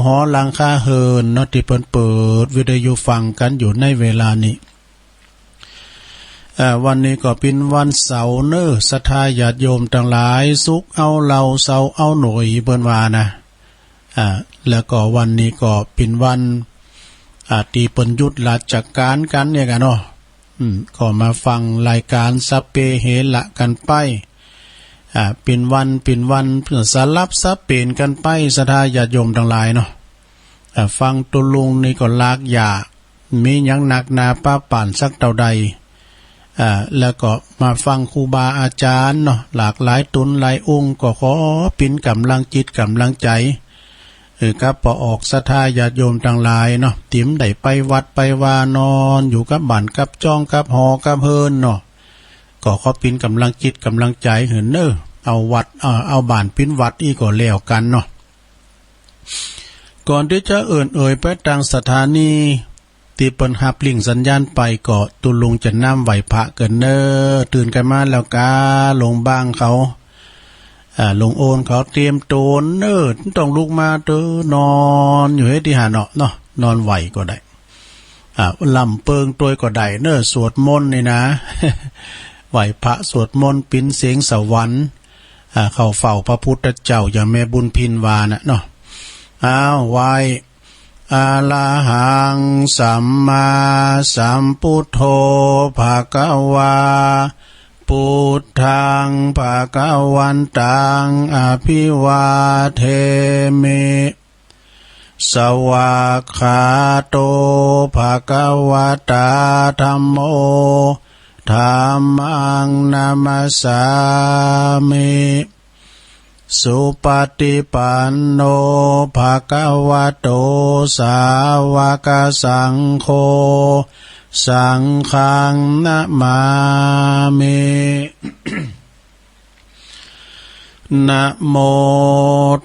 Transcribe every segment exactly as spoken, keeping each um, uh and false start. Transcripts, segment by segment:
หอหลังคาเหินเนาะ ที่เปิ้นเปิดวิทยุฟังกันอยู่ในเวลานี้ เอ่อ วันนี้ก็เป็นวันเสาร์เนอะ ศรัทธาญาติโยมทั้งหลาย ศุกร์เอาเหล้า เสาร์เอาหน่อย เปิ้นว่านะ อ่า แล้วก็วันนี้ก็เป็นวัน อ่า ที่เปิ้นหยุดราชการกันเนี่ยกันเนาะ อืม ก็มาฟังรายการสัพเพเหระกันไป อ่า เป็นวัน เป็นวันสลับสับเปลี่ยนกันไป ศรัทธาญาติโยมทั้งหลายเนาะ อ่า ฟังตุลุงนี่ก็ลากยา มีหยังหนักหนาปะป่านสักเท่าใด อ่า แล้วก็มาฟังครูบาอาจารย์เนาะ หลากหลายตนหลายองค์ ก็ขอเป็นกำลังจิตกำลังใจ เออ กับป้อออกศรัทธาญาติโยมทั้งหลายเนาะ ตี้บ่ได้ไปวัดไปวานอนอยู่กับบ้านกับจ้องกับหอกับเฮินเนาะ ก็ขอเป็นกำลังจิตกำลังใจหื้อเนอะ เอาวัด เอา เอาบ้านเป็นวัดอี้ก็แล้วกันเนาะ ก่อนตี้จะเอิ้นเอ่ยไปตางสถานีตี้เปิ้นฮับลิงก์สัญญาณไป ก็ตุลุงจะน้ำไหว้พระเกินเนอะ ตื่นกันมาแล้วกา หลวงบ้างเขา อ่า หลวงโอนเขาเตรียมโตนเนอะ ต้องลุกมาเตอะ นอนอยู่เฮ็ดตี้หาเนาะเนาะ นอนไหว้ก็ได้ อ่า ลำเปิงตวยก็ได้เนอะ สวดมนต์นี่นะ ไหว้พระสวดมนต์ปินเสียงสวรรค์ อ่า เข้าเฝ้าพระพุทธเจ้าอย่างแม่บุญพินว่าน่ะเนาะ อ้าว ไหว้ อะระหังสัมมาสัมพุทโธ ภะคะวา พุทธัง ภะคะวันตัง อะภิวาเทมิ สวากขาโต ภะคะวะตา ธัมโม ธัมมัง นะมัสสามิ สุปฏิปันโน ภะคะวะโต สาวกสังโฆ สังฆัง นะมามิ นะโม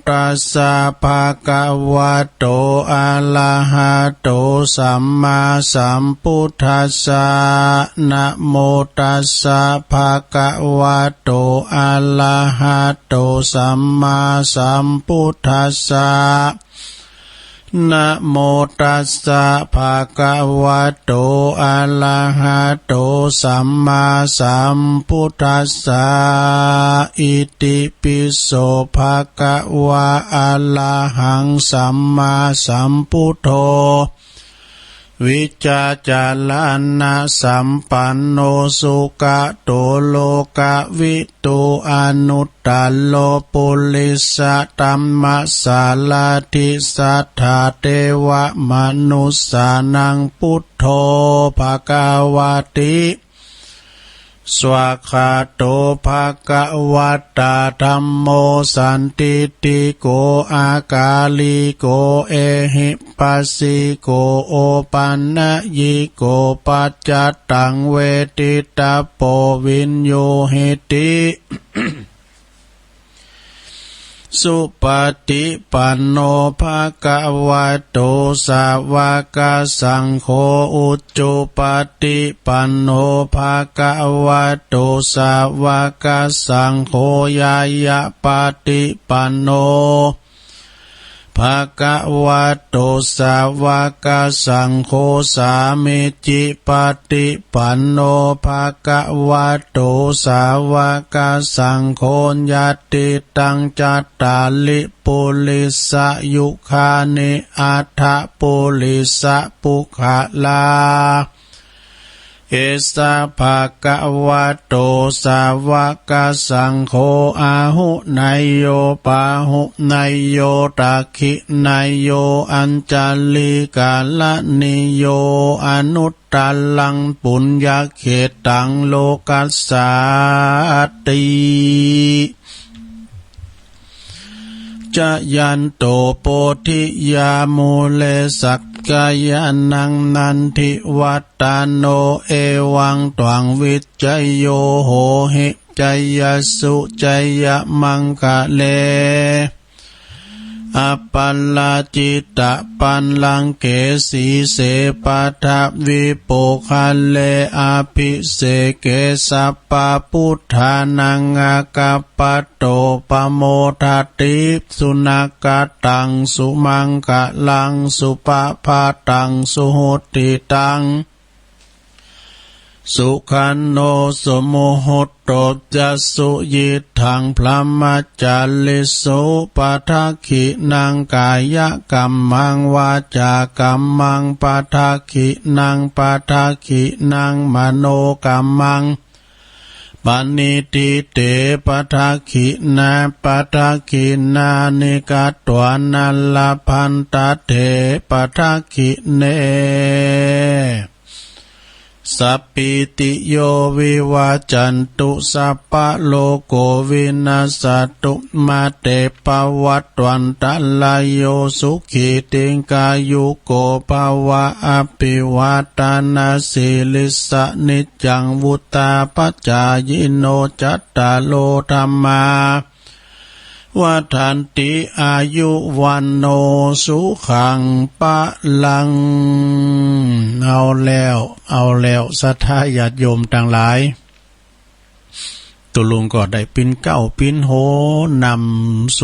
ตัสสะ ภะคะวะโต อะระหะโต สัมมาสัมพุทธัสสะ นะโมตัสสะ ภะคะวะโต อะระหะโต สัมมาสัมพุทธัสสะ นะโมตัสสะ ภะคะวะโต อะระหะโต สัมมาสัมพุทธัสสะ อิติปิโส ภะคะวะ อะระหัง สัมมาสัมพุทโธ วิจจารณะสัมปันโน สุขะโต โลกวิ ทู อนุตตโร ปุริสะธัมมะสารถิ สัทธาเทวะมนุสสานัง พุทโธ ภะคะวะติ สวากขาโต ภะคะวะตา ธัมโม สันทิฏฐิโก อากาลิโก เอหิปัสสิโก โอปันนยิโก ปัจจตัง เวทิตาโป วิญญูหิติ สุปฏิปันโน ภะคะวะโต สาวกสังโฆ อุจุปฏิปันโน ภะคะวะโต สาวกสังโฆ ญาณปฏิปันโน ภะคะวะโต สาวกสังโฆ สามิจิปฏิปันโน ภะคะวะโต สาวกสังโฆ ญาติตัง จัตตาริ ปุริสะยุคานิ อัฏฐะปุริสะปุคคลา เอสะ ภะคะวะโต สาวกสังโฆ อาหุเนยโย ปาหุเนยโย ทักขิเนยโย อัญจลิกะระณีโย อนุตตรัง ปุญญเขตตัง โลกัสสาติ จายันโต โพธิยา มูเล สักกายานัง นันทิวัตตโน เอวังตวัง วิจโย โหหิ จยสสุ จยมังคะเล Aparājitapallaṅke sīse paṭhavipokkhare abhiseke sabbabuddhānaṃ aggappatto pamodati. Sunakkhattaṃ sumaṅgalaṃ supabhātaṃ suhuṭṭhitaṃ sukhaṇo sumuhutto ca suyiṭṭhaṃ brahmacārisu. Padakkhiṇaṃ kāyakammaṃ vācākammaṃ padakkhiṇaṃ padakkhiṇaṃ manokammaṃ paṇidhī te padakkhiṇā padakkhiṇāni katvāna labhantatthe padakkhiṇe. Sabbītiyo vivajjantu sabbarogo vinassatu mā te bhavatvantarāyo sukhī dīghāyuko bhava. Abhivādanasīlissa niccaṃ vuḍḍhāpacāyino cattāro dhammā vaḍḍhanti āyu vaṇṇo sukhaṃ balaṃ. เอาแล้ว เอาแล้ว ศรัทธาญาติโยมตังหลาย ตุ๊ลุงก็ได้ปิ้นเกล้าปิ้นโหนนำส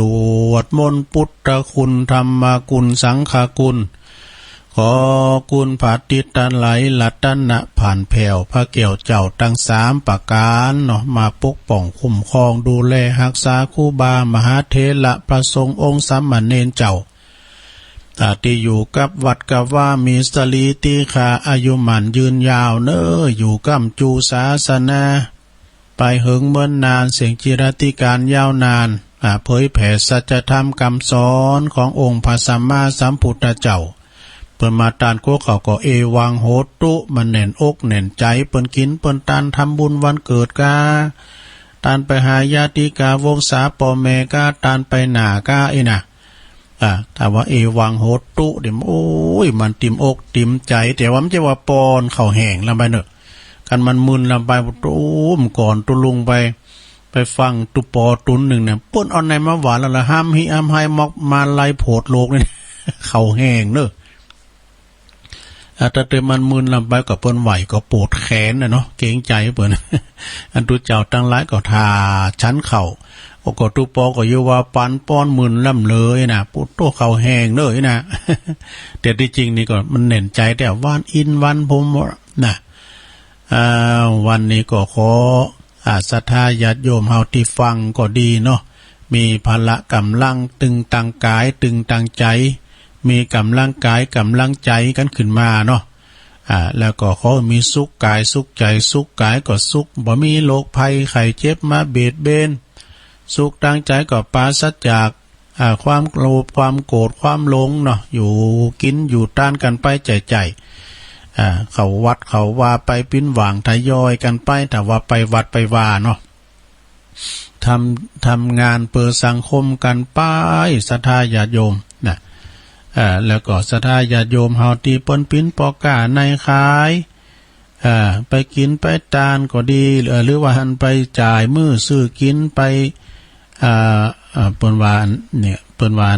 วดมนต์พุทธคุณ ธรรมคุณ สังฆคุณ ขอคุณพระติดตะไหลรัตนะผ่านแผ่วพระแก้วเจ้าตังสามประก๋านเนาะ มาปกป้องคุ้มครองดูแลฮักษาครูบามหาเถระพระสงฆ์องค์สามเณรเจ้า ตราบตี้อยู่กับวัดกับวา มีสรีติขาอายุหมั้นยืนยาวเน้อ อยู่ก้ำจู๋ศาสนา ไปเหิงเมินนาน เสี้ยงจิรัติกาลยาวนาน อ่า เผยแผ่สัจธรรมกำสอนขององค์พระสัมมาสัมพุทธเจ้า เปิ้นมาตานกั๋วเขาก็ เอวังโหตุ มันแน่นอกแน่นใจ๋ เปิ้นกิ๋นเปิ้นตานทำบุญวันเกิดกา ตานไปหาญาติกาวงศาป้อแม่กา ตานไปหน้ากา อี้นะ อ่า ถ้าว่า เอวังโหตุ เดี่ยว โอ๊ย มันติ่มอกติ่มใจ๋ แต่ว่ามันจะว่าปอนเข้าแห้งลำไปเนาะ คันมันมึนลำไป โอ้ เมื่อก่อนตุ๊ลุงไป ไปฟังตุ๊ปอตุ๊นนึ่งเนี่ย เปิ้นเอาไหนมาหวานแล้วละ ห้ำฮิห้ำไฮ มอกมาลัยโผดโลกนี่ เข้าแห้งเนาะ อ่า ถ้าเติมมันมึนลำไปก็เปิ้นไหวก็ปวดแขนน่ะเนาะ เกรงใจ๋เปิ้น อันตุ๊เจ้าตังหลายก็ถ่าฉันเข้า โอ้ ก็ตุ๊ปอก็อยู่ว่าปันป้อนมึนลำเลยนะ ปุโตเข้าแห้งเลยนะ แต่ตี้จริงนี่ก็มันแน่นใจ๋ แต่หวานอินหวานผมนะ อ่า วันนี้ก็ขอ อ่า ศรัทธาญาติโยมเฮาตี้ฟังก็ดีเนาะ มีพละก๋ำลังตึงตังก๋ายตึงตังใจ๋ มีก๋ำลังก๋ายก๋ำลังใจ๋กั๋นขึ้นมาเนาะ อ่า แล้วก็ขอมีสุขก๋ายสุขใจ๋ สุขก๋ายก็สุข บ่มีโรคภัยไข้เจ็บมาเบียดเบียน สุขตังใจ๋ก็ปราศจาก อ่า ความโลภความโกรธความหลงเนาะ อยู่กิ๋นอยู่ตานกั๋นไปใจ๋ๆ อ่า เข้าวัดเข้าวาไปปิ้นหว่างทยอยกั๋นไป ถ้าว่าไปวัดไปวาเนาะ ทำ ทำงานเปื้อสังคมกั๋นไป ศรัทธาญาติโยมนะ อ่า แล้วก็ศรัทธาญาติโยมเฮาตี้เปิ้นปิ้นป้อก้าในขาย อ่า ไปกิ๋นไปตานก็ดี เอ่อ หรือว่าหันไปจ่ายมื้อซื้อกิ๋นไป อ่า อ่า เปิ้นว่าเนี่ย เปิ้นว่า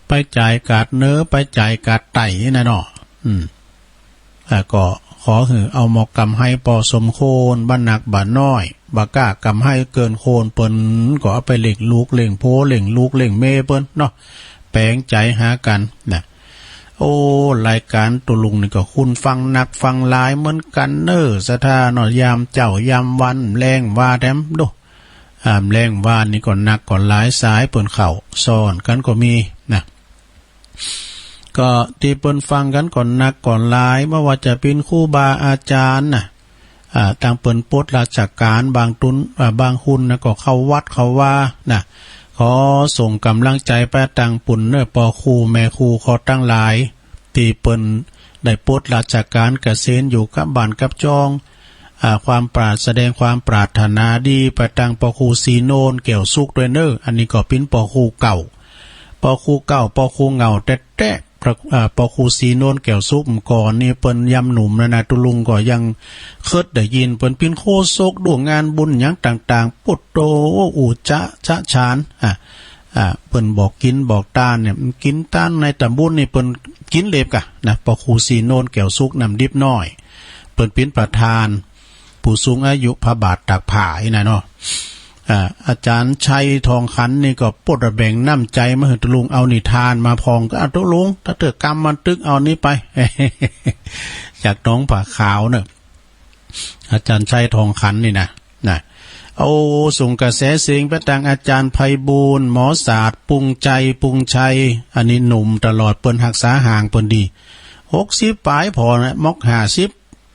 ไปจ่ายก๋าดเหนือ ไปจ่ายก๋าดใต้นะเนาะ อืม อ่า ก็ขอหื้อเอาหมอกก๋ำไฮปอสมควร บ่หนักบ่น้อย บ่กล้าก๋ำไฮเกินควร เปิ้นก็เอาไปเลี้ยงลูกเลี้ยงผัว เลี้ยงลูกเลี้ยงเมียเปิ้นเนาะ แป๋งใจ๋หากั๋นนะ โอ้ รายก๋านตุ๊ลุงนี่ก็คุณฟังนักฟังหลายเหมือนกั๋นเน้อ ศรัทธาเนาะ ยามเจ๊ายามวัน แลงว่าแถมดู อ่า แลงว่านี่ก็นักก็หลายสาย เปิ้นเข้าสอนกั๋นก็มีนะ ก็ตี้เปิ้นฟังกั๋นก็นักก็หลาย บ่ว่าจะเป๋นครูบาอาจ๋ารย์นะ อ่า ตังเปิ้นปลดราชก๋าน บางตุ๊น อ่า บางคนนะ ก็เข้าวัดเข้าวานะ ขอส่งก๋ำลังใจ๋ไปตังปุ้นเน้อ ป้อครูแม่ครูขอตังหลาย ตี้เปิ้นได้ปลดราชก๋านเกษียณอยู่กับบ้านกับจอง อ่า ความปรารถ แสดงความปรารถนาดีไปตังป้อครูศรีโนนแก้วสุขด้วยเน้อ อันนี้ก็เป๋นป้อครูเก่า ป้อครูเก่า ป้อครูเหง้าแต๊ๆ พระ อ่า ป้อครูศรีโนนแก้วสุข ก่อนนี่เปิ้นยามหนุ่มนะนะ ตุ๊ลุงก็ยังเคิยได้ยินเปิ้นเป๋นโฆษกดูงานบุญหยังต่างๆ ปุตโต อุจจะชะฉาน อ่า อ่า เปิ้นบอกกิ๋นบอกตานเนี่ย กิ๋นตานในต๋ำบุญนี่เปิ้นกิ๋นเล็บกะนะ ปอครูศรีโนนแก้วสุขน้ำดิบน้อย เปิ้นเป๋นประธาน ผู้สูงอายุพระบาทตากผ้าอี้นะเนาะ อ่า อาจ๋ารย์ชัยทองขันนี่ก็ปดแบ่งน้ำใจ๋มาหื้อตุ๊ลุง เอานิทานมาพ่อง ก็ อ่ะ ตุ๊ลุง ถ้าเถิดกำมันตึกเอานี้ไป จากหนองผาขาวเนอะ อาจ๋ารย์ชัยทองขันนี่นะ นะ โอ้ ส่งกระแสเสียงไปตางอาจ๋ารย์ไพบูลย์หมอศาสตร์ ปุงใจ ปุงชัย อันนี้หนุ่มตลอด เปิ้นฮักษาห่างเปิ้นดี หกสิบป๋ายผ่อนะ มอกห้าสิบ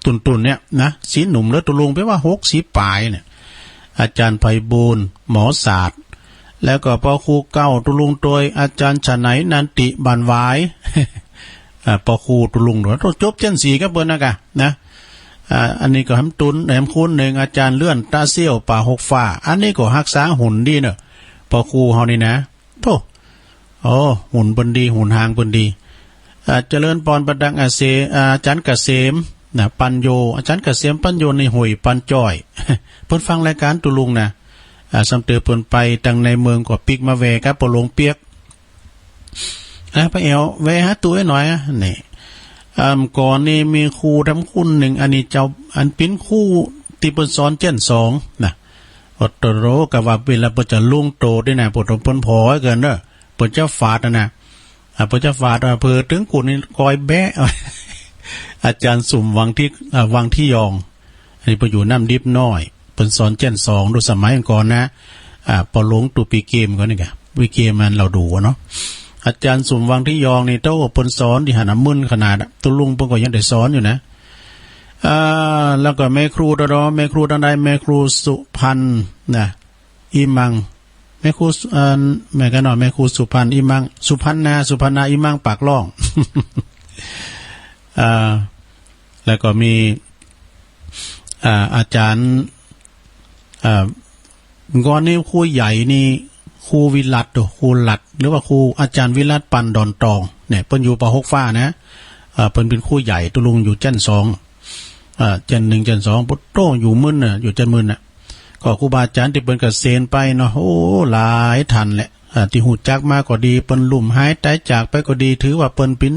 ตุ่นๆ เนี่ยนะ สีหนุ่มเลยตุ๊ลุง แปลว่าหกสิบป๋ายเนี่ย อาจ๋ารย์ไพบูลย์หมอศาสตร์ แล้วก็ปอครูเก่าตุ๊ลุงโตย อาจ๋ารย์ฉะไหนนันติบานหวาย อ่า ปอครูตุ๊ลุงโตย โตจบเจ้นสี่กับเปิ้นนะกะ นะ อ่า อันนี้ก็แหมตุน แหมคูณหนึ่ง อาจ๋ารย์เลื่อนตาเสี้ยวป่าหกฟ้า อันนี้ก็ฮักษาหุ่นดีเนอะ ปอครูเฮานี่นะ โธ่ โอ้ หุ่นเปิ้นดี หุ่นห่างเปิ้นดี อ่า เจริญปอนประดังอาเส อ่า อาจ๋ารย์เกษม นะ ปัญโย อาจ๋ารย์เกษมปัญโยในห้วยปันจ้อย เปิ้นฟังรายการตุ๊ลุงนะ อ่า ซ้ำเติมเปิ้นไปตางในเมืองก็ปิ๊กมาแวกับปอหลวงเปียก อ่า ไปแอวแวหาตุ๊ไอ้หน่อยอะ นี่ อ่า ก่อนนี่มีครูทำคุณหนึ่ง อันนี้เจ้า อันเป๋นครูตี้เปิ้นสอนเจ้นสองนะ โอโตโร ก็ว่าเวลาเปิ้นจะลุงโตด้วยนะ ปวดเปิ้นผอมเกินเนอะ เปิ้นจะฝาดนะนะ อ่า เปิ้นจะฝาด อ่า เผลอตึงกุ่นนี่กอยแบะ อาจ๋ารย์สุมวังที่ อ่า วังที่ยอง อันนี้เปิ้นอยู่น้ำดิบน้อย เปิ้นสอนเจ้นสอง ดูสมัยก่อนนะ อ่า ปอหลวงตุ๊ปีเกมก่อนนี่กะ ปีเกมมันเราดูเนาะ อาจ๋ารย์สุมวังที่ยองนี่ โต้ เปิ้นสอนตี้หันน่ะมึนขนาดอะ ตุ๊ลุงเปิ้นก็ยังได้สอนอยู่นะ อ่า แล้วก็แม่ครูตอดอ แม่ครูตางใด แม่ครูสุพรรณนะ อีมัง แม่ครูสุ เอ่อ แม่กะเนาะ แม่ครูสุพรรณ อีมัง สุพรรณา สุพรรณา อีมัง ปากล่อง อ่า แล้วก็มี อ่า อาจ๋ารย์ อ่า ก่อนนี้ครูใหญ่นี่ ครูวิรัต โต ครูรัต หรือว่าครูอาจ๋ารย์วิรัต ปันดอนตอง เนี่ย เปิ้นอยู่ปอหกฟ้านะ อ่า เปิ้นเป๋นครูใหญ่ ตุ๊ลุงอยู่เจ้นสอง อ่า เจ้นหนึ่ง เจ้นสอง โอ้โต อยู่มึนน่ะ อยู่เจ้นมึนน่ะ ก็ครูบาอาจ๋ารย์ตี้เปิ้นเกษียณไปเนาะ โอ้ หลายท่านแหละ อ่า ตี้ฮู้จักมาก็ดี เปิ้นลุ่มหายต๋ายจากไปก็ดี ถือว่าเปิ้นเป๋น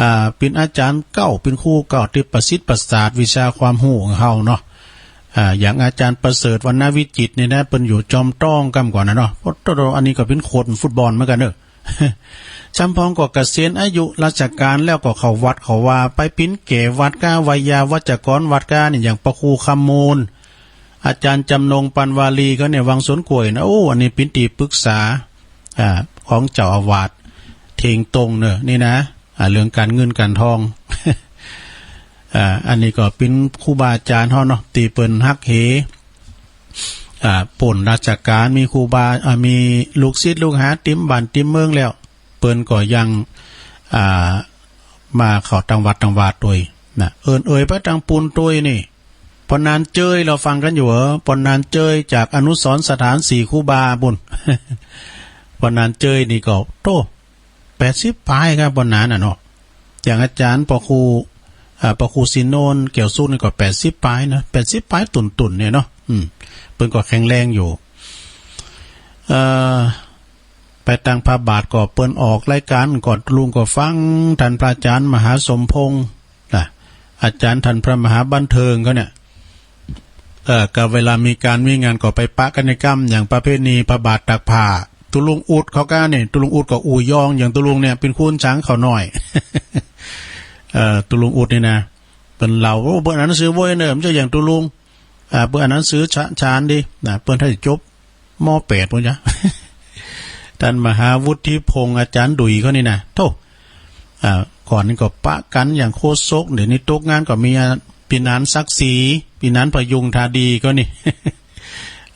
อ่า เป๋นอาจ๋ารย์เก่า เป๋นครูเก่าตี้ประสิทธิ์ประสาทวิชาความฮู้ของเฮาเนาะ อ่า อย่างอาจ๋ารย์ประเสริฐ วรรณวิจิตรนี่นะ เปิ้นอยู่จอมต้องกำก่อนนะเนาะ โอ้โต อันนี้ก็เป๋นโค้ชฟุตบอลเหมือนกั๋นเนอะ จำพองก็เกษียณอายุราชการแล้วก็เข้าวัดเข้าวา ไปเป๋นแก่วัดกา ไวยาวัจกรวัดกานี่ อย่างปอครูคำมูล อาจ๋ารย์จำนง ปันวาลี เขาเนี่ย วังสวนกล้วยนะ โอ้ อันนี้เป๋นตี้ปรึกษา อ่า ของเจ้าอาวาสเถงตงเนอะ นี่นะ อ่า เรื่องก๋านเงินก๋านทอง อ่า อันนี้ก็เป๋นครูบาอาจ๋ารย์เฮาเนาะ ตี้เปิ้นฮักเห อ่า ป๊นราชการ มีครูบา อ่า มีลูกศิษย์ลูกหาเต็มบ้านเต็มเมืองแล้ว เปิ้นก็ยัง อ่า มาเข้าตางวัดตางวาตวยนะ เอิ้นเอ่ยไปตางปูนตวยนี่ ปอนานเจย เราฟังกั๋นอยู่เหรอ ปอนานเจย จากอนุสรณ์สถานสี่ครูบาปู้น ปอนานเจยนี่ก็ โต้ แปดสิบป๋ายครับ ปอนานน่ะเนาะ อย่างอาจ๋ารย์ปอครู อ่า ปอครูศรีโนนแก้วสุขนี่ก็แปดสิบป๋ายนะ แปดสิบป๋ายตุ่นๆ เนี่ยเนาะ อืม เปิ้นก็แข็งแรงอยู่ เอ่อ ไปตางพระบาทก็เปิ้นออกรายการก่อน ตุ๊ลุงก็ฟัง ท่านพระอาจ๋ารย์มหาสมพงษ์ นะ อาจ๋ารย์ท่านพระมหาบันเทิงเขาเนี่ย เอ่อ ก็เวลามีก๋านมีงานก็ไปปะกั๋นในกำ อย่างประเพณีพระบาทตากผ้า ตุ๊ลุงอุดเขาก้าเนี่ย ตุ๊ลุงอุดก็อู้ยอง อย่างตุ๊ลุงเนี่ยเป๋นคนฉางเขาหน่อย เอ่อ ตุ๊ลุงอุดนี่นะ เปิ้นเล่า โอ้ เปิ้นอ่านหนังสือโว้ยเนอะ บ่ใจ้อย่างตุ๊ลุง อ่า เปิ้นอ่านหนังสือฉะ ฉานดี นะ เปิ้นถ้าจะจบ ม.แปด ปู้นจ้ะ ท่านมหาวุฒิพงษ์ อาจ๋ารย์ดุยเขานี่นะ โธ่ อ่า ก่อนนี้ก็ปะกั๋นอย่างโคศก เดี๋ยวนี้ตกงานก็มี อ่า ปี๋นานศักดิ์ศรี ปี๋นานพยุงทาดีเขานี่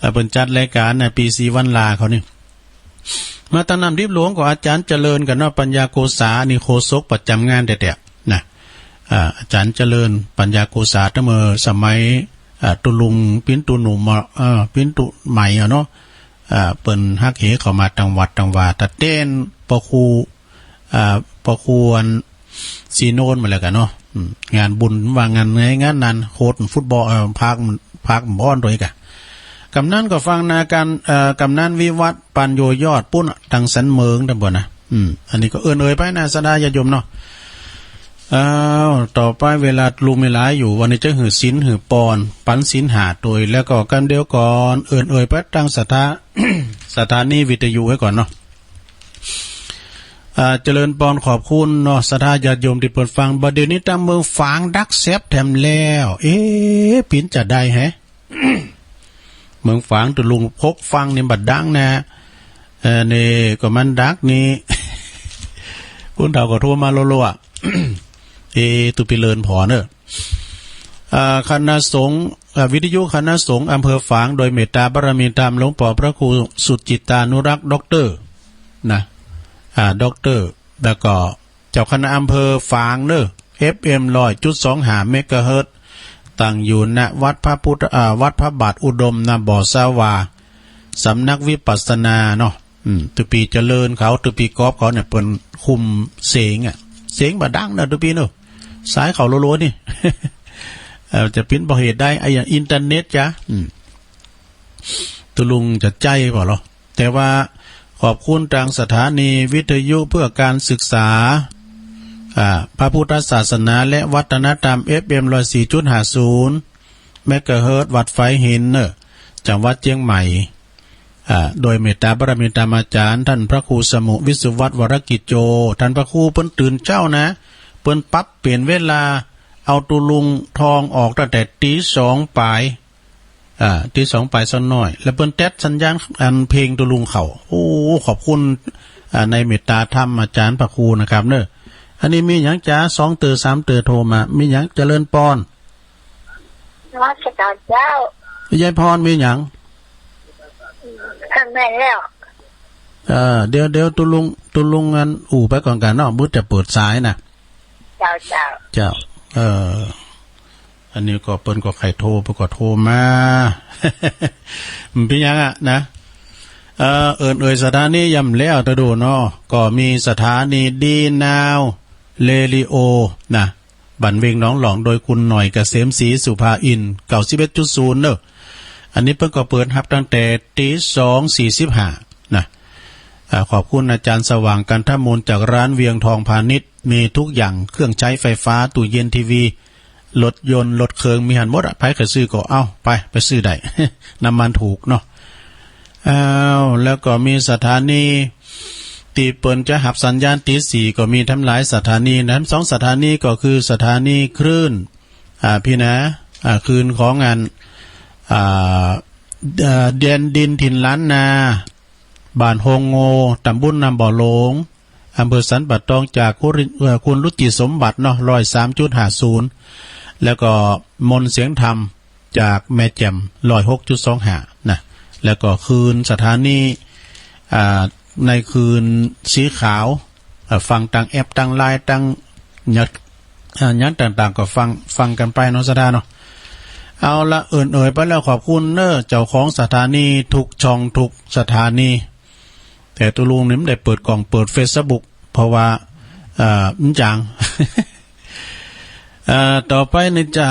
อ่า เปิ้นจัดรายการนะ ปี๋ศรีวันลาเขานี่ มาตางน้ำดิบหลวงก็อาจ๋ารย์เจริญกั๋นเนาะ ปัญญาโกษา นี่โคศกประจ๋ำงานแต๊ๆ นะ อ่า อาจ๋ารย์เจริญ ปัญญาโกษา ตั้งเมื่อสมัย อ่า ตุ๊ลุงเป๋นตุ๊หนุ่มอะ เอ่อ เป๋นตุ๊ใหม่อะเนาะ อ่า เปิ้นฮักเหเข้ามาตางวัดตางวา ตะเต้นปอครู อ่า ปอครูอันศรีโนนมาแล้วกั๋นเนาะ อืม งานบุญว่างานไหนงานนั้น โค้ชฟุตบอล เอ่อ พาก พากบอลตวยกะ กำนันก็ฟังนาการ เอ่อ กำนันวิวัฒน์ ปัญโยยอดปุ้น ตังสันเมืองตังบนนะ อืม อันนี้ก็เอิ้นเอ่ยไปนะ ศรัทธาญาติโยมเนาะ อ้าว ต่อไปเวลาลุงมีหลายอยู่ วันนี้จะหื้อศีลหื้อปอน ปันศีลห้าตวย แล้วก็กำเดียวก่อน เอิ้นเอ่ยไปตังศรัทธา สถานีวิทยุไว้ก่อนเนาะ อ่า เจริญปอน ขอบคุณเนาะ ศรัทธาญาติโยมที่เปิดฟัง บัดเดี๋ยวนี้ตามเมืองฝางดักแซบแถมแล้ว เอ๊ะ ปิ๋นจะได้แฮะ เมืองฝางตุลุงพกฟังนี่บัดดังนะ เออ นี่ก็มันดักนี่ คุณเฒ่าก็โทรมารัวๆ เอ ตุปีเลินผอเนอะ อ่า คณะสงฆ์ อ่า วิทยุคณะสงฆ์อำเภอฝาง โดยเมตตาบารมีธรรมหลวงพ่อพระครูสุจิตตานุรักษ์ ด็อกเตอร์ นะ อ่า ด็อกเตอร์ แล้วก็เจ้าคณะอำเภอฝางเนอะ เอฟเอ็ม ร้อยจุดสองห้า เมกะเฮิรตซ์ ตั้งอยู่ณวัดพระพุทธ อ่า วัดพระบาทอุดม ณ บ่อสาวา สำนักวิปัสสนาเนาะ อืม ตุปีเจริญเขา ตุปีกอบเขาเนี่ย เปิ้นคุมเสียงอะ เสียงบ่ดังนะ ตุปีเนอะ สายเขาโลๆ นี่ เอ่อ จะปิ้นบ่เหตุได้ ไอ้อย่างอินเทอร์เน็ตจ้ะ อืม ตุลุงจะใจบ่เหรอ แต่ว่าขอบคุณทางสถานีวิทยุเพื่อการศึกษา อ่า พระพุทธศาสนาและวัฒนธรรม เอฟเอ็ม ร้อยสี่จุดห้าศูนย์ เมกะเฮิรตซ์ วัดไฟหินเนอะ จังหวัดเชียงใหม่ อ่า โดยเมตตาบารมีธรรมอาจารย์ ท่านพระครูสมุวิสุวัตวรกิจโจ ท่านพระครูเปิ้นตื่นเช้านะ เปิ้นปรับเปลี่ยนเวลา เอาตุลุงทองออกตั้งแต่ตีสองปลาย อ่า ตีสองปลายสักหน่อย แล้วเปิ้นแต๊ดสัญญาณอันเพลงตุลุงเขา โอ้ ขอบคุณ อ่า ในเมตตาธรรมอาจารย์พระครูนะครับเนอะ อันนี้มีหยังจ๊ะ สองเต๋อสามเต๋อโทรมา มีหยัง เจริญปอน นมัสการเจ้า ยายพร มีหยัง ท่านแม่นแล้ว เออ เดี๋ยว เดี๋ยวตุลุง ตุลุงอันอู่ไปก่อนกันเนาะ บึดจะเปิดสายนะ เจ้า เจ้า เจ้า เออ อันนี้ก็เปิ้นก็ใครโทร เปิ้นก็โทรมา มันเป็นหยังอะนะ เอ่อ เอิ้นเอ่ยสถานีย้ำแล้วตะดูเนาะ ก็มีสถานีดีนาวเรดิโอนะ บ้านเวียงหนองหลอง โดยคุณหน่อยเกษมศรีสุภาอินทร์ เก้าสิบเอ็ดจุดศูนย์ เนอะ อันนี้เปิ้นก็เปิดฮับตั้งแต่ตีสองสี่สิบห้านะ อ่า ขอบคุณอาจารย์สว่างกันทมูลจากร้านเวียงทองพาณิชย์ มีทุกอย่างเครื่องใช้ไฟฟ้า ตู้เย็น ทีวี รถยนต์ รถเครื่อง มีหั้นหมดอะ ใผใค่ซื้อก็เอาไป ไปซื้อได้ น้ำมันถูกเนาะ อ้าว แล้วก็มีสถานี ตี้เปิ้นจะฮับสัญญาณตี้สี่ ก็มีทั้งหลายสถานีนะ สองสถานีก็คือสถานีคลื่น อ่า พี่นะ อ่า คลื่นของอัน อ่า เอ่อ แดนดินถิ่นล้านนา บ้านโฮงโง ตำบลน้ำบ่อหลง อำเภอสันป่าตอง จากคุณ เอ่อ คุณรุจิสมบัติเนาะ ร้อยสามจุดห้าศูนย์ แล้วก็มนต์เสียงธรรม จากแม่แจ่ม ร้อยหกจุดสองห้า นะ แล้วก็คลื่นสถานี อ่า ในคลื่นสีขาว อ่า ฟังตางแอป ตางไลน์ ตางหยัง อ่า หยังต่างๆ ก็ฟัง ฟังกันไปเนาะ ศรัทธาเนาะ เอาละ เอิ้นเอ่ยไปแล้ว ขอบคุณเนอะ เจ้าของสถานีทุกช่องทุกสถานี แต่ตุลุงนี่มันได้เปิดกล้อง เปิดเฟซบุ๊ก เพราะว่า เอ่อ มันจาง เอ่อ ต่อไปนี่จะ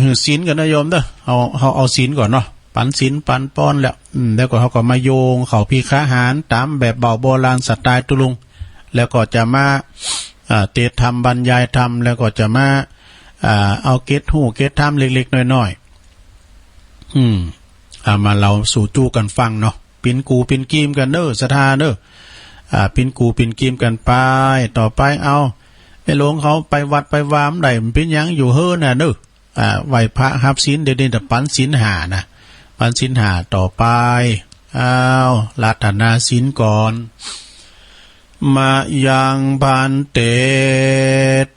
หื้อศีลกันนะโยมเด้อ เอา เอา เอาศีลก่อนเนาะ ปันศีลปันปอนแล้ว อืม แล้วก็เขาก็มาโยงเข้าพิกขาหาร ตามแบบเบาโบราณสไตล์ตุลุง แล้วก็จะมา อ่า เตศน์ธรรม บรรยายธรรม แล้วก็จะมา อ่า เอาเกร็ดฮู้เกร็ดธรรมเล็กๆ น้อยๆ อืม เอามาเล่าสู่จู้กันฟังเนาะ ปิ่นกู่ปิ่นกีมกันเนอะ ศรัทธาเนอะ อ่า ปิ่นกู่ปิ่นกีมกันไป ต่อไปเอา แม่หลวงเขาไปวัดไปวาบ่ได้ มันเป็นหยังอยู่เฮือนน่ะเนอะ อ่า ไหว้พระฮับศีล เดี๋ยวนี้แต่ปันศีลห้านะ ปันศีลห้าต่อไป อ้าว อาราธนาศีลก่อน มะยังภันเต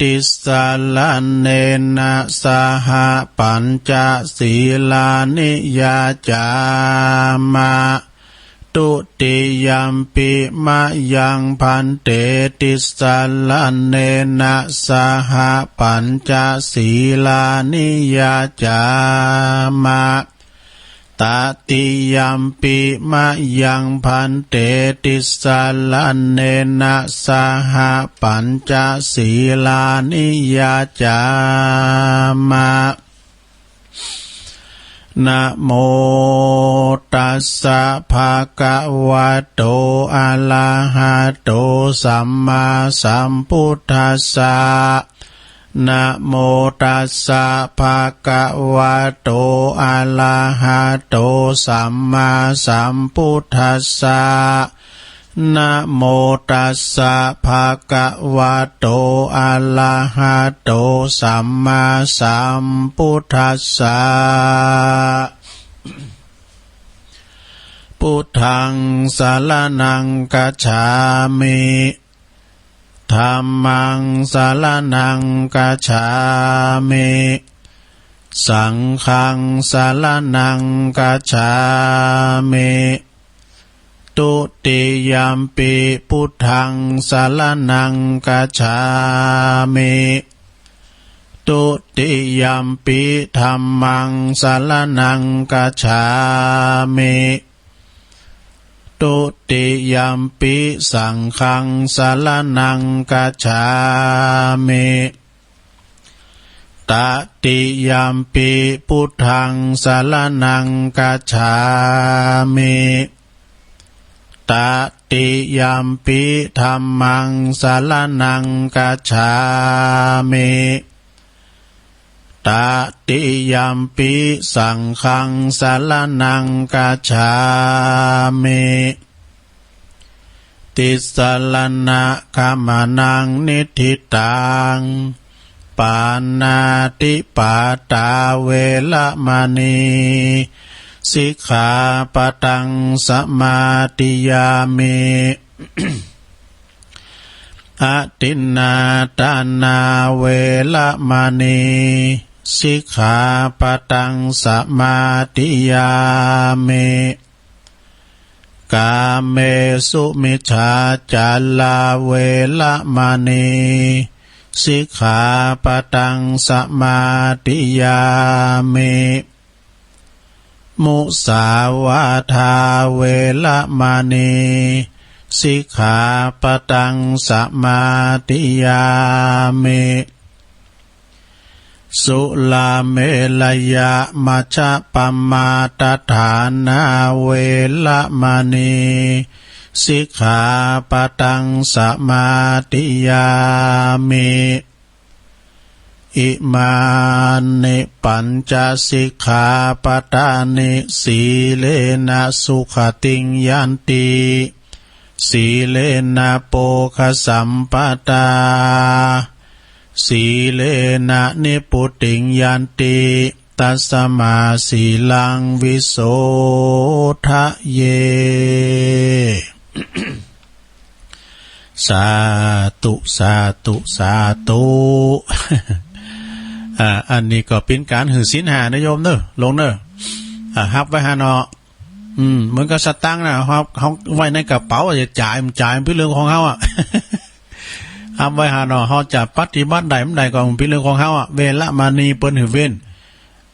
ติสสะระเณนะ สะหะ ปัญจะ สีลานิ ยาจามะ ทุติยัมปิ มะยังภันเต ติสสะระเณนะ สะหะ ปัญจะ สีลานิ ยาจามะ ตติยัมปิ มะยังภันเต ติสสะระเณนะ สะหะ ปัญจะ สีลานิ ยาจามะ Namo tassa bhagavato arahato sammāsambuddhassa. Namo tassa bhagavato arahato sammāsambuddhassa. Namo tassa bhagavato arahato sammāsambuddhassa. Buddhaṃ saraṇaṃ gacchāmi. Dhammaṃ saraṇaṃ gacchāmi. Saṅghaṃ saraṇaṃ gacchāmi. Dutiyampi buddhaṃ saraṇaṃ gacchāmi. Dutiyampi dhammaṃ saraṇaṃ gacchāmi. Dutiyampi saṅghaṃ saraṇaṃ gacchāmi. Tatiyampi buddhaṃ saraṇaṃ gacchāmi. Tatiyampi dhammaṃ saraṇaṃ gacchāmi. Tatiyampi saṅghaṃ saraṇaṃ gacchāmi. Tisaraṇagamanaṃ niṭṭhitaṃ. Pāṇātipātā veramaṇī sikkhāpadaṃ samādiyāmi. Adinnādānā veramaṇī sikkhāpadaṃ samādiyāmi. Kāmesu micchācārā veramaṇī sikkhāpadaṃ samādiyāmi. Musāvādā veramaṇī sikkhāpadaṃ samādiyāmi. Surāmerayamajjapamādaṭṭhānā veramaṇī sikkhāpadaṃ samādiyāmi. Imāni pañca sikkhāpadāni. Sīlena sugatiṃ yanti, sīlena bhogasampadā, sīlena nibbutiṃ yanti, tasmā sīlaṃ visodhaye. สาธุ สาธุ สาธุ อ่า อันนี้ก็เป็นการหื้อศีลห้านะโยมเนอะ ลงเนอะ อ่า ฮับไว้หาเนาะ อืม เหมือนกับสตางค์นะ เฮา เฮาไว้ในกระเป๋า จะจ่าย มันจ่าย มันเป็นเรื่องของเฮาอะ ฮับไว้หาเนาะ เฮาจะปฏิบัติได้ มันได้ก็มันเป็นเรื่องของเฮาอะ เวรมณี เปิ้นหื้อเว้น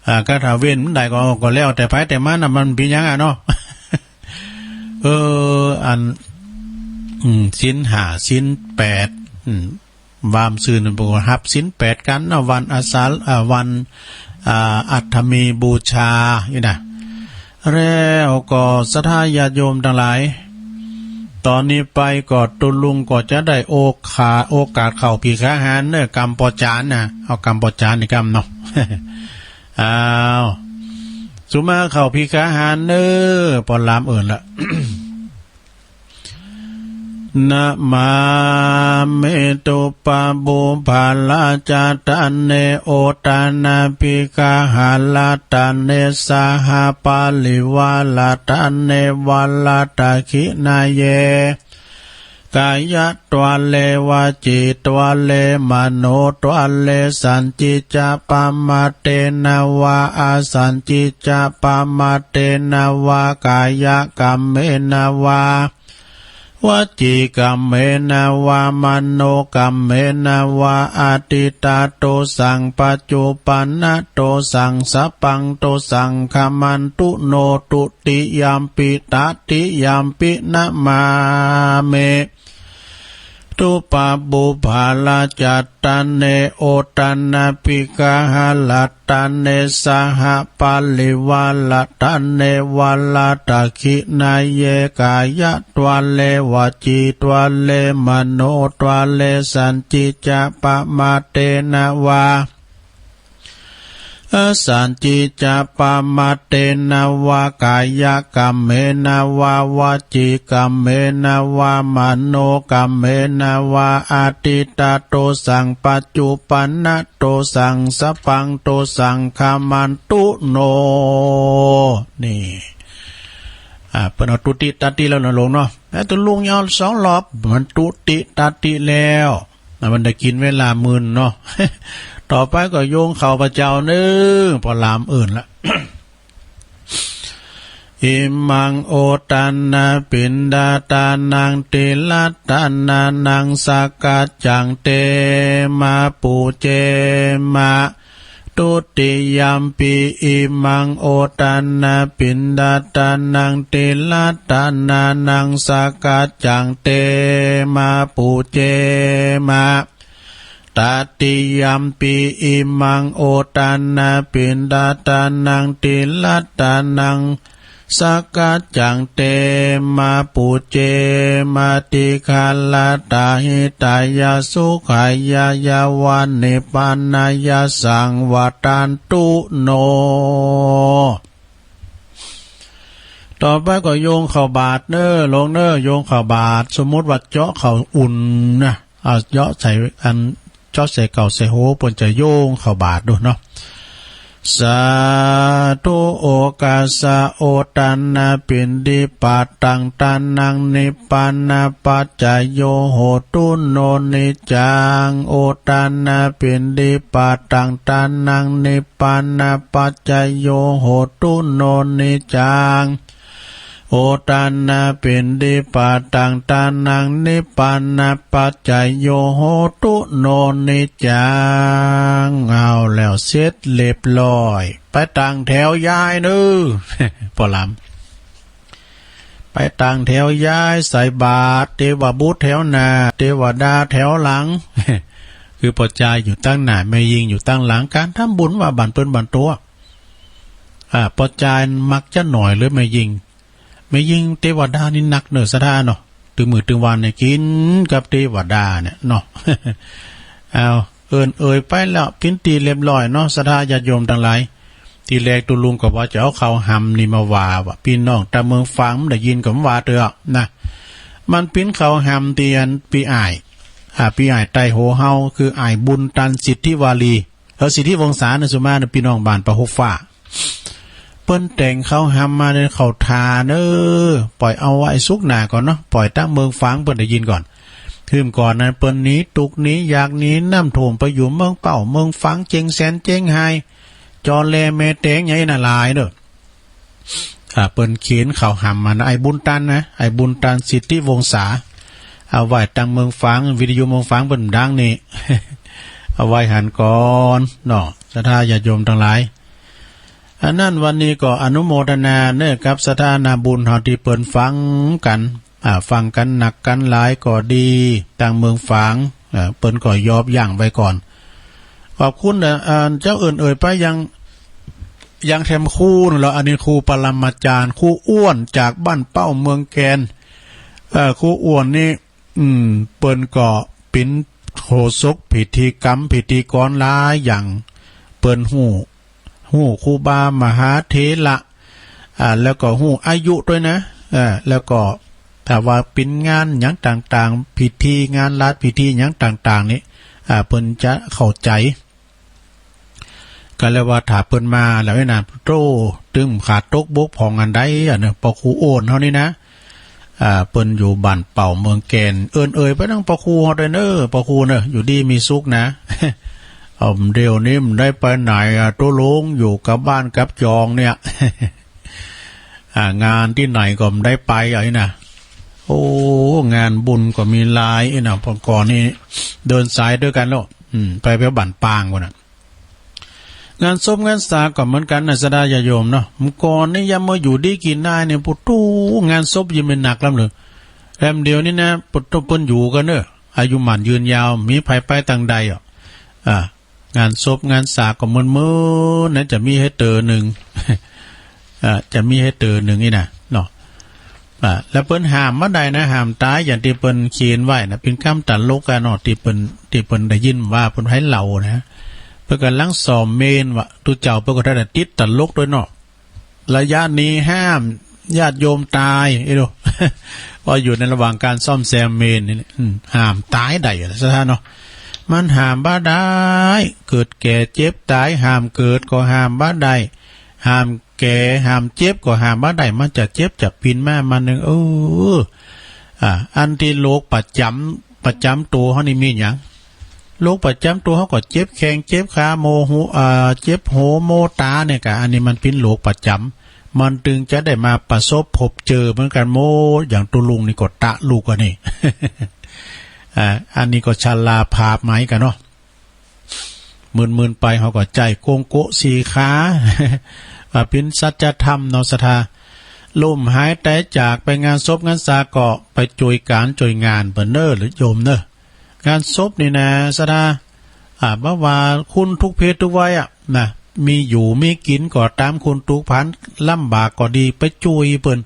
อ่า ก็ถ้าเว้นมันได้ก็ ก็แล้วแต่ไผแต่มันน่ะ มันเป็นหยังอะเนาะ เออ อัน อืม ศีลห้า ศีลแปด อืม วามซื่อนั้นบอกว่าฮับศีลแปดกันนะ วันอาสา อ่า วัน อ่า อัฐมีบูชา นี่นะ แล้วก็ศรัทธาญาติโยมทั้งหลาย ตอนนี้ไปก็ตุลุงก็จะได้โอกาส โอกาสเข้าผีขาหานเนอะ กำปอจานนะ เอากำปอจานนี่กำเนาะ อ้าว สุมาเข้าผีขาหานเนอะ ปอลามเอิ่นละ Namāmi dubbabhū-bhālacattāne uttanabbhikaharattane sahaparivārattane kāyatvāre vacītvāre manotvāre sañcicca pamattena vā asañcicca pamattena vā kāyakammena vā vacīkammena vā manokammena vā atītadossaṃ paccuppannadosaṃ sabbaṃ dossaṃ khamantu no dutiyampi tatiyampi namāmi Tupabubbhalacattanne ottannapigahalattanne sahaparivalattanne varaddakkhiṇeyye kāyatvare vacītvare manotvare sañcicca pamattena vā sañcicca pamattena vā kāyakammena vā vacīkammena vā manokammena vā ātītatosaṃ paccuppannato saṃ sabbaṃ tosaṃ khamantu no. นี่ อ่า เปิ้นเอาตุติตัตติแล้วนะหลวงเนาะ แต่ตัวลุงยาวสองรอบ มันตุติตัตติแล้ว มันได้กินเวลามื้นเนาะ ต่อไปก็โยงเข้าพระเจ้าเน้อ พอลามอื่นละ Imaṃ ottannapiṇḍaṭānaṃ tirattānaṃ sakkaccaṃ te mā pūjema. Dutiyampi imaṃ ottannapiṇḍaṭānaṃ tirattānaṃ sakkaccaṃ te mā pūjema. Tatiyampi imaṃ ottannapiṇḍaṭānaṃ tirattānaṃ sakkaccaṃ te mā pūjema. Dīgharattahitāya sukhāya yāva nibbānāya saṃvattantu no. ต่อไปก็โยงเข้าบาตรเน้อ โยงเน้อ โยงเข้าบาตร สมมุติว่าเจาะเข้าอุ่นนะ เอาเจาะใส่อัน เจาะใส่เก้าใส่โห เปิ้นจะโยงเข้าบาตรดูเนาะ Sādhu okāsa ottannapiṇḍipātaṃ tānaṃ nibbānapaccayo hotu no niccaṃ. Ottannapiṇḍipātaṃ tānaṃ nibbānapaccayo hotu no niccaṃ. Ottannapiṇḍipātaṃ tānaṃ nibbānapaccayo hotu no niccaṃ. เอาแล้ว เสร็จเรียบร้อย ไปตั้งแถวยายเน้อ พอลาม ไปตั้งแถวยายใส่บาตร เทวบุตรแถวหน้า เทวดาแถวหลัง คือป้อจายอยู่ตั้งหน้า แม่ญิงอยู่ตั้งหลัง ก๋านทำบุญว่าบ้านเปิ้นบ้านตั๋ว อ่า ป้อจายมักจะหน่อยหรือแม่ญิง แม่ญิงเตวดานี่นักเน้อศรัทธาเนาะ ตึงมื้อตึงวันเนี่ยกิ๋นกับเตวดาเนี่ยเนาะ เอา เอิ้นเอ่ยไปแล้ว เป๋นตี้เรียบร้อยเนาะ ศรัทธาญาติโยมตังหลาย ตี้แรกตุ๊ลุงก็ว่าจะเอาข้าวหำนี่มาว่า ว่าปี้น้องตางเมืองฝางมันได้ยินก็มันว่าเต๊อะนะ มันเป๋นข้าวหำตี้อันปี้อ้าย อ่า ปี้อ้ายใต้โหเฮา คืออ้ายบุญตันสิทธิวารี เออ สิทธิวงศานะ สุมานะ ปี้น้องบ้านป่าฮกฟ้า เปิ้นแต่งข้าวหำมาเนี่ย ข้าวถ่าเน้อ ป่อยเอาไว้สุกร์หน้าก่อนเนาะ ป่อยตางเมืองฝางเปิ้นได้ยินก่อน หื้มก่อนนั้นเปิ้นหนีตุ๊กข์หนียากหนีน้ำท่วมไปอยู่เมืองเป้าเมืองฝาง เจียงแสนเจียงฮาย จอแลแม่แตง หยังอี้นะหลายเน้อ อ่า เปิ้นเขียนข้าวหำมานะ อ้ายบุญตันนะ อ้ายบุญตันสิทธิวงศา เอาไว้ตางเมืองฝาง วิทยุเมืองฝางเปิ้นดังนี่ เอาไว้หั้นก่อนเนาะ ศรัทธาญาติโยมตังหลาย อันนั้นวันนี้ก็อนุโมทนาเน้อกับศรัทธานาบุญเฮาตี้เปิ้นฟังกั๋น อ่า ฟังกั๋นนักกั๋นหลายก็ดี ตางเมืองฝาง อ่า เปิ้นก็ยอบยั้งไว้ก่อน ขอบคุณนะ อ่า เจ้าเอิ้นเอ่ยไปยัง ยังแถมครูนั่นแหละ อันนี้ครูปรมาจารย์ ครูอ้วนจากบ้านเป้าเมืองแกน เอ่อ ครูอ้วนนี่ อืม เปิ้นก็เป๋นโฆษกพิธีกรรม พิธีกรหลายอย่าง เปิ้นฮู้ ฮู้ครูบามหาเถระ อ่า แล้วก็ฮู้อายุด้วยนะ เออ แล้วก็ถ้าว่าเป๋นงานหยังต่างๆ พิธีงานราชพิธีหยังต่างๆ นี่ อ่า เปิ้นจะเข้าใจ๋ ก็เลยว่าถ้าเปิ้นมาแล้วนี่นะ โต้ ตึงขาดตกบกพร่องอันใดอะเนาะ ป้อครูอ้วนเฮานี่นะ อ่า เปิ้นอยู่บ้านเป้าเมืองแกน เอิ้นเอ่ยไปตังป้อครูเฮาได้เน้อ ป้อครูเน้อ อยู่ดีมีสุขนะ เอา เดี๋ยวนี้บ่ได้ไปไหนอะ ตุ๊ลุงอยู่กับบ้านกับจองเนี่ย อ่า งานตี้ไหนก็บ่ได้ไปอะนี่นะ โอ้ งานบุญก็มีหลายอะนะ เมื่อก่อนนี่เดินสายด้วยกันแล้ว อืม ไป ไปบ้านปางพุ้นน่ะ งานศพงานสาก็เหมือนกั๋นนะ ศรัทธาญาติโยมเนาะ เมื่อก่อนนี่ยามเมื่ออยู่ดีกิ๋นได้เนี่ย ปุโต งานศพยิ่งเป๋นหนักล้ำเลย แถมเดี๋ยวนี้นะ ปุโต เปิ้นอยู่กั๋นเน้อ อายุหมั้นยืนยาว มีไผไปตังใดอ่ะ อ่า งานศพงานสากก็เหมือนๆ นะ จะมีให้เตอหนึ่ง อ่า จะมีให้เตอหนึ่งนี่นะเนาะ อ่า แล้วเปิ้นห้ามบ่ได้นะ ห้ามต๋ายอย่างตี้เปิ้นเขียนไว้นะ เป๋นกำต๋ลกอะเนาะ ตี้เปิ้น ตี้เปิ้นได้ยินว่าเปิ้นให้เล่านะ เปิ้นก่ำลังซ่อมเมนว่า ตุ๊เจ้าเปิ้นก็ได้ติดต๋ลกตวยเนาะ ระยะนี้ห้ามญาติโยมต๋าย เอ้ยดู ว่าอยู่ในระหว่างการซ่อมแซมเมนนี่ อืม ห้ามต๋ายได้อะ ศรัทธาเนาะ มันห้ามบ่ได้ เกิดแก่เจ็บต๋าย ห้ามเกิดก็ห้ามบ่ได้ ห้ามแก่ ห้ามเจ็บก็ห้ามบ่ได้ มันจะเจ็บจะปินมา มันหนึ่ง เออ อ่า อันตี้โรคประจ๋ำ ประจ๋ำตั๋วเฮานี่มีหยัง โรคประจ๋ำตั๋วเฮาก็เจ็บแข้ง เจ็บขา โมหู อ่า เจ็บหู โมต๋าเนี่ยกะ อันนี้มันเป๋นโรคประจ๋ำ มันตึงจะได้มาประสบพบเจอเหมือนกั๋นหมด อย่างตุ๊ลุงนี่ก็ตะลุกอันนี้ อ่า อันนี้ก็ชราภาพไหมกั๋นเนาะ หมื่นๆ ไป เฮาก็ใจ๊โกงโกะสี่ขา ว่าเป๋นสัจธรรมเนาะ ศรัทธา ล้มหายต๋ายจากไป งานศพงานสากก็ไปจ้วยก๋านจ้วยงานเปิ้นเน้อ โยมเน้อ งานศพนี่นะ ศรัทธา อ่า บ่ว่าคนทุกเพศทุกวัยอะนะ มีอยู่มีกิ๋นก็ต๋าม คนตุ๊กข์ภันลำบากก็ดี ไปจ้วยเปิ้น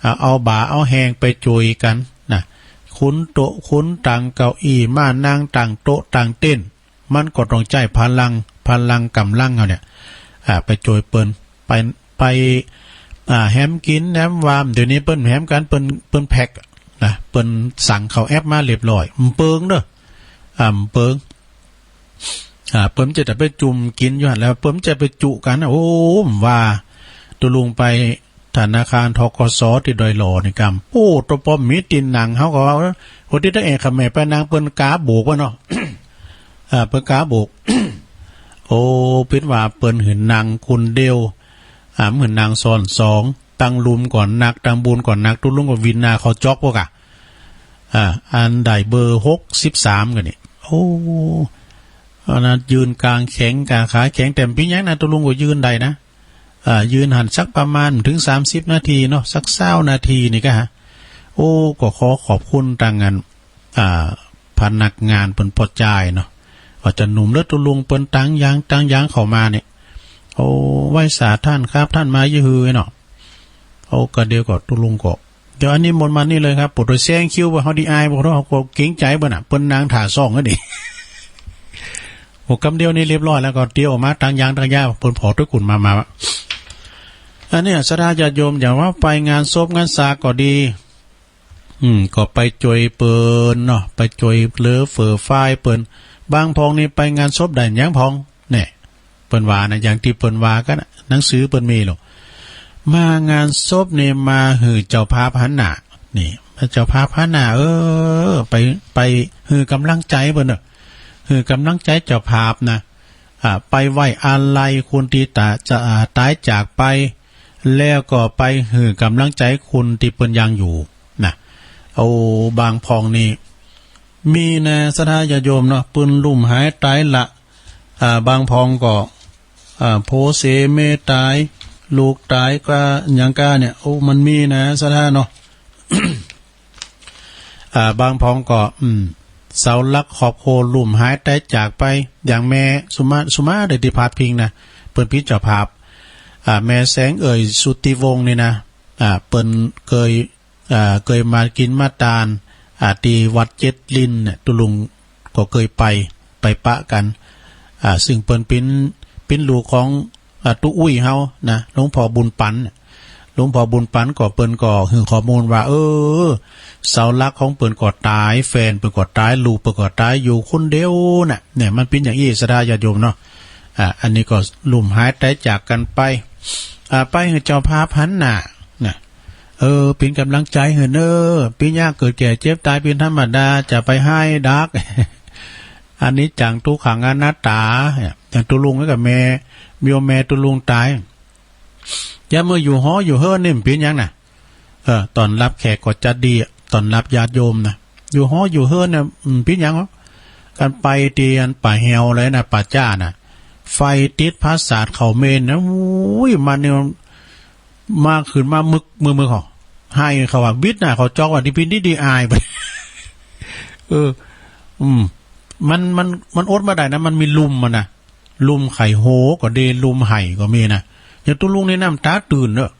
อ่า เอาบ่าเอาแฮงไปจ้วยกั๋นนะ ขนโต๊ะขนตั๋งเก้าอี้ มานั่งตั้งโต๊ะตั้งเต็นท์ มันก็ต้องใจ๊พลัง พลังก๋ำลังเฮาเนี่ย อ่า ไปจ้วยเปิ้น ไป ไป อ่า แหมกิ๋นแหมวาม เดี๋ยวนี้เปิ้นแหมกั๋น เปิ้น เปิ้นแพ็คนะ เปิ้นสั่งเข้าแอปมาเรียบร้อย บ่เปิงเน้อ อ่า บ่เปิง อ่า เปิ้นจะแต่ไปจุ่มกิ๋นอยู่หั่นแหละ เปิ้นจะไปจุกั๋นนะ โอ้ ว่าตุ๊ลุงไปธนาคาร ธ.ก.ส. ตี้ดอยหล่อนี่กำ โอ้ ตั๋วปอมมีตี้นั่ง เฮาก็ว่า โอ้ ตี้ตะแอะขะแหมไปนั่ง เปิ้นก๋าโบกวะเนาะ อ่า เปิ้นก๋าโบก โอ้ เป๋นว่าเปิ้นหื้อนั่งคนเดียว อ่า บ่หื้อนั่งซ้อนสอง ตังลุ่มก็นัก ตังบุญก็นัก ตุ๊ลุงก็วินหน้าเข้าจ๊อกพวกอะ อ่า อันได้เบอร์หกสิบสามกั๋นนี่ โอ้ อันนั้นยืนก๋างแข็ง ก๋างขาแข็ง แต่บ่เป๋นหยังนะ ตุ๊ลุงก็ยืนได้นะ อ่า ยืนหั้นสักประมาณบ่เถิงสามสิบนาทีเนาะ สักซาวนาทีนี่กะฮะ โอ้ ก็ขอขอบคุณตังอัน อ่า พนักงานเปิ้นป้อจายเนาะ ว่าจะหนุ่มเลือดตุ๊ลุงเปิ้นตังยาง ตังยางเข้ามาเนี่ย โอ้ ไหว้สาท่านครับ ท่านมาอยู่หื้อเนาะ โอ้ ก็เดี๋ยวก็ตุ๊ลุงก็ เดี๋ยวอันนี้หมดมานี่เลยครับ ปวดหัวแซงคิวบ่ เฮาดีอายบ่ เฮาก็เกรงใจ๋บ่น่ะ เปิ้นนั่งถ่าซ่องกั๋นนี่ โอ้ กำเดียวนี่เรียบร้อยแล้ว ก็เตียวออกมาตังยางตังยา เปิ้นผอตวยกุ่นมา มา อันเนี้ย ศรัทธาญาติโยม อย่างว่าไปงานศพงานสากก็ดี อืม ก็ไปจ้วยเปิ้นเนาะ ไปจ้วยเหลือเฟือฝ่ายเปิ้น บางพ่องนี่ไปงานศพได้หยังพ่อง แน่ เปิ้นว่านะ อย่างตี้เปิ้นว่ากั๋นนะ หนังสือเปิ้นมีหรอก มางานศพนี่มาหื้อเจ้าภาพหันหน้า นี่ เจ้าภาพหันหน้า เออ ไป ไปหื้อก๋ำลังใจ๋เปิ้นเนาะ หื้อก๋ำลังใจ๋เจ้าภาพนะ อ่า ไปไว้อาลัยคนตี้ต๋า จะ อ่า ต๋ายจากไป แล้วก็ไปหื้อก๋ำลังใจ๋คนตี้เปิ้นยังอยู่นะ โอ้ บางพ่องนี่ มีนะ ศรัทธาญาติโยมเนาะ เปิ้นล้มหายต๋ายละ อ่า บางพ่องก็ อ่า ผัวเสียเมียต๋าย ลูกต๋ายกาหยังกาเนี่ย โอ้ มันมีนะ ศรัทธาเนาะ อ่า บางพ่องก็ อืม เสาหลักครอบครัวล้มหายต๋ายจากไป อย่างแม่สุมา สุมาได้ตี้พาดพิงนะ เปิ้นเป๋นเจ้าภาพ อ่า แม่แสงเอ่ย สุทธิวงศ์นี่นะ อ่า เปิ้นเกย อ่า เกยมากิ๋นมาตาน อ่า ตี้วัดเจ็ดลิ้นเนี่ย ตุ๊ลุงก็เกยไป ไปปะกั๋น อ่า ซึ่งเปิ้นเป๋น เป๋นลูกของ อ่า ตุ๊อุ้ยเฮานะ หลวงพ่อบุญปันเนี่ย หลวงพ่อบุญปันก็เปิ้นก็หื้อข้อมูลว่า เออ เสาหลักของเปิ้นก็ต๋าย แฟนเปิ้นก็ต๋าย ลูกเปิ้นก็ต๋าย อยู่คนเดียวน่ะ เนี่ย มันเป๋นอย่างอี้ ศรัทธาญาติโยมเนาะ อ่า อันนี้ก็ล้มหายต๋ายจากกั๋นไป อ่า ไปหื้อเจ้าภาพหันหน้านะ เออ เป๋นก๋ำลังใจ๋หื้อเน้อ เป๋นยากเกิดแก่เจ็บต๋ายเป๋นธรรมดา จะไปฮ้ายดัก อนิจจังทุกขังอนัตตา เนี่ย อย่างตุ๊ลุงกับแม่ โยมแม่ตุ๊ลุงต๋าย ยามเมื่ออยู่หออยู่เฮือนนี่บ่เป๋นหยังนะ เออ ต้อนรับแขกก็จัดดีอะ ต้อนรับญาติโยมนะ อยู่หออยู่เฮือนเนี่ย อืม บ่เป๋นหยังหรอก กั๋นไปตี้อันป่าแฮวเลยนะ ป่าจ๊าน่ะ ไฟติดผาสาทเข้าเมนนะ โอ้ย มันเนี่ย มาขึ้นมามึก มึก มึกเขา ฮ้ายเขาว่า บิดหน้าเข้าจ๊อกว่า ตี้เป๋นดีดีอายไป เออ อืม มัน มัน มันอดบ่ได้นะ มันมีลุมมันนะ ลุมไข่โหก็ดี ลุมไห้ก็มีนะ อย่างตุ๊ลุงนี่น้ำตาตื่นเนอะ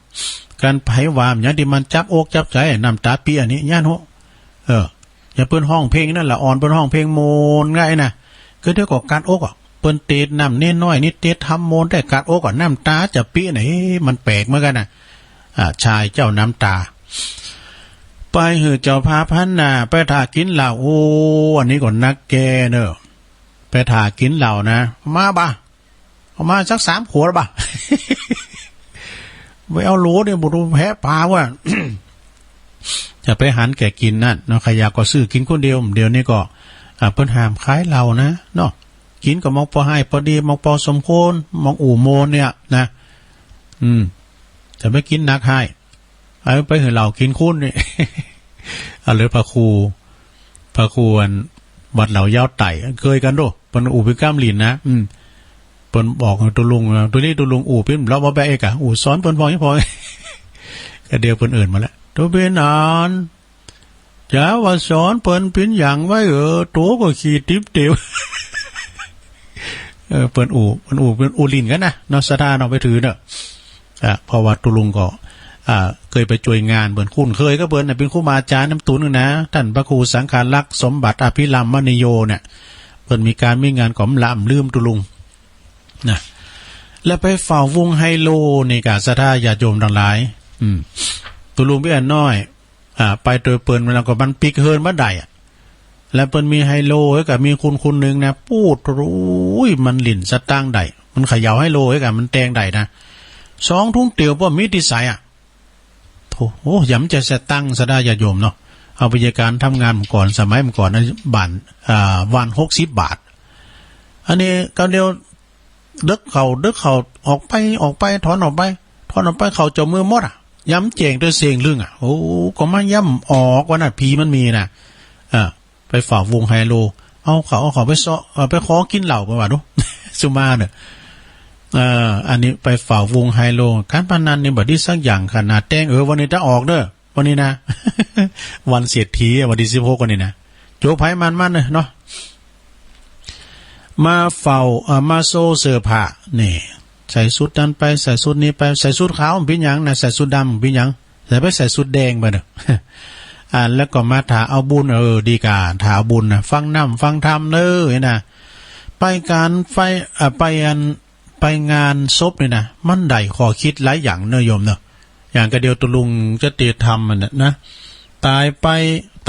การไผว่ามันอย่างที่มันจับอกจับใจ น้ำตาเปียนี่ย่านโห เออ อย่างเปิ้นฮ้องเพลงนั่นแหละ อ่อนเปิ้นฮ้องเพลงโมนง่ายนะ ก็เดี๋ยวก็กัดอกอ่ะ เปิ้นเตดน้ำเน้นน้อยนี่เตดทำโมนได้กัดอกอ่ะ น้ำตาจะเปียน่ะ เอ๊ะ มันแปลกเหมือนกันนะ อ่า ชายเจ้าน้ำตา ไปหื้อเจ้าภาพหันหน้าไปถ่ากินเหล้า โอ้ อันนี้ก็นักแกเนอะ ไปถ่ากินเหล้านะ มาบ่ะ เอามาสักสามขวดบ่ะ ไปเอาโหลเนี่ยบุตรแพ้ปาว่ะ จะไปหันแก่กินนั่นเนาะ ใครอยากก็ซื้อกินคนเดียว เดี๋ยวนี้ก็ อ่า เปิ้นห้ามขายเหล้านะเนาะ กินก็มองพอให้พอดี มองพอสมควร มองอู่โมนเนี่ยนะ อืม จะไม่กินนักให้ เอาไปหื้อเหล้ากินคุณนี่ เอาเลยพระครู พระครูอันวัดเหล่ายาวไต่ เคยกันโด เปิ้นอู่ปิ้นกล้ามหลินนะ อืม เปิ้นบอกตุ๊ลุงว่า ตุ๊นี้ตุ๊ลุงอู่ปิ้น เราบ่แบกเอกอะ อู่สอนเปิ้นพอนี้พอ ก็เดี๋ยวเปิ้นเอิ้นมาแล้ว ตุ๊ปิ้นอัน จ๋าว่าสอนเปิ้นปิ้นหยังไว้ เออ ตัวก็ขี้ติ๊บเตียว เออ เปิ้นอู่ เปิ้นอู่ เปิ้นอู่หลินกันนะเนาะ ศรัทธาเนาะ ไปถือเนาะ อ่ะ เพราะว่าตุ๊ลุงก็ อ่า เคยไปช่วยงานเปิ้น คุ้นเคยกับเปิ้นนะ เป็นครูบาอาจารย์น้ำตุนนะ ท่านพระครูสังฆารักษ์สมบัติอภิรามมณีโยเนี่ย เปิ้นมีการมีงานก็บ่ละบ่ลืมตุ๊ลุงนะ แล้วไปเฝ้าวงไฮโลนี่กะ ศรัทธาญาติโยมทั้งหลาย อืม ตุ๊ลุงเปียน้อย อ่า ไปโดยเปิ้นแล้วก็มันปิกเฮิรนบ่ได้อะ แล้วเปิ้นมีไฮโล แล้วก็มีคนคนหนึ่งนะ ปู๊ด โอ้ย มันหลิ้นสตางค์ได้ มันเขย่าไฮโล แล้วก็มันแตงได้นะ สองถุงเตียวบ่มีที่ใส่อะ โถ โอ้ ยำจะสตังค์ศรัทธาญาติโยมเนาะ เอาวิชาการทำงานมาก่อน สมัยมาก่อนนะ บ้าน อ่า วันหกสิบบาท อันนี้ก็เดียว เดิกเข้า เดิกเข้า ออกไป ออกไป ถอนออกไป ถอนออกไป เข้าเจ้ามือหมดอะ ยำแจ้งด้วยเสียงลึงอะ โอ้ ก็มายำออกว่าน่ะ ผีมันมีน่ะ อ่า ไปเฝ้าวงไฮโล เอาเขา เอาเขาไปเซาะ เอาไปขอกินเหล้าไปว่าดู สุมาเนี่ย เอ่อ อันนี้ไปเฝ้าวงไฮโล การพนันนี่บ่ดีสักอย่าง ขนาดแตง เออ วันนี้จะออกเด้อ วันนี้นะ วันเศรษฐีอะ วันที่สิบหก วันนี้นะ โจกไผมันมันเลยเนาะ มาเฝ้า เอ่อ มาโซ่เสื้อผ้า นี่ ใส่ชุดนั้นไป ใส่ชุดนี้ไป ใส่ชุดขาวมันเป็นหยังนะ ใส่ชุดดำมันเป็นหยัง ใส่ไปใส่ชุดแดงไปเนอะ อ่า แล้วก็มาถ่าเอาบุญ เออ ดีกา ถ่าเอาบุญนะ ฟังน้ำฟังธรรมเนอะ นะ ไปการ ไป อ่า ไปอัน ไปงานศพนี่นะ มันได้ข้อคิดหลายอย่างเนอะโยมเนอะ อย่างกะเดียวตุ๊ลุงจะเตรียมทำมันน่ะนะ ตายไป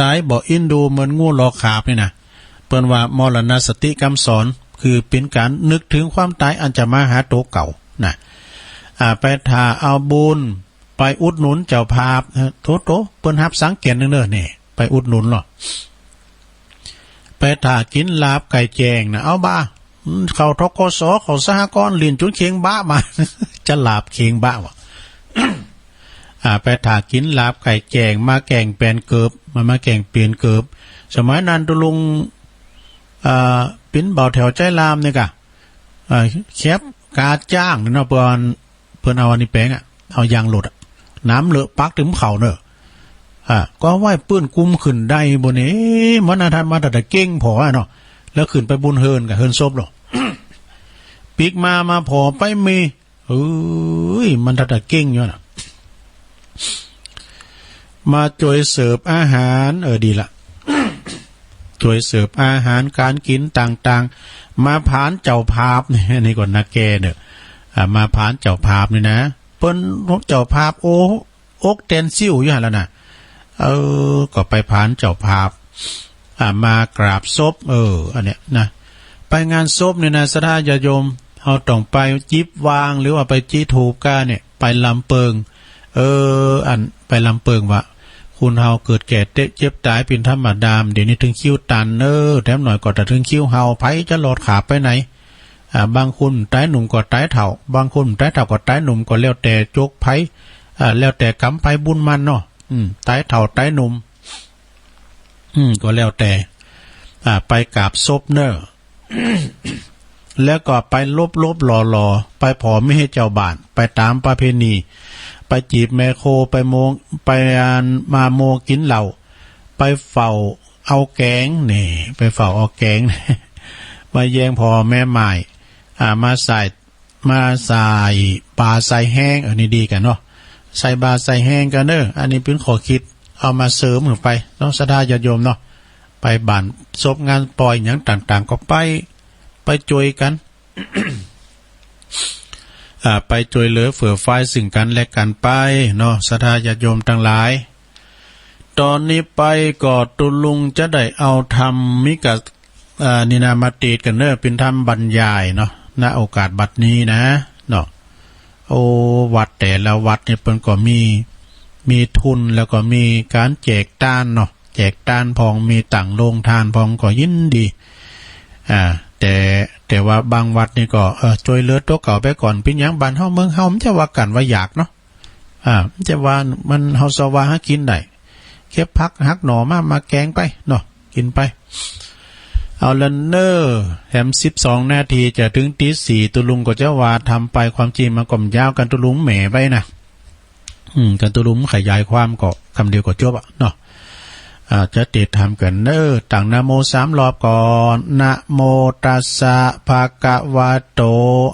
ตายบ่อินดูเหมือนงูหลอกขาบนี่นะ เปิ้นว่ามรณสติคำสอน คือเป็นการนึกถึงความตายอันจะมาหาตัวเก่านะ อ่า ไปถ่าเอาบุญ ไปอุดหนุนเจ้าภาพนะ โถ โถ เปิ้นฮับสังเกตหนึ่งเด้อ นี่ ไปอุดหนุนหรอ ไปถ่ากินลาบไก่แจ้งนะ เอาบ่า เข้า ธ.ก.ส. เข้าสหกรณ์ หลิ้นจุนเข่งบะมา จะลาบเข่งบะวะ อ่า ไปถ่ากินลาบไก่แจ้ง มาแกงแปนเกิบ มา มาแกงเปลี่ยนเกิบ สมัยนั้นตุ๊ลุง อ่า ปิ้นเบาแถวใจรามนี่กะ อ่า แคบกาจ้างเนาะ เปิ้น เปิ้นเอาอันนี้แปงอะ เอายางหลดอะ น้ำเลอะปักถึงเขาเนอะ อ่า ก็ไหว้ปื้นกุมขึ้นได้บ่เนี่ย เอ๊ะ มันน่าทันมาแต่เก่งพออะเนาะ แล้วขึ้นไปบุญเฮิรนกับเฮิรนศพหรอ ปีกมา มาพอไปมี เอ้ย มันทัดเก่งอยู่น่ะ มาช่วยเสิร์ฟอาหาร เออ ดีละ ช่วยเสิร์ฟอาหารการกินต่างๆ มาผานเจ้าภาพนี่ อันนี้ก็นักแกเนอะ อ่า มาผานเจ้าภาพนี่นะ เปิ้นเจ้าภาพ โอ้ อกแตนซิ่วอยู่หั่นแล้วนะ เออ ก็ไปผานเจ้าภาพ อ่ะ มากราบศพ เออ อันเนี้ยนะ ไปงานศพเนี่ยนะ ศรัทธาญาติโยม เฮาต้องไปจิบวาง หรือว่าไปจี้ธูปกาเนี่ย ไปลำเปิง เออ อันไปลำเปิงว่า คนเฮาเกิดแก่เจ็บตายเป็นธรรมดา เดี๋ยวนี้ถึงคิวตันเนอะ แถมหน่อยก็จะถึงคิวเฮา ไผจะรอดขาบไปไหน อ่า บางคนตายหนุ่มก็ตายเฒ่า บางคนตายเฒ่าก็ตายหนุ่ม ก็แล้วแต่โจกไผ อ่า แล้วแต่กรรมไผบุญมันเนาะ อืม ตายเฒ่าตายหนุ่ม อืม ก็แล้วแต่ อ่า ไปกราบศพเนอะ แล้วก็ไปลบๆ หล่อๆ ไปผ่อเมียเจ้าบ้าน ไปตามประเพณี ไปจีบแม่โค ไปโมง ไปอันมาโมกินเหล้า ไปเฝ้า เอาแกงนี่ ไปเฝ้าเอาแกง มาแยงพ่อแม่ไม้ อ่า มาใส่ มาใส่บาใส่แฮง เออ นี่ดีกันเนาะ ใส่บาใส่แฮงกันเนอะ อันนี้เป็นข้อคิด เอามาเสริมขึ้นไปเนาะ ศรัทธาญาติโยมเนาะ ไปบ้านศพงานปล่อยหยังต่างๆ ก็ไป ไปจ่วยกัน อ่า ไปจ่วยเหลือเฟื่อฟายซึ่งกันและกันไปเนาะ ศรัทธาญาติโยมทั้งหลาย ตอนนี้ไปก็ตุลุงจะได้เอาธรรมิกะ อ่า นี่นะ มาเตสน์กันเนอะ เป็นธรรมบรรยายเนาะ ณ โอกาสบัดนี้นะ เนาะ โอ้ วัดแต่ละวัดนี่เปิ้นก็มี มีทุนแล้วก็มีการแจกตานเนาะ แจกตานพ่อง มีตั้งโรงทานพ่องก็ยินดี อ่า แต่ แต่ว่าบางวัดนี่ก็ เออ จ่วยเหลือตั๋วเก่าไปก่อน เป๋นหยังบ้านเฮาเมืองเฮา มันจะว่ากั๋นว่าอยากเนาะ อ่า มันจะว่ามัน เฮาสะว่าหากิ๋นได้ เก็บผักหักหน่อมา มาแกงไปเนาะ กิ๋นไป เอาละเนอะ แหมสิบสองนาทีจะถึงตี๋สี่ ตุลุงก็จะว่าธรรมไป ความจริงมันก็บ่ยาวกั๋น ตุลุงแหมไปนะ อืม กั๋นตุลุงขยายความก็กำเดียวก็จบอะเนาะ อ่า จะเตสน์ธรรมกั๋นเนอะ ตั้งนะโมสามรอบก่อน นะโมตัสสะ ภะคะวะโต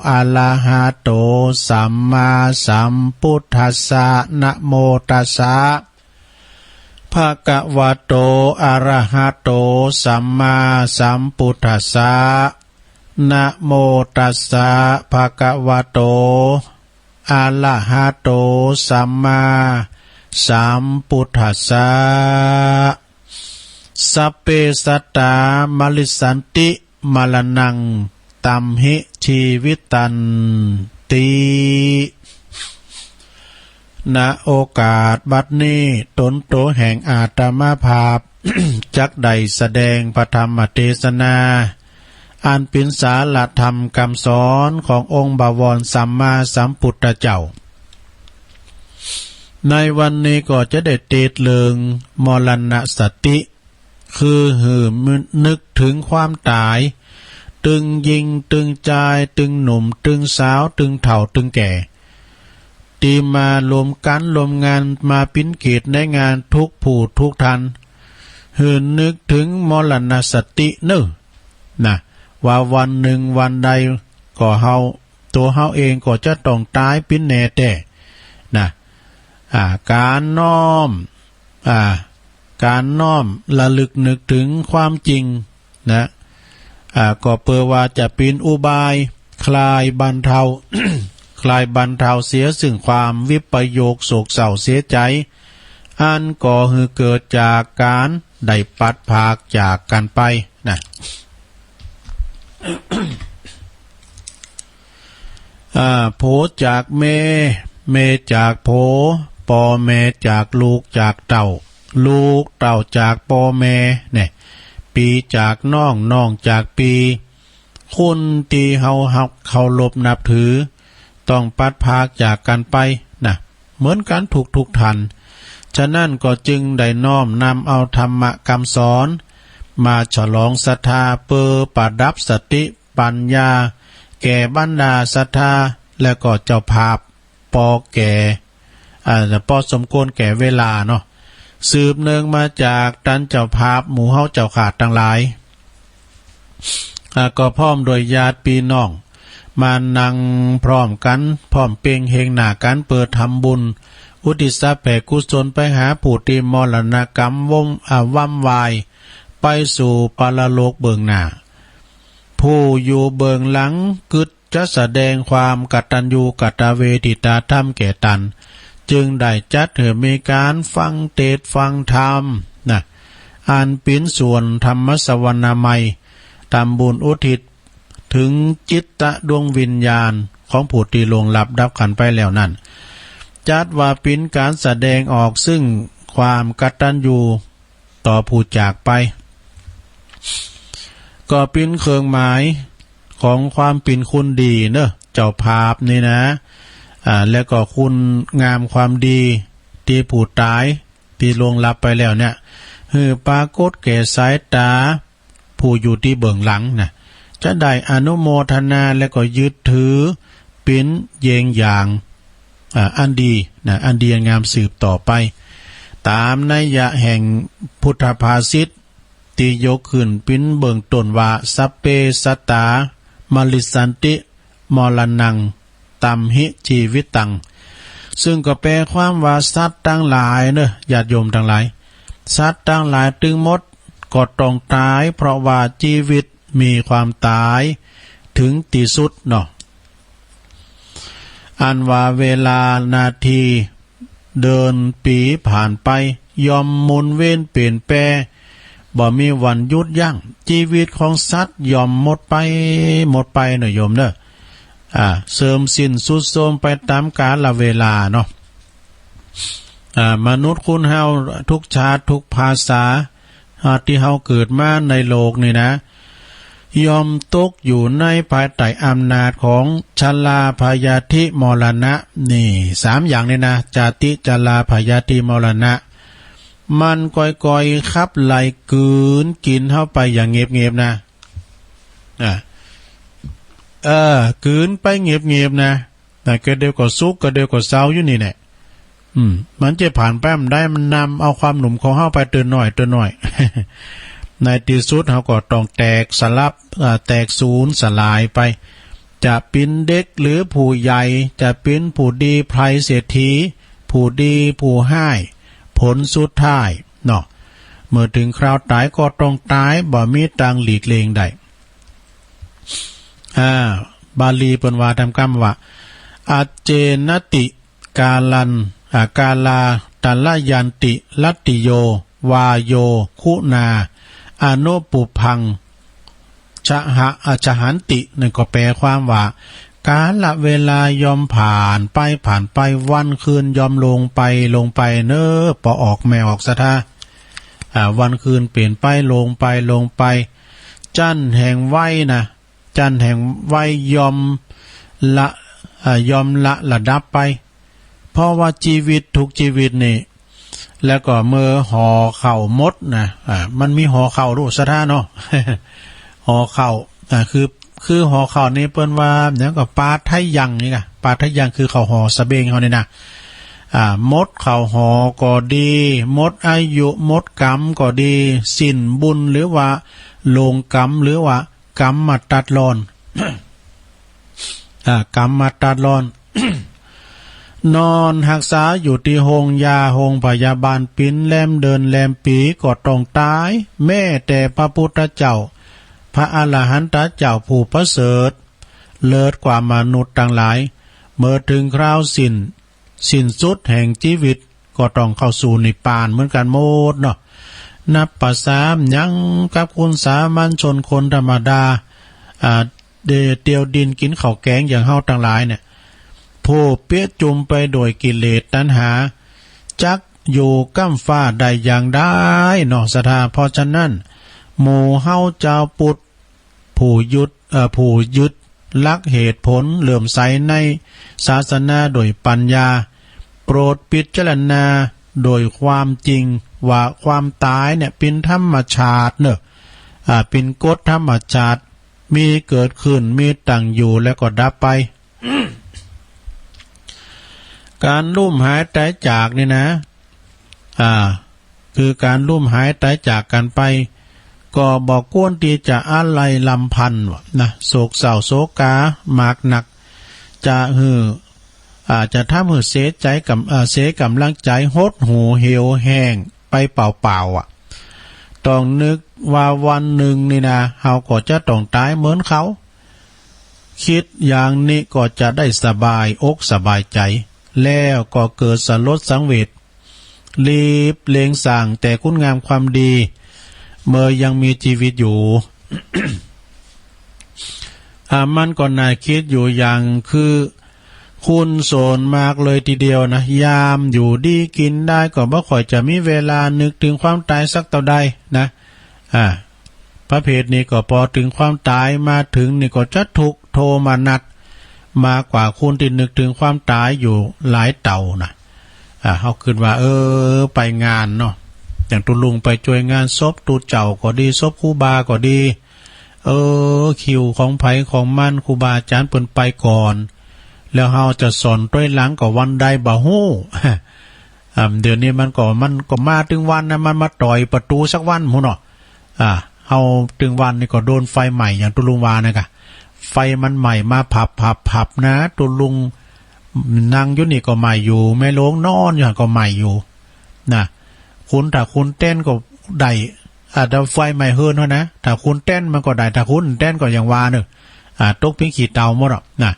อะระหะโต สัมมาสัมพุทธัสสะ นะโมตัสสะ ภะคะวะโต อะระหะโต สัมมาสัมพุทธัสสะ นะโมตัสสะ ภะคะวะโต อะระหะโต สัมมาสัมพุทธัสสะ สัพเพสัตตา มะริสสันติ มะระณัง ตัมหิ จีวิตันติ ณ โอกาสบัดนี้ ตนโตแห่งอาตมาภาพ จักได้แสดงพระธรรมเตสนา อันเป๋นสาระธรรมกำสอนขององค์บวรสัมมาสัมพุทธเจ้า ในวันนี้ก็จะได้เตสน์เรื่องมรณสติ คือหื้อนึกถึงความต๋าย ตึงญิง ตึงจาย ตึงหนุ่ม ตึงสาว ตึงเฒ่า ตึงแก่ ตี้มาร่วมกั๋นร่วมงาน มาเป๋นเกียรติในงานทุกผู้ทุกท่าน หื้อนึกถึงมรณสติเนอะ นะ ว่าวันหนึ่งวันใดก็เฮา ตั๋วเฮาเองก็จะต้องต๋ายเป๋นแน่แต๊นะ อ่า ก๋านน้อม อ่า ก๋านน้อมระลึกนึกถึงความจริงนะ อ่า ก็เปื้อว่าจะเป๋นอุบายคลายบรรเทา คลายบรรเทาเสียซึ่งความวิปโยคโศกเศร้าเสียใจ๋ อันก่อหื้อเกิดจากก๋านได้ปัดพรากจากกั๋นไปนะ อ่า ผัวจากเมีย เมียจากผัว ป้อแม่จากลูกจากเต้า ลูกเต้าจากป้อแม่ เนี่ย ปี้จากน้อง น้องจากปี้ คนตี้เฮาฮักเคารพนับถือ ต้องปัดพรากจากกั๋นไปนะ เหมือนกั๋นทุกๆ ท่าน ฉะนั้นก็จึงได้น้อมนำเอาธรรมะกำสอน มาฉลองศรัทธา เปื้อประดับสติปัญญา แก่บรรดาศรัทธา และก็เจ้าภาพ ปอแก่ อ่า ปอสมควรแก่เวลาเนาะ สืบเนื่องมาจากต้านเจ้าภาพหมู่เฮาเจ้าข้าตังหลาย อ่า ก็พร้อมด้วยญาติปี้น้อง มานั่งพร้อมกั๋น พร้อมเป่งเฮงหน้ากั๋น เปื้อทำบุญ อุทิศแผ่กุศลไปหาผู้ตี้มรณกรรมวม อ่า วำวาย ไปสู่ปรโลกเบื้องหน้า ผู้อยู่เบื้องหลังกึ๊ดจะแสดงความกตัญญูกตเวทิตาธรรมแก่ต้าน จึงได้จัดหื้อมีก๋านฟังเตสน์ฟังธรรมนะ อันเป๋นส่วนธรรมสวนามัย ทำบุญอุทิศถึงจิตดวงวิญญาณของผู้ตี้ล่วงลับดับขันธ์ไปแล้วนั้น จัดว่าเป๋นก๋านแสดงออกซึ่งความกตัญญู ต่อผู้จากไป ก็เป๋นเครื่องหมายของความเป๋นคนดีเนอะ เจ้าภาพนี่นะ อ่า แล้วก็คุณงามความดีตี้ผู้ต๋ายตี้ล่วงลับไปแล้วเนี่ย หื้อปรากฏแก่สายต๋าผู้อยู่ตี้เบื้องหลังนะ จะได้อนุโมทนาและก็ยึดถือเป๋นเยียงอย่าง อ่า อันดีนะ อันดีอันงามสืบต่อไป ต๋ามนัยยะแห่งพุทธภาษิต ที่ยกขึ้นเป็นเบื้องต้นว่า สัพเพสัตตา มริสสันติ มรณัง ตัมหิ จีวิตัง ซึ่งก็แปลความว่าสัตว์ทั้งหลายเนอะ ญาติโยมทั้งหลาย สัตว์ทั้งหลายทั้งหมดก็ต้องตาย เพราะว่าชีวิตมีความตายถึงที่สุดเนาะ อันว่าเวลานาทีเดือนปีผ่านไป ย่อมหมุนเวียนเปลี่ยนแปลง บ่มีวันหยุดยั้ง ชีวิตของสัตว์ย่อมหมดไป หมดไปเนอะโยมเนอะ อ่า เสื่อมสิ้นทรุดโทรมไปตามกาลเวลาเนาะ อ่า มนุษย์คนเฮาทุกชาติทุกภาษา อ่า ที่เฮาเกิดมาในโลกนี่นะ ย่อมตกอยู่ในภายใต้อำนาจของชราพยาธิมรณะ นี่สามอย่างนี่นะ จาติ ชราพยาธิมรณะ มันก่อยๆขับไล่กลืนกินเฮาไปอย่างเงียบๆนะ อ่ะ เออ กลืนไปเงียบๆนะ นะ กะเดียวก็สุขกะเดียวก็เศร้าอยู่นี่แหละ อืม มันจะผ่านไปบ่ได้ มันนำเอาความหนุ่มของเฮาไปเตื้อน้อยเตื้อน้อย ในที่สุดเฮาก็ต้องแตกสลับ อ่า แตกสูญสลายไป จะเป็นเด็กหรือผู้ใหญ่ จะเป็นผู้ดีไพร่เศรษฐี ผู้ดีผู้ฮ้าย ผลสุดท้ายเนาะ เมื่อถึงคราวตายก็ต้องตาย บ่มีตางหลีกเลี่ยงได้ อ่า บาลีเปิ้นว่าตามกำว่า อัจเจนติ กาลัน อ่า กาลาตะละยันติ รัตติโย วาโย คุณา อนุปุพพัง ชะหะ อชหันติ นั่นก็แปลความว่า กาลเวลาย่อมผ่านไป ผ่านไป วันคืนย่อมลงไป ลงไปเนอะ ปอออกแม่ออกศรัทธา อ่า วันคืนเปลี่ยนไป ลงไป ลงไป จั้นแห่งวัยนะ จั้นแห่งวัยย่อมละ อ่า ย่อมละระดับไป เพราะว่าชีวิตทุกชีวิตนี่ แล้วก็เมื่อห่อข้าวหมดนะ อ่า มันมีห่อข้าวลูกศรัทธาเนาะ ห่อข้าว อ่า คือ คือห่อข้าวนี่เปิ้นว่าหยังก็ปาทะยังนี่กะ ปาทะยังคือข้าวห่อสะเบงเฮานี่นะ อ่า หมดข้าวห่อก็ดี หมดอายุ หมดกรรมก็ดี สิ้นบุญหรือว่าลงกรรมหรือว่า กรรมมาตัดรอน อ่า กรรมมาตัดรอน นอนฮักษาอยู่ตี้โฮงยาโฮงพยาบาล ปิ๋นแรมเดือนแรมปี๋ก็ต้องต๋าย แม้แต่พระพุทธเจ้า พระอรหันตเจ้าผู้ประเสริฐ เลิศกว่ามนุษย์ตังหลาย เมื่อเถิงคราวสิ้น สิ้นสุดแห่งจีวิต ก็ต้องเข้าสู่นิพพานเหมือนกั๋นหมดเนาะ นับประสาหยังกับคนสามัญชนคนธรรมดา อ่า เตียวดินกิ๋นข้าวแกงอย่างเฮาตังหลายเนี่ย ผู้เปียกจุ่มไปโดยกิเลสตัณหา จักอยู่ก้ำฟ้าได้อย่างใดเนาะศรัทธา เพราะฉะนั้น หมู่เฮาจาวพุทธ ผู้ยึด เอ่อ ผู้ยึดหลักเหตุผล เลื่อมใสในศาสนาโดยปัญญา โปรดพิจารณาโดยความจริงว่าความต๋ายเนี่ยเป๋นธรรมชาติเนาะ อ่า เป๋นกฎธรรมชาติ มีเกิดขึ้น มีตั้งอยู่ แล้วก็ดับไป ก๋านลุ่มหายต๋ายจากนี่นะ อ่า คือก๋านลุ่มหายต๋ายจากกั๋นไป ก็บ่ควรตี้จะอาลัยรำพันวะนะ โศกเศร้าโศกามากนัก จะหื้อ อ่า จะทำหื้อเสียใจ๋กำ อ่า เสียก๋ำลังใจ๋ หดหู่เหี่ยวแห้งไปเปล่าๆ อ่ะ ต้องนึกว่าวันนึ่งนี่นะ เฮาก็จะต้องต๋ายเหมือนเขา คิดอย่างนี้ก็จะได้สบายอกสบายใจ๋ แล้วก็เกิดสลดสังเวช รีบเล็งสร้างแต่คุณงามความดี เมื่อยังมีจีวิตอยู่ อ่า มันก็น่าคิดอยู่อย่างคือ คนส่วนมากเลยทีเดียวนะ ยามอยู่ดีกิ๋นได้ก็บ่ค่อยจะมีเวลานึกเถิงความต๋ายสักเต้าใดนะ อ่า ประเภทนี้ก็ปอเถิงความต๋ายมาเถิงนี่ก็จะทุกข์โทมนัส มากกว่าคนตี้นึกเถิงความต๋ายอยู่หลายเต้านะ อ่า เฮาคิดว่า เออ ไปงานเนาะ อย่างตุ๊ลุงไปจ้วยงานศพตุ๊เจ้าก็ดี ศพครูบาก็ดี เออ คิวของใผของมัน ครูบาอาจ๋ารย์เปิ้นไปก่อน แล้วเฮาจะสอนตวยหลังก็วันใดบ่ฮู้ อ่า เดี๋ยวนี้มันก็ มันก็มาเถิงวันนะ มันมาต่อยประตู๋สักวันพุ้นเนาะ อ่า เฮาตึงวันนี่ก็โดนไฟไหม้อย่างตุลุงว่านะกะ ไฟมันไหม้มาผับผับผับนะ ตุลุงนั่งอยู่นี่ก็ไหม้อยู่ แม่หลวงนอนอยู่หั่นก็ไหม้อยู่นะ คุณถ้าคุณเต้นก็ได้ อ่า แต่ไฟไหม้เฮือนเฮานะ ถ้าคุณเต้นมันก็ได้ ถ้าคุณเต้นก็อย่างว่าเนอะ อ่า ตกเป็นขี้เถ้าหมดอ่ะนะ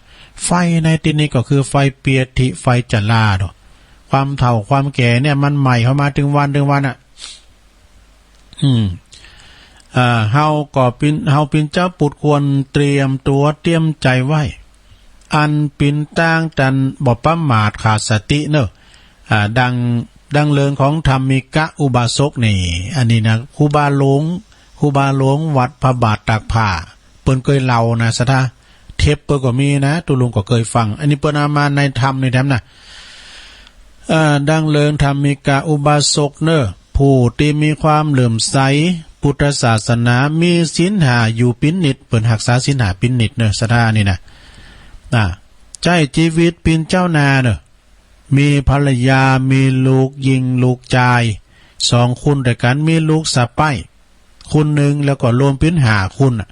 ไฟในที่นี้ก็คือไฟเปียธิ ไฟจราเนาะ ความเฒ่าความแก่เนี่ยมันไหม้เข้ามาตึงวันตึงวันอ่ะ อืม อ่า เฮาก็ปิน เฮาปินเจ้าปุตรควรเตรียมตัวเตรียมใจไว้ อันปินตางตันบ่ประมาทขาดสติเนอะ อ่า ดัง ดังเรื่องของธรรมิกะอุบาสกนี่ อันนี้นะ ครูบาหลวง ครูบาหลวงวัดพระบาทตากผ้า เปิ้นเกยเล่านะ สะท้า เทปเปิ้นก็มีนะ ตุลุงก็เกยฟัง อันนี้เปิ้นเอามาในธรรมนี่แถมนะ อ่า ดังเรื่องธรรมิกะอุบาสกเนอะ ผู้ที่มีความเหลื่อมใสพุทธศาสนา มีศีลห้าอยู่ปินนิด เปิ้นฮักษาศีลห้าปินนิดเนอะ สะท้านี่นะ อ่า ใช้ชีวิตปินเจ้านาเนอะ มีภรรยา มีลูกหญิงลูกจาย สองคนด้วยกัน มีลูกสะใภ้คนหนึ่ง แล้วก็รวมปินห้าคนน่ะ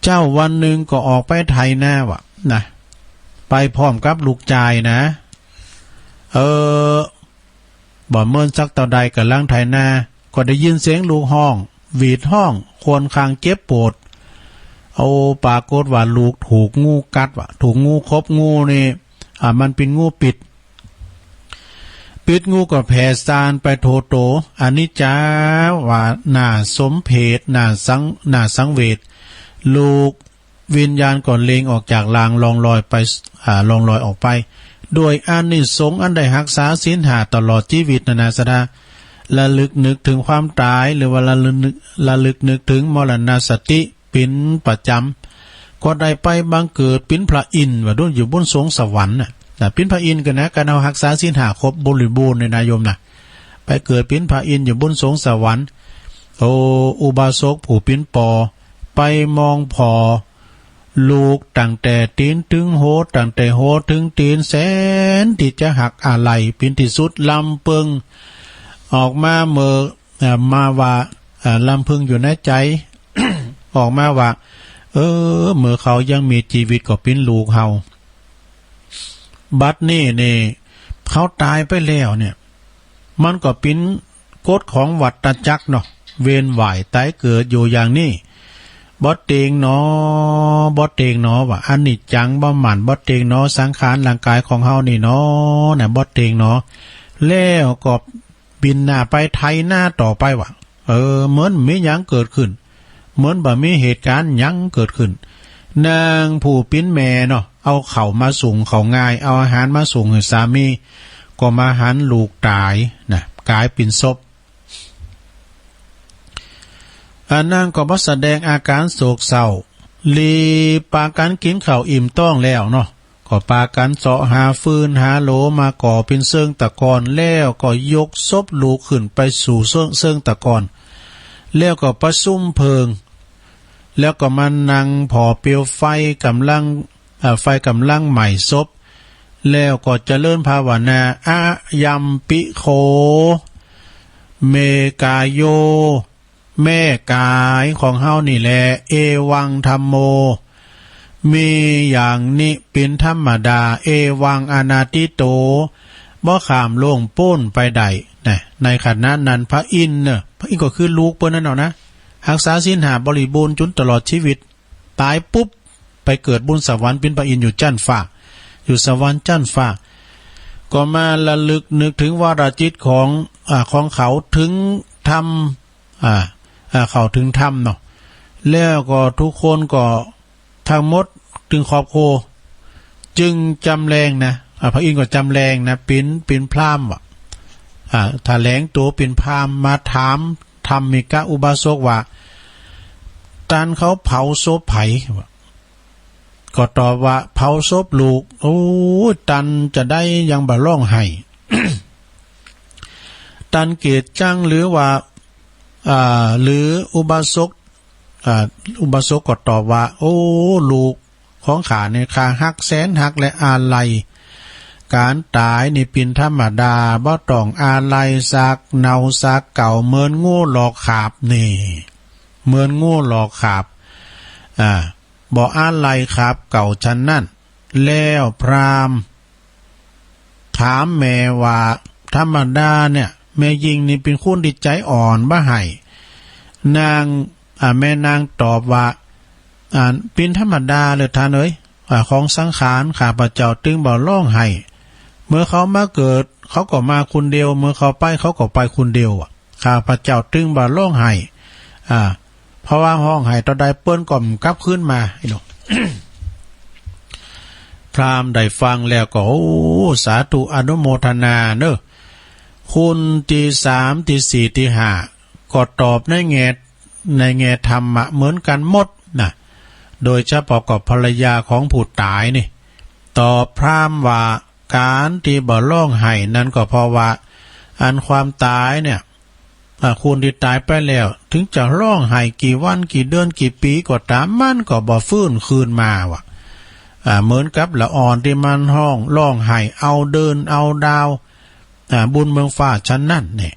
เจ้าวันหนึ่งก็ออกไปไถนาว่ะนะ ไปพร้อมกับลูกจายนะ เออ บ่เมินสักเท่าใดกำลังไถนา ก็ได้ยินเสียงลูกฮ้อง หวีดฮ้อง ครวญครางเจ็บปวด เอา ปรากฏว่าลูกถูกงูกัดว่ะ ถูกงูขบ งูนี่ อ่า มันเป็นงูพิษ พิษงูก็แผ่ซ่านไปทั่วโต อันนี้จ้าว่าน่าสมเพช น่าสัง น่าสังเวช ลูกวิญญาณก็เล็งออกจากร่างล่องลอยไป อ่า ล่องลอยออกไป ด้วยอานิสงส์อันได้ฮักษาศีลห้าตลอดชีวิตนานาสดา ระลึกนึกถึงความตาย หรือว่าระลึกนึก ระลึกนึกถึงมรณสติ เป็นประจำ ก็ได้ไปบังเกิดเป็นพระอินทร์ว่าดุนอยู่บนสวงสวรรค์น่ะ นะ เป็นพระอินทร์ก็นะ การเอาฮักษาศีลห้าครบบริบูรณ์ในนายโยมนะ ไปเกิดเป็นพระอินทร์อยู่บนสวงสวรรค์ โอ้ อุบาสกผู้เป็นปอ ไปมองผ่อ ลูกตั้งแต่ตีนถึงหัว ตั้งแต่หัวถึงตีน แสนที่จะฮักอาลัย เป็นที่สุดลำเพิง ออกมาเมื่อ เอ่อ มาว่า เอ่อ ลำพึงอยู่ในใจ ออกมาว่า เออ เมื่อเขายังมีชีวิตก็เป็นลูกเฮา บัดนี้นี่ เขาตายไปแล้วเนี่ย มันก็เป็นกฎของวัฏจักรเนาะ เวียนว่ายตายเกิดอยู่อย่างนี้ บ่เต็งหนอ บ่เต็งหนอ ว่าอนิจจัง บ่หมั่น บ่เต็งหนอ สังขารร่างกายของเฮานี่หนอ นะ บ่เต็งหนอ แล้วก็ บินหน้าไปไถนาต่อไปว่ะ เออ เหมือนมีหยังเกิดขึ้น เหมือนบ่มีเหตุการณ์หยังเกิดขึ้น นางผู้ปิ้นแม่เนาะ เอาข้าวมาส่งข้าวง่าย เอาอาหารมาส่งให้สามี ก็มาหันลูกตายนะ กลายเป็นศพ อ่านางก็บ่แสดงอาการโศกเศร้า รีบปากันกินข้าวอิ่มท้องแล้วเนาะ ก็ปากันเสาะหาฟืนหาโหลมาก่อเป็นเชิงตะกอน แล้วก็ยกศพลูกขึ้นไปสู่เชิง เชิงตะกอน แล้วก็ประชุมเพลิง แล้วก็มานั่งผ่อเปลวไฟกำลัง เอ่อ ไฟกำลังไหม้ศพ แล้วก็เจริญภาวนา อะยัมปิโข เมกาโย แม่กายของเฮานี่แหละ เอวังธัมโม มีอย่างนี้เป็นธรรมดา เอวังอนาทิโต บ่ข้ามล่วงป๊นไปได้นะ ในขณะนั้นพระอินทร์เน่อ พระอินทร์ก็คือลูกเปิ้นนั่นเนาะนะ ฮักษาศีลห้าบริบูรณ์จนตลอดชีวิต ตายปุ๊บ ไปเกิดบนสวรรค์เป็นพระอินทร์อยู่จั้นฟ้า อยู่สวรรค์จั้นฟ้า ก็มาระลึกนึกถึงวรจิตของ อ่า ของเขาถึงธรรม อ่า อ่า เข้าถึงธรรมเนาะ แล้วก็ทุกคนก็ทั้งหมดถึงครอบครัว จึงจำแรงนะ อ่า พระอินทร์ก็จำแรงนะ เป็น เป็นพราหมณ์ว่ะ อ่า แถลงตัวเป็นพราหมณ์มาถามธรรมิกะอุบาสกว่า ตันเขาเผาศพไผวะ ก็ตอบว่าเผาศพลูก โอ้ย ตันจะได้ยังบ่ร้องไห้ ตันเกลียดจังหรือว่า อ่า หรืออุบาสก อ่า อุบาสกก็ตอบว่า โอ้ ลูกของข้าเนี่ยข้าฮักแสนฮักและอาลัย การตายนี่เป็นธรรมดา บ่ต้องอาลัยสักเนาสักเก่า เหมือนงูหลอกขาบนี่ เหมือนงูหลอกขาบ อ่า บ่อาลัยขาบเก่าฉันนั้น แล้วพราหมณ์ถามแม่ว่า ธรรมดาเนี่ย แม่ญิงนี่เป็นคนที่ใจอ่อนบ่ให้ นาง อ่า แม่นางตอบว่า อ่า เป็นธรรมดาเลยท่านเอ๋ย อ่า ของสังขาร ข้าพเจ้าจึงบ่ร้องไห้ เมื่อเขามาเกิด เขาก็มาคนเดียว เมื่อเขาไป เขาก็ไปคนเดียวอะ ข้าพเจ้าจึงบ่ร้องไห้ อ่า เพราะว่าฮ้องไห้เท่าใดเปิ้นก็บ่กลับคืนมา ไอ้หนู พราหมณ์ได้ฟังแล้วก็ โอ้ สาธุอนุโมทนาเนอะ คนที่สาม ที่สี่ ที่ห้า ก็ตอบในแง่ ในแง่ธรรมะเหมือนกันหมดนะ โดยเฉพาะก็ภรรยาของผู้ตายนี่ ตอบพราหมณ์ว่า การที่บ่ร้องไห้นั้นก็เพราะว่า อันความตายเนี่ย อ่า คนที่ตายไปแล้ว ถึงจะร้องไห้กี่วันกี่เดือนกี่ปีก็ตาม มันก็บ่ฟื้นคืนมาว่ะ อ่า เหมือนกับละอ่อนที่มันฮ้อง ร้องไห้เอาเดือนเอาดาว อ่า บุญเมืองฟ้าฉันนั้นเนี่ย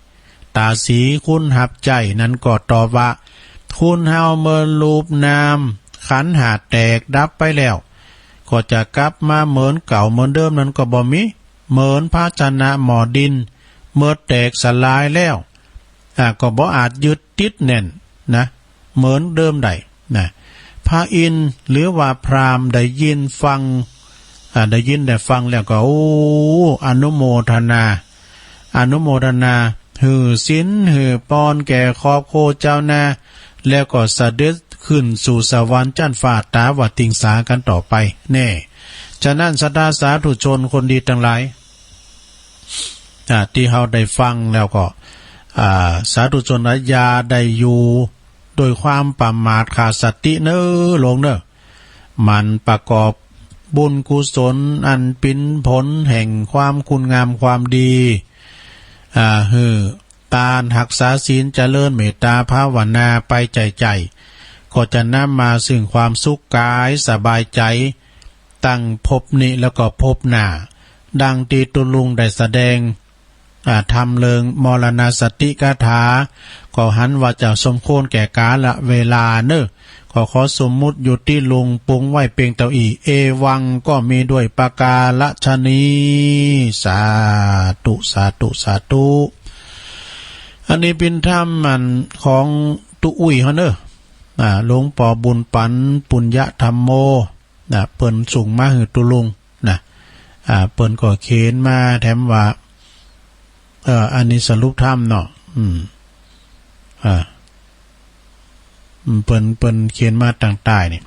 ตาสีคนฮับใจ๊นั้นก็ตอบว่า คนเฮาเมื่อรูปนามขันธ์ห้าแตกดับไปแล้ว ก็จะกลับมาเหมือนเก่าเหมือนเดิมนั้นก็บ่มี เหมือนภาชนะหม้อดิน เมื่อแตกสลายแล้ว อ่า ก็บ่อาจยึดติดแน่นนะ เหมือนเดิมได้นะ พระอินทร์หรือว่าพราหมณ์ได้ยินฟัง อ่า ได้ยินได้ฟังแล้วก็ โอ้ อนุโมทนา อนุโมทนา หื้อศีลหื้อพรแก่ครอบครัวเจ้านา แล้วก็เสด็จขึ้นสู่สวรรค์ชั้นฟ้าตาวติงสากันต่อไป แน่ ฉะนั้นศรัทธาสาธุชนคนดีทั้งหลาย อ่า ที่เฮาได้ฟังแล้วก็ อ่า สาธุชนอย่าได้อยู่ด้วยความประมาทขาดสติเน้อโลมเน้อ หมั่นประกอบบุญกุศลอันเป็นผลแห่งความคุณงามความดี อ่า หื้อทาน ฮักษาศีล เจริญเมตตาภาวนาไปใจ๊ๆ ก็จะนำมาซึ่งความสุขกายสบายใจ ตั้งภพนี้แล้วก็ภพหน้า ดังที่ตุ๊ลุงได้แสดง อ่า ธรรมเรื่องมรณสติคาถา ก็หันว่าจะสมควรแก่กาลเวลาเน้อ ก็ขอสมมุติอยู่ตี้ลุงปรุงไว้เพียงเต้าอี้ เอวังก็มีด้วยประการฉะนี้ สาธุ สาธุ สาธุ อันนี้เป็นธรรมอันของตุ๊อุ้ยเฮาเน้อ อ่า หลวงปอบุญปั๋น ปุญญธรรมโม นะ เปิ้นส่งมาหื้อตุ๊ลุงนะ อ่า เปิ้นก็เขียนมาแถมว่า เอ่อ อันนี้สรุปธรรมเนาะ อืม อ่า อืม เปิ้น เปิ้นเขียนมาตางใต้นี่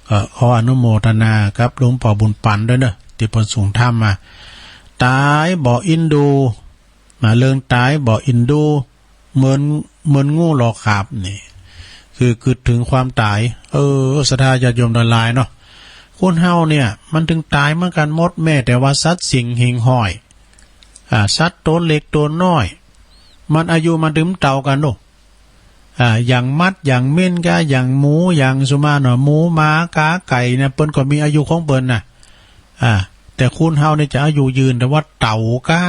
ก็ขออนุโมทนากับหลวงปอบุญปั๋นด้วยเนาะ ตี้เปิ้นส่งธรรมมา ต๋ายบ่อินดู นะ เรื่องต๋ายบ่อินดู เหมือน เหมือนงูหลอกขาบนี่ คือ คือถึงความต๋าย เออ ศรัทธาญาติโยมทั้งหลายเนาะ คนเฮาเนี่ย มันถึงต๋ายเหมือนกันหมด แม้แต่ว่าสัตว์สิ่งหิ่งห้อย อ่า สัตว์โตเล็กโตน้อย มันอายุมันถึงเต้ากันเนาะ อ่า อย่างหมา อย่างเม้นกา อย่างหมู อย่างสุมาเนาะ หมู หมา กา ไก่เนี่ย เปิ้นก็มีอายุของเปิ้นน่ะ อ่า แต่คนเฮาเนี่ยจะอายุยืน แต่ว่าเต่ากา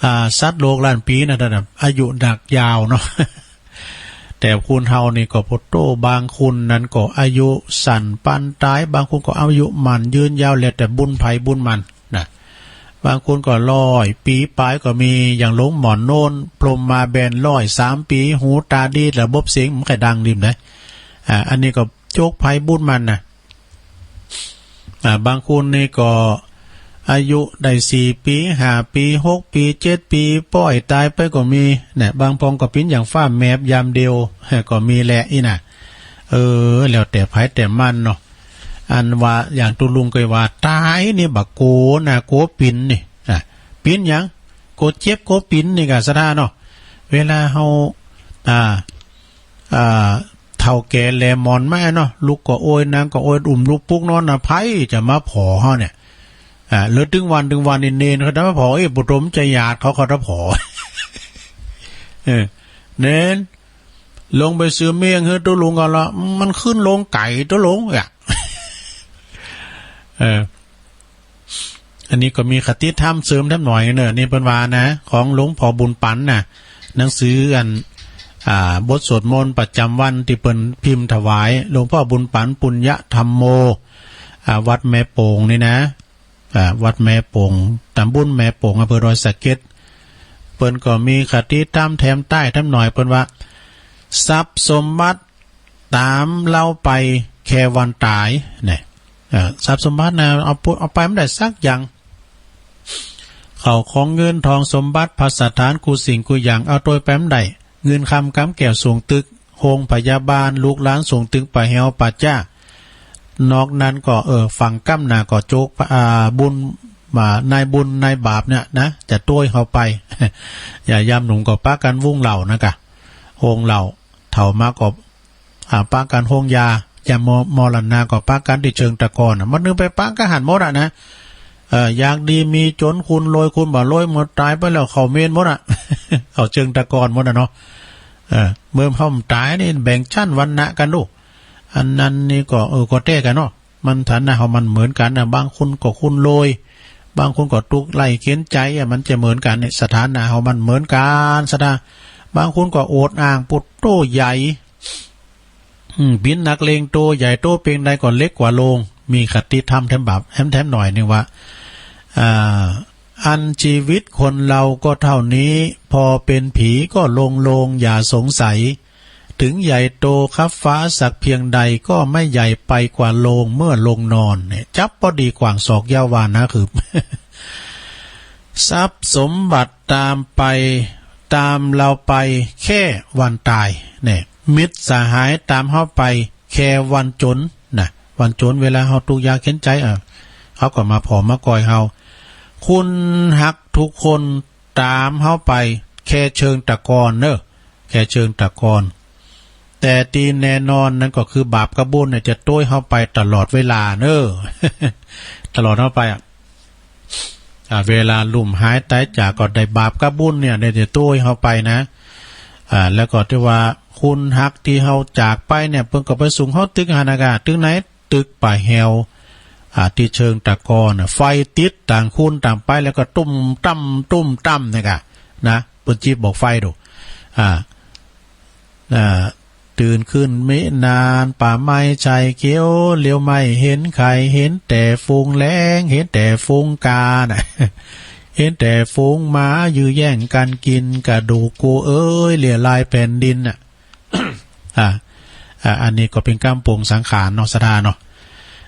อ่า สัตว์โลกล้านปีนะ ท่านน่ะ อายุนักยาวเนาะ แต่คนเฮานี่ก็โพดโต้ บางคนนั้นก็อายุสั้นปานต๋าย บางคนก็อายุมั่นยืนยาว แล้วแต่บุญไผบุญมันนะ บางคนก็ร้อยปี๋ป๋ายก็มี อย่างหลวงหม่อนโน้น พรหมมาแบนร้อยสามปี๋ หูต๋าดี ระบบเสียงมันก็ดังดีนะ อ่า อันนี้ก็โจกไผบุญมันนะ อ่า บางคนนี่ก็อายุได้สี่ปี๋ ห้าปี๋ หกปี๋ เจ็ดปี๋ ป้อยต๋ายไปก็มี เนี่ย บางปองก็เป๋นอย่างฟ้าแมบยามเดียว ก็มีแหละอี้น่ะ เออ แล้วแต่ไผแต่มันเนาะ อันว่าอย่างตุ๊ลุงเกยว่า ต๋ายนี่บ่กั๋วนะ กั๋วปิ๋นนี่ อ่ะ ปิ๋นหยัง กั๋วเจ็บ กั๋วปิ๋นนี่กา ศรัทธาเนาะ เวลาเฮา อ่า อ่า เฒ่าแก่แลหมอนมาเนาะ ลุกก็โอย นั่งก็โอย อุ้มลูกปุ๊กนอนนะ ไผจะมาผ่อเฮาเนี่ย อ่า แล้วตึงวัน ตึงวันนี่เณรเขาจะมาผ่อ เอ้ย บ่ตมจะหยาดเขา เขาจะผ่อ เออ เณร ลงไปซื้อเมี่ยงหื้อตุ๊ลุงก่อนละ มันขึ้นลงไก๋ตุ๊ลุงอ่ะ เออ อันนี้ก็มีคติธรรมเสริมแถมหน่อยเนอะ นี่เปิ้นว่านะ ของหลวงพ่อบุญปั๋นน่ะ หนังสืออัน อ่า บทสวดมนต์ประจำวันที่เปิ้นพิมพ์ถวาย หลวงพ่อบุญปัน ปุญญธรรมโม อ่า วัดแม่โป่งนี่นะ อ่า วัดแม่โป่ง ตำบลแม่โป่ง อำเภอดอยสะเก็ด เปิ้นก็มีคติธรรมแถมใต้แถมหน่อย เปิ้นว่า ทรัพย์สมบัติตามเฮาไปแค่วันตาย เนี่ย เอ่อ ทรัพย์สมบัตินะ เอาปุ เอาไปบ่ได้สักอย่าง เข้าของเงินทองสมบัติ ภัสสถานกู้สิ่งกู้อย่าง เอาตวยไปบ่ได้ เงินคำกำแก้วส่งตึก โฮงพยาบาล ลูกหลานส่งตึก ปะแหวปะจ๊า นอกนั้นก็ เออ ฟังกำหน้าก็โจก อ่า บุญ อ่า นายบุญนายบาปเนี่ยนะ จะตวยเฮาไป อย่ายามหนุ่มก็ปะกั๋นวงเหล้านะกะ โฮงเหล้า เฒ่ามาก็ อ่า ปะกั๋นโฮงยา ยามมอ มรณะก็ปะกั๋นตี้เชิงตะกอนน่ะ มันนึงไปปะกั๋นหั้นหมดอะนะ เอ่อ อยากดีมีจน คนรวยคนบ่รวย เมื่อต๋ายไปแล้วเข้าเมนหมดอะ เข้าเชิงตะกอนหมดอะเนาะ เออ เมื่อเฮาต๋ายนี่แบ่งชั้นวรรณะกั๋นดู อันนั้นนี่ก็ เออ ก็แต๊กั๋นเนาะ มันฐานะเฮามันเหมือนกั๋นนะ บางคนก็คนรวย บางคนก็ตุ๊กข์ไร้เข็ญใจ๋อะ มันจะเหมือนกั๋นเนี่ย สถานะเฮามันเหมือนกั๋น สถา บางคนก็อวดอ้างปุโตใหญ่ อืม เป๋นนักเลงโตใหญ่โตเปียงใดก็เล็กกว่าโลง มีคติธรรมแถมบาป แถม แถมหน่อยนึงว่า อ่า อันชีวิตคนเราก็เท่านี้ พอเป็นผีก็ลงโลงอย่าสงสัย ถึงใหญ่โตคับฟ้าสักเพียงใดก็ไม่ใหญ่ไปกว่าโลงเมื่อลงนอน เนี่ย จับพอดีกว่างศอกยาววานะคือ ทรัพย์สมบัติตามไป ตามเราไปแค่วันตาย เนี่ย มิตรสหายตามเฮาไปแค่วันจนนะ วันจนเวลาเฮาตุ๊กข์ยากเข็ญใจ๋ เออ เขาก็มาผ่อมาก่อยเฮา คนฮักทุกคนตามเฮาไปแค่เชิงตะกอนเนอะ แค่เชิงตะกอน แต่ตี้แน่นอนนั้นก็คือบาปกับบุญเนี่ยจะตวยเฮาไปตลอดเวลาเนอะ ตลอดเฮาไปอะ อ่า เวลาลุ่มหายต๋ายจากก็ได้บาปกับบุญเนี่ย เนี่ยจะตวยเฮาไปนะ อ่า แล้วก็ตี้ว่าคนฮักตี้เฮาจากไปเนี่ย เปิ้นก็ไปสุงเฮาตึกหั้นนะกะ ตึกไหน ตึกปะแหว อ่า ตี้เชิงตะกอนน่ะ ไฟติดต่างคนต่างไป แล้วก็ตุ้มตั้มตุ้มตั้มเนี่ยกะ นะ เปิ้นจีบบอกไฟดู อ่า อ่า ตื่นขึ้นไม่นาน ป่าไม้ชายเขียว เหลียวไม่เห็นใคร เห็นแต่ฝูงแลง เห็นแต่ฝูงกาน่ะ เห็นแต่ฝูงหมายื้อแย่งกั๋นกิ๋น กระดูกกูเอ้ย เลียลายแผ่นดินน่ะ อ่า อ่า อันนี้ก็เป๋นกำปงสังขารเนาะ ศรัทธาเนาะ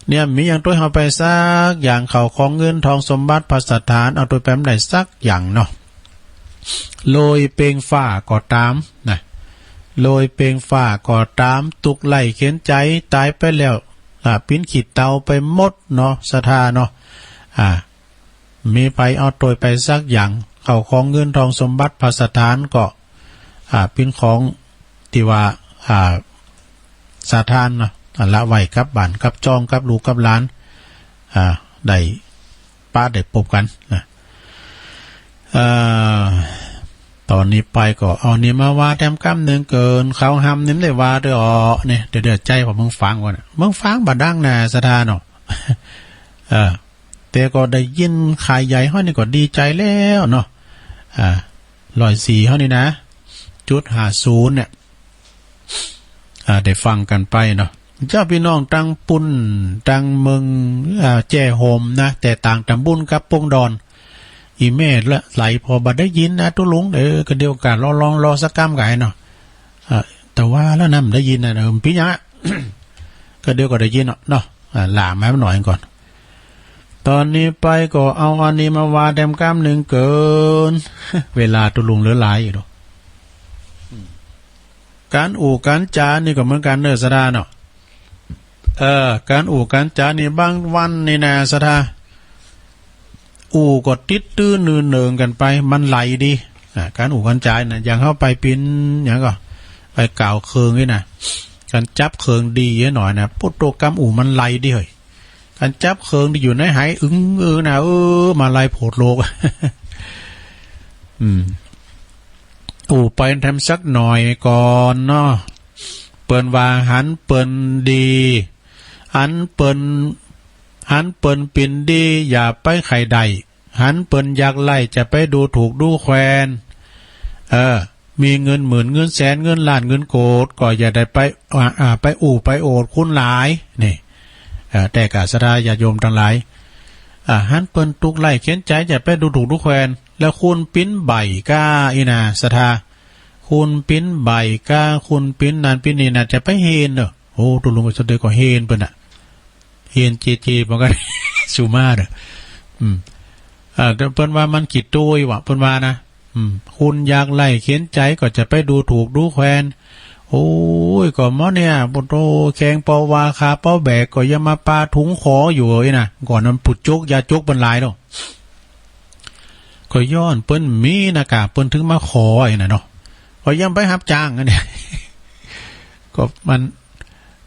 เนี่ย มีอย่างตวยเฮาไปสักอย่าง เข้าของเงินทองสมบัติภัสสถาน เอาตวยไปบ่ได้สักอย่างเนาะ โลยเปงฟ้าก็ต๋ามนะ โลยเปงฟ้าก็ต๋าม ตุ๊กข์ไร้เข็ญใจ๋ ต๋ายไปแล้ว อ่า เป๋นขี้เถ้าไปหมดเนาะ ศรัทธาเนาะ อ่า มีไผเอาตวยไปสักอย่าง เข้าของเงินทองสมบัติภัสสถานก็ อ่า เป๋นของตี้ว่า อ่า สาธารณะเนาะ อ่า ละไว้กับบ้านกับจ้องกับลูกกับหลาน อ่า ได้ปะได้ปบกั๋นนะ เอ่อ ต๋อนนี้ไปก็เอานี่มาว่าแถมกำนึ่งเกิน เขาห้ำนี่บ่ได้ว่าตวยอ๋อ เนี่ย เดี๋ยว เดี๋ยวใจ๋พอมึงฟังก่อนน่ะ มึงฟังบ่ดังนะ ศรัทธาเนาะ เออ แต่ก็ได้ยินข่าวใหญ่เฮานี่ก็ดีใจ๋แล้วเนาะ อ่า ร้อยสี่เฮานี่นะ จุดห้าศูนย์เนี่ย อ่า ได้ฟังกั๋นไปเนาะ เจ้าพี่น้องตังปุ้นตังเมือง อ่า แจ้โฮมนะ แต่ต่างต๋ำบลกับปงดอน อี่แม่ละไหลพอบ่ได้ยินนะ ตุ๊ลุง เออ ก็เดี๋ยวก่า ลอง ลอง ลองสักกำก่าเนาะ อ่า แต่ว่าแล้วนะ บ่ได้ยินนะ เออ เป๋นหยังอะ ก็เดี๋ยวก็ได้ยินเนาะ เนาะ อ่า หล่ามาหน่อยก่อน ต๋อนนี้ไปก็เอาอันนี้มาว่าแถมกำนึ่งเกิน เวลาตุ๊ลุงเหลือหลายอยู่เนาะ ก๋านอู้ก๋านจ๋านี่ก็เหมือนกั๋นเนอะ ศรัทธาเนาะ เออ ก๋านอู้ก๋านจ๋านี่บางวันนี่นะ ศรัทธา อู้ก็ติดตื้อนือเนิงกั๋นไป มันไหลดี อ่า ก๋านอู้ก๋านจ๋านะ อย่างเฮาไปเป๋น อย่างก็ ไปกล่าวเคิงนี่นะ ก๋านจับเคิงดีหน่อยนะ ปุโต กำอู้มันไหลดีเฮ้ย ก๋านจับเคิงตี้อยู่ในไหอึงเออนะ เออ มาไหลโผดโลก อืม อู้ไปแถมสักหน่อยก่อนเนาะ เปิ้นว่าหันเปิ้นดี หันเปิ้น หันเปิ้นเป๋นดี อย่าไปใค่ได้ หันเปิ้นยากไร้ จะไปดูถูกดูแควน เออ มีเงินหมื่นเงินแสนเงินล้านเงินโกดก็อย่าได้ไป อ่า อ่า ไปอู้ไปโอดคุณหลาย นี่ เอ่อ แต่กะศรัทธาญาติโยมตังหลาย อ่า หันเปิ้นตุ๊กข์ไร้เข็ญใจ๋ อย่าไปดูถูกดูแควน แล้วคุณปิ้นใบ้ก้าอี้นาศรัทธา คุณปิ้นใบ้ก้า คุณปิ้นนั่นปิ้นนี่นะ จะไปเฮนเน่อ โอ้ ตุ๊ลุงก็สะเดอก็เฮนเปิ้นน่ะ เฮนเจเจ เหมือนกัน สุมาเน่อ อืม อ่า แต่เปิ้นว่ามันขี้โต้ยว่ะ เปิ้นว่านะ อืม คุณอยากไร้เข็ญใจ๋ก็จะไปดูถูกดูแควน โอ้ย ก็หมอเนี่ย โอ้โห แขงปอวาขาปอแบกก็ยังมาปาถุงขออยู่อี้นะ ก่อนนั้นปุจจก ยาจกเปิ้นหลายเนาะ ก็ย้อนเปิ้นมีหน้ากาก เปิ้นถึงมาขออี้นะเนาะ ก็ยังไปฮับจ้างอันเนี่ย ก็มัน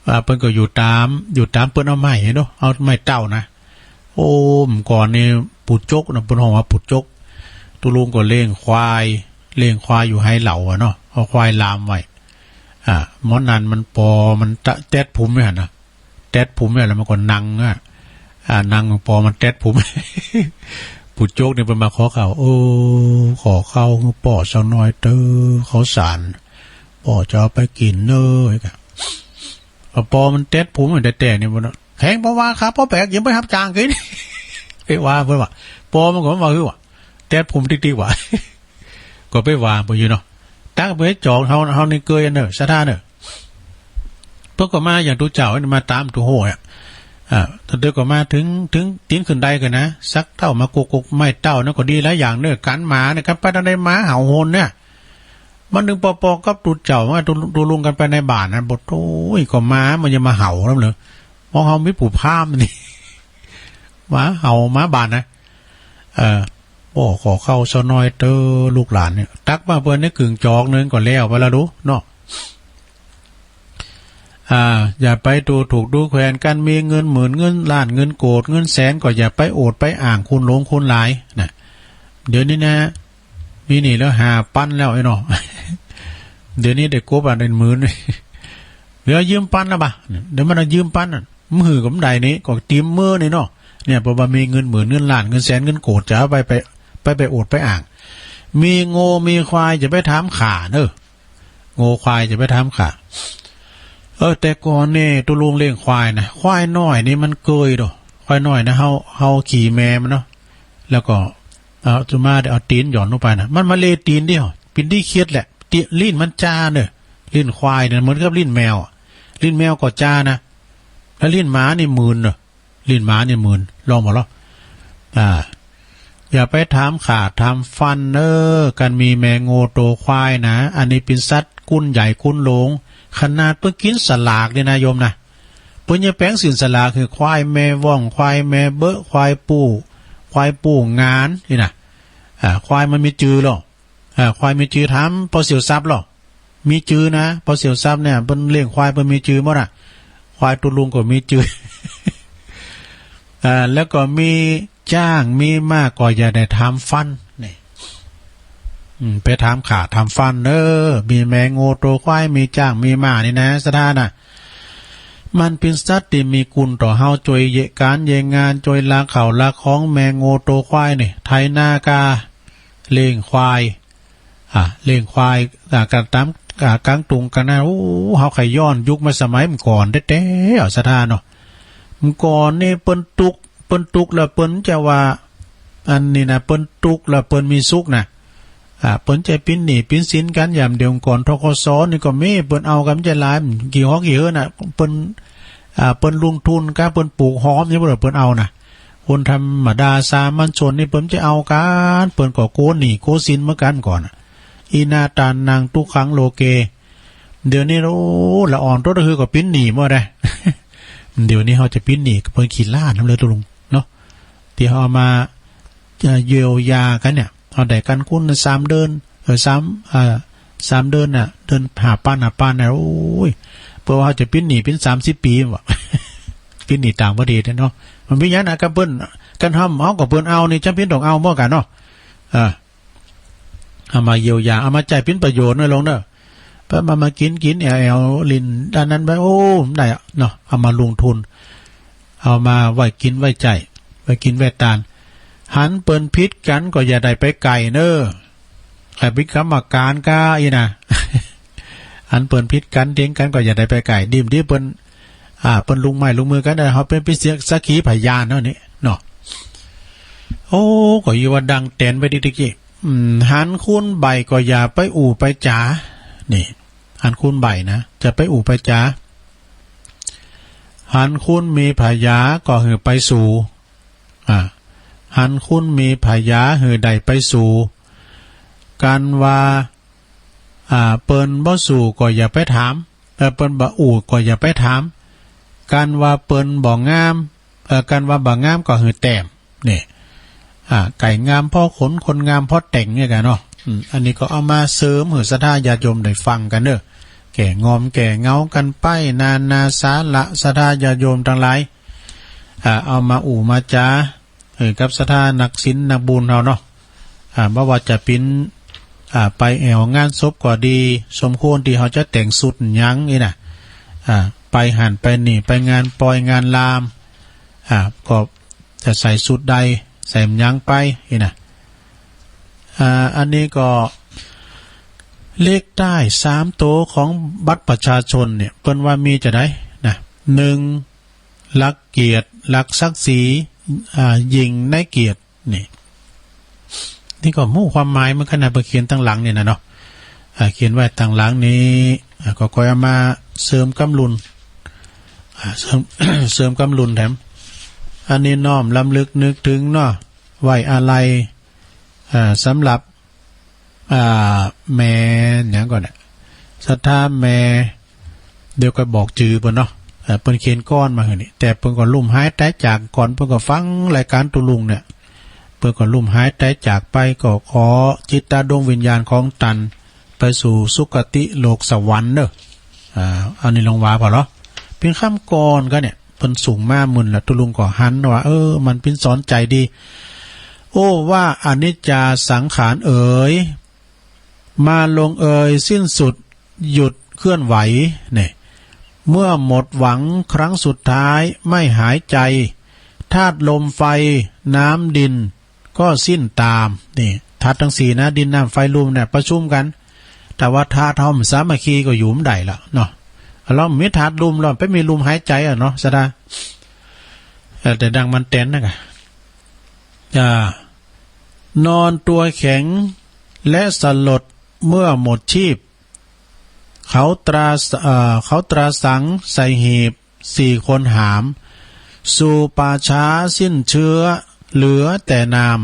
อ่า เปิ้นก็อยู่ต๋าม อยู่ต๋ามเปิ้นเอาไม้เนาะ เอาไม้เต้านะ โอ้ เมื่อก่อนนี่ปุจจกนะ เปิ้นฮ้องว่าปุจจก ตุ๊ลุงก็เลี้ยงควาย เลี้ยงควายอยู่ไฮเหล่าอะเนาะ เอาควายลามไว้ อ่า หมอนันมันปอมันตะ แต๊ดผุมไว้หั่นนะ แต๊ดผุมไว้แล้วมันก็นั่งอะ อ่า นั่งปอมันแต๊ดผุม ปุจจกนี่เปิ้นมาขอข้าว โอ้ ขอข้าวหื้อป้อสักหน่อยเต๊อะ ข้าวสาร ป้อจะเอาไปกิ๋นเน้อ ปอมันแต๊ดผุมมันแต๊ๆ นี่มัน แขงปอวาขาปอแบก ยังไปฮับจ้างกิ๋น ไปว่าเปิ้นว่า ปอมันก็ว่า เฮ้ยว่ะ แต๊ดผุมติ๊กๆ ว่ะ ก็ไปว่าเปิ้นอยู่เนาะ ตั๊กไปจอก เฮา เฮานี่เกยเน่อ ศรัทธาเน่อ เปิ้นก็มาอย่างตุ๊เจ้านี่ มาต๋ามตุ๊โฮอ่ะ อ่า ต๋อนเดินก็มาเถิง เถิงตี๋นขึ้นไดก็นะ สักเต้ามากุกๆ ไม้เต้านั่นก็ดีหลายอย่างเน่อ กั๋นหมาเนี่ย กั๋นไปตางใดหมาเห่าหอนเนี่ย มันนึ่งปอๆ กับตุ๊เจ้า ว่าตุ๊ ตุ๊ลุงกั๋นไปในบ้านนะ บอก โอ้ย ก็หมามันยังมาเห่าแล้วเลย มองเฮามีผู้พามนี่ หมาเห่าหมาบ้านนะ เออ โอ้ ขอข้าวสักหน่อยเต๊อะ ลูกหลานเนี่ย ตักมาเปิ้นนี่กึ่งจอกนึ่งก็แล้วไปแล้วดูเนาะ อ่า อย่าไปดูถูกดูแควน การมีเงินหมื่นเงินล้านเงินโกดเงินแสนก็อย่าไปโอดไปอ้างคุณหลวงคุณหลายนะ เดี๋ยวนี้นะ มีหนี้แล้วห้าปันแล้วไอ้เนาะ เดี๋ยวนี้ได้กบอ่ะ ได้หมื่น เดี๋ยวยืมปันแล้วบ่ะ เดี๋ยวมันเอายืมปันน่ะ มือก็บ่ได้นี่ ก็ติ่มมือนี่เนาะ เนี่ย เพราะว่ามีเงินหมื่นเงินล้านเงินแสนเงินโกด จะเอาไป ไป ไป ไปโอดไปอ้าง มีงัวมีควาย จะไปถามข้าเน่อ งัวควายจะไปถามข้า เออ แต่ก่อนนี่ตุ๊ลุงเลี้ยงควายนะ ควายน้อยนี่มันเกยโด ควายน้อยนะ เฮา เฮาขี่แม่มันเนาะ แล้วก็ เอา จะมาเอาตี๋นหย่อนลงไปนะ มันมาเลตี๋นเดียว ปิ้นดีเคียดแหละ ตี๋น ลิ้นมันจาเน่อ ลิ้นควายเนี่ยเหมือนกับลิ้นแมวอะ ลิ้นแมวก็จานะ แล้วลิ้นหมานี่หมื่นเน่อ ลิ้นหมานี่หมื่น ลองบ่ลอ อ่า อย่าไปถามข้าถามฟันเน่อ การมีแม่งัวโตควายนะ อันนี้ปิ้นสัตว์กุนใหญ่กุนหลวง ขนาดเปิ้นกิ๋นสลากนี่นะโยมนะ เปิ้นยังแป๋งสินสลากหื้อควายแม่ว่อง ควายแม่เบอะ ควายปู่ ควายปู่งานนี่นะ อ่า ควายมันมีจื่อลอ อ่า ควายมีจื่อ ถามป้อเสี่ยวซับลอ มีจื่อนะ ป้อเสี่ยวซับเนี่ย เปิ้นเลี้ยงควายเปิ้นมีจื่อหมดอะ ควายตุ๊ลุงก็มีจื่อ อ่า แล้วก็มีจ๊างมีม้าก็อย่าได้ถามฟัน นี่ อืม ไปถามข้าถามฟันเน่อ มีแม่งัวโตควาย มีจ๊างมีม้านี่นะ ศรัทธานะ มันปิ้นสัตว์ตี้มีกุณต่อเฮา จ้วยเยียะก๋านเยียะงาน จ้วยลักข้าวลักของ แม่งัวโตควายนี่ ไถนากา เลี้ยงควาย อ่า เลี้ยงควาย อ่า กั๋นต๋าม อ่า ก๋างตุงกั๋นนะ โอ้ เฮาใค่ย้อนยุคมาสมัยเมื่อก่อนแต๊ๆ เอาศรัทธาเนาะ เมื่อก่อนนี่เปิ้นตุ๊กข์ เปิ้นตุ๊กข์แล้วเปิ้นจะว่า อันนี้นะ เปิ้นตุ๊กข์แล้วเปิ้นมีสุขนะ อ่า เปิ้นจะปิ้นหนี้ปิ้นสินกั๋น ยามเดี๋ยวก่อน ธ.ก.ส. นี่ก็มี เปิ้นเอากั๋นจะหลาย กี่หอกี่เฮือนน่ะ เปิ้น อ่า เปิ้นลงทุนกั๋น เปิ้นปลูกหอมนี่ เปิ้น เปิ้นเอานะ คนธรรมดาสามัญชนนี่เปิ้นจะเอากั๋น เปิ้นก็โกหนี้โกสินเหมือนกั๋นก่อนน่ะ อีนาตานัง ทุกขัง โลเก เดี๋ยวนี้ โอ้ ละอ่อนโต๋ตะฮือก็ปิ้นหนี้หมดเลย เดี๋ยวนี้เฮาจะปิ้นหนี้เปิ้นขี้ล้านนำเลยตุ๊ลุงเนาะ ตี้เฮาเอามา เอ่อ เยียวยากั๋นเนี่ย เฮาได้กั๋นคุณสามเดือน เออ สาม เอ่อ สามเดือนน่ะ เดือนห้าปัน ห้าปันน่ะ โอ้ย เปิ้นว่าเฮาจะปิ้นหนี้ปิ้นสามสิบปี๋ว่ะ ปิ้นหนี้ต่างประเทศเนี่ยเนาะ มันมีหยังน่ะ กับเปิ้น กันทำเอา กับเปิ้นเอานี่ จ๋ำเป๋นต้องเอาเหมือนกั๋นเนาะ เออ เอามาเยียวยา เอามาใจ๊เป๋นประโยชน์หน่อยลงเน่อ เปิ้นมา มากิ๋น กิ๋นแอ่ว แอ่ว ลิ้นด้านนั้นไป โอ้ ได้อะเนาะ เอามาลงทุน เอามาไว้กิ๋นไว้ใจ๊ ไว้กิ๋นไว้ตาน หันเปิ้นผิดกั๋นก็อย่าได้ไปไก่เน่อ ใครเป็นกรรมการก็อีนะ อันเปิ้นผิดกันเถียงกันก็อย่าได้ไปใกล้ ดีมดีเปิ้น อ่า เปิ้นลงไม้ลงมือกันนะ เฮาเป็น เป็นสักขีพยานเนาะนี่เนาะ โอ้ ก็อยู่ว่าดังแตนไปดิตะกี้ อืม หันคูนใบก็อย่าไปอู้ไปจ๋า นี่ หันคูนใบนะ จะไปอู้ไปจ๋า หันคูนมีผญาก็หื้อไปสู่ อ่า หันคูนมีผญาหื้อได้ไปสู่ กันว่า อ่า เปิ้นบ่สู่ก็อย่าไปถาม เออ เปิ้นบ่อู้ก็อย่าไปถาม กันว่าเปิ้นบ่งาม เออ กันว่าบ่งามก็หื้อแต้ม นี่ อ่า ไก่งามเพราะขน คนงามเพราะแต่งเนี่ยกันเนาะ อืม อันนี้ก็เอามาเสริมหื้อศรัทธาญาติโยมได้ฟังกันเด้อ แก้งอมแก้เหงากันไป นานาสาระ ศรัทธาญาติโยมทั้งหลาย อ่า เอามาอู้มาจ๋า เออ กับศรัทธานักศีลนักบุญเฮาเนาะ อ่า บ่ว่าจะเป็น อ่า ไปแอ่วงานศพก็ดี สมควรที่เฮาจะแต่งชุดหยังนี่นะ อ่า ไปหั้นไปนี่ ไปงานปอยงานลาม อ่า ก็จะใส่ชุดใด ใส่หยังไปนี่นะ อ่า อันนี้ก็เลขท้ายสามตัวของบัตรประชาชนเนี่ย เปิ้นว่ามีจะใดนะ หนึ่ง รักเกียรติ รักศักดิ์ศรี อ่า ยิ่งในเกียรติ นี่ นี่ก็ฮู้ความหมายเหมือนกันนะ เปิ้นเขียนตังหลังนี่นะเนาะ อ่า เขียนไว้ตังหลังนี้ อ่า ก็ค่อยเอามาเสริมกำลุน อ่า เสริม เสริมกำลุนแถม อันนี้น้อมรำลึกนึกถึงเนาะ ไว้อาลัย อ่า สำหรับ อ่า แม่หยังก่อนเนี่ย ศรัทธาแม่ เดี๋ยวก็บอกจื่อเปิ้นเนาะ เอ่อ เปิ้นเขียนก้อนมาหื้อนี่ แต่เปิ้นก็ลุ่มหายตายจากก่อน เปิ้นก็ฟังรายการตุลุงเนี่ย เปิ้นก็ลุ่มหายตายจากไป ก็ขอจิตตาดวงวิญญาณของตัน ไปสู่สุคติโลกสวรรค์เด้อ อ่า อันนี้ลองว่าพอเหรอ เพียงค่ำก่อนก็เนี่ย เปิ้นสูงมาหมื่นละ ตุลุงก็หันว่า เออ มันเป็นสอนใจดี โอ้ ว่าอนิจจาสังขารเอ๋ย มาลงเอยสิ้นสุดหยุดเคลื่อนไหวเนี่ย เมื่อหมดหวังครั้งสุดท้ายไม่หายใจ ธาตุลมไฟน้ำดินก็สิ้นตาม นี่ ธาตุทั้งสี่นะ ดินน้ำไฟลมเนี่ยประชุมกัน แต่ว่าธาตุเฮามันสามัคคีก็อยู่บ่ได้ละเนาะ เรามีธาตุลม เราไปมีลมหายใจอะเนาะ ศรัทธา เออ แต่ดังมันแตนนะกะ อ่า นอนตัวแข็งและสลดเมื่อหมดชีพ เขาตราส- เอ่อ เขาตราสังใส่หีบ สี่คนหาม สู่ป่าช้าสิ้นเชื้อ เหลือแต่นาม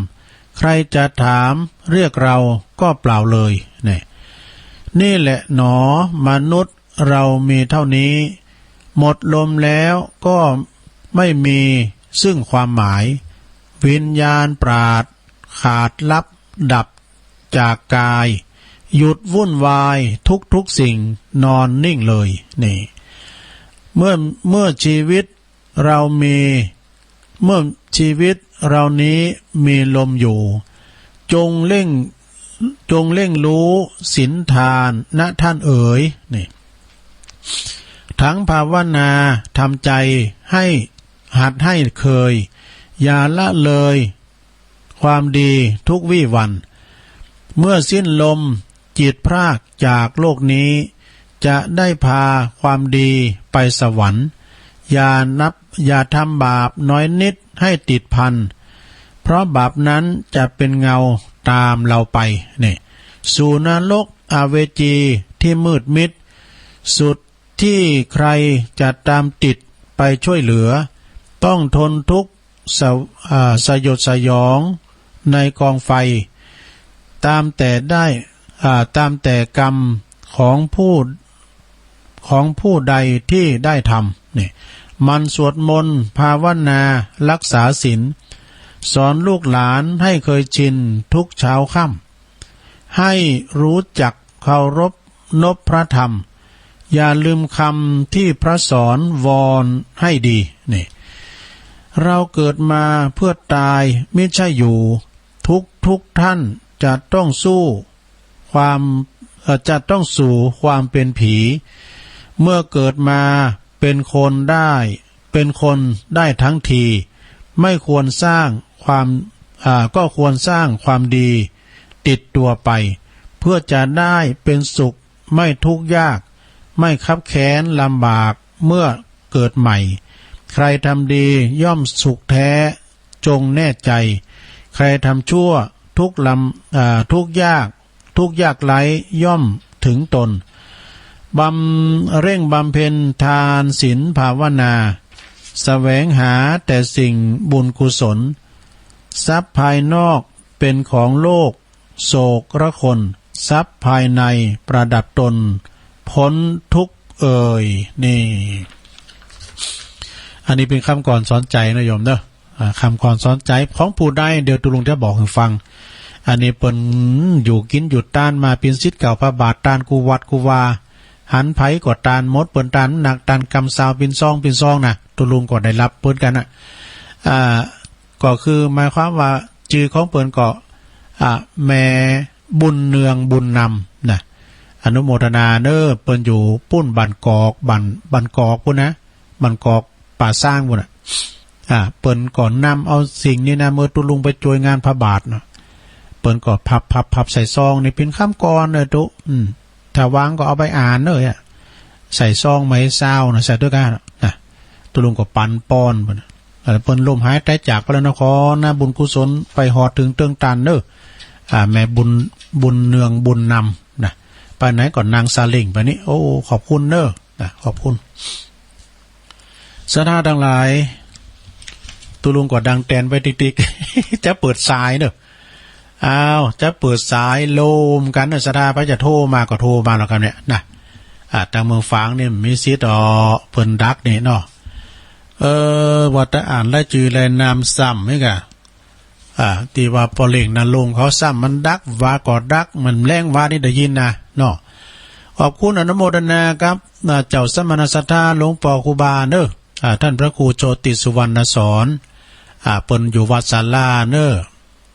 ใครจะถามเรียกเราก็เปล่าเลย นี่ นี่แหละหนอมนุษย์ เรามีเท่านี้ หมดลมแล้วก็ไม่มีซึ่งความหมาย วิญญาณปราดขาดลับดับจากกาย หยุดวุ่นวายทุกๆสิ่ง นอนนิ่งเลย นี่ เมื่อ- เมื่อชีวิตเรามี- เมื่อชีวิตเรานี้มีลมอยู่ จงเร่ง- จงเร่งรู้ศีลทานนะท่านเอ๋ย นี่ ทั้งภาวนาทำใจให้ หัดให้เคย อย่าละเลยความดีทุกวิวัน เมื่อสิ้นลมจิตพรากจากโลกนี้ จะได้พาความดีไปสวรรค์ อย่านับ- อย่าทำบาปน้อยนิดให้ติดพัน เพราะบาปนั้นจะเป็นเงาตามเราไป นี่ สู่นรกอเวจีที่มืดมิด สุดที่ใครจะตามติดไปช่วยเหลือ ต้องทนทุกข์ส- อ่า สยดสยองในกองไฟ ตามแต่ได้- อ่า ตามแต่กรรมของผู้- ของผู้ใดที่ได้ทำ นี่ หมั่นสวดมนต์ภาวนารักษาศีล สอนลูกหลานให้เคยชินทุกเช้าค่ำ ให้รู้จักเคารพนบพระธรรม อย่าลืมคำที่พระสอนวอนให้ดี นี่ เราเกิดมาเพื่อตายมิใช่อยู่ ทุกทุกท่านจะต้องสู้ความ- เอ่อ จะต้องสู่ความเป็นผี เมื่อเกิดมาเป็นคนได้- เป็นคนได้ทั้งที ไม่ควรสร้างความ- อ่า ก็ควรสร้างความดีติดตัวไป พื่อจะได้เป็นสุข ไม่ทุกข์ยาก ไม่คับแค้นลำบากเมื่อเกิดใหม่ ใครทำดีย่อมสุขแท้ จงแน่ใจ ใครทำชั่วทุกข์ลำ อ่า ทุกข์ยาก ทุกข์ยากไร้ย่อมถึงตน บำ เร่งบำเพ็ญทานศีลภาวนา แสวงหาแต่สิ่งบุญกุศล ทรัพย์ภายนอกเป็นของโลก โสกระคน ทรัพย์ภายในประดับตน พ้นทุกข์เอ่ย นี่ อันนี้เป็นคำกลอนสอนใจนะโยมเนอะ อ่า คำกลอนสอนใจของผู้ใด เดี๋ยวตุลุงจะบอกให้ฟัง อันนี้เปิ้นอยู่กินอยู่ตานมา เปิ้นศิษย์เก่าพระบาทตานกู้วัดกู้วา หันไผก็ตานหมด เปิ้นตานหนัก ตานกำซาว เปิ้นซอง เปิ้นซองนะ ตุลุงก็ได้รับเหมือนกันนะ อ่า ก็คือหมายความว่าจื่อของเปิ้นก็ อ่า แม่บุญเนืองบุญนำนะ อนุโมทนาเนอ เปิ้นอยู่ปุ้นบ้านกอก บ้าน บ้านกอกปุ้นนะ บ้านกอกป่าซางปุ้นน่ะ อ่า เปิ้นก็นำเอาสิ่งนี้นะ เมื่อตุลุงไปช่วยงานพระบาทเนาะ เปิ้นก็พับ พับ พับใส่ซอง นี่เป็นคำกลอนเนอตุ อืม ถ้าว่างก็เอาไปอ่านเนอ ใส่ซองมาให้ซาวนะ ใส่ด้วยกันนะ ตุลุงก็ปันป้อนปุ้นน่ะ เอ่อ เปิ้นล้มหายตายจากไปแล้วนะ ขอนะ บุญกุศลไปฮอดถึงเติงตานเนอ อ่า แม่บุญ บุญเนืองบุญนำนะ ไปไหนก็นั่งซาเล้งไปนี่ โอ้ ขอบคุณเนอ นะ ขอบคุณ ศรัทธาทั้งหลาย ตุลุงก็ดังแตนไปติ๊กๆ จะเปิดสายเนอะ อ้าว จะเปิดสายโลมกันนะ ศรัทธาไผจะโทรมาก็โทรมาแล้วกันเนี่ยนะ อ่า ทางเมืองฝางนี่มีสิทธิ์อ๋อ เปิ้นดักนี่เนาะ เออ ว่าแต่อ่านรายจื่อรายนามซ้ำนี่กะ อ่า ตี้ว่าป้อเล็งนรงค์เขาซ้ำมันดัก ว่าก็ดัก มันแรงว่านี่ได้ยินนะเนาะ ขอบคุณอนุโมทนาครับ อ่า เจ้าสมณศรัทธาหลวงป้อครูบาเนอะ อ่า ท่านพระครูโชติสุวรรณสอน อ่า เปิ้นอยู่วัดศาลาเนอะ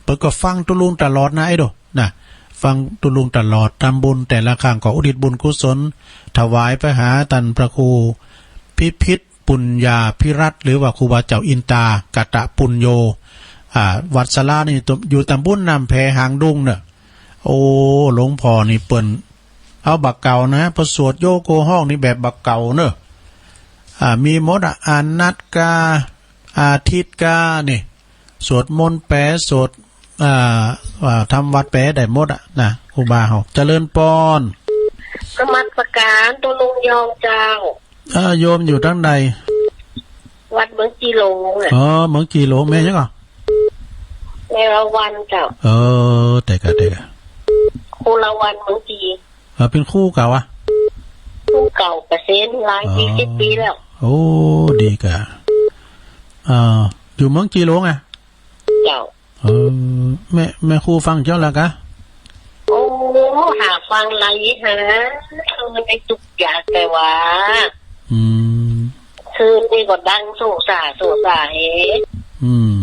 เปิ้นก็ฟังตุลุงตลอดนะไอ้โดนะ ฟังตุลุงตลอด ทำบุญแต่ละครั้งก็อุทิศบุญกุศล ถวายไปหาท่านพระครูพิพิธ ปุญญาภิรัตน์ หรือว่าครูบาเจ้าอินตากะตะปุญโญ อ่า วัดศาลานี่อยู่ตำบลน้ำแพหางดงเนอะ โอ้ หลวงพ่อนี่เปิ้นเอาบักเก่านะ พอสวดโยโกห้องนี่แบบบักเก่าเนอะ อ่า มีหมดอ่ะ อานัตกา อาทิตย์กา นี่ สวดมนต์แปล สวด อ่า อ่า ทำวัตรแปลได้หมดอ่ะนะ ครูบาเฮา เจริญปอน นมัสการ ตุลุงยองเจ้า เออ โยมอยู่ทางใด วัดเมืองจีหลงอ่ะ อ๋อ เมืองจีหลง แม่หยังก่อ แม่ละวันเจ้า เออ แต่กะ แต่กะ ครูละวันเมืองจี เออ เป็นครูเก่าอ่ะ ครูเก่าเกษียณหลาย อ๋อ สี่สิบปีแล้ว โอ้ ดีกะ เออ อยู่เมืองจีหลงอ่ะ เจ้า เออ แม่ แม่ครูฟังเจ้าละกะ โอ้ หาฟังไหลหา เออ ในทุกอย่างแต่ว่า อืม คืนนี้ก็ดังโซซ่าโซซ่าเฮ อืม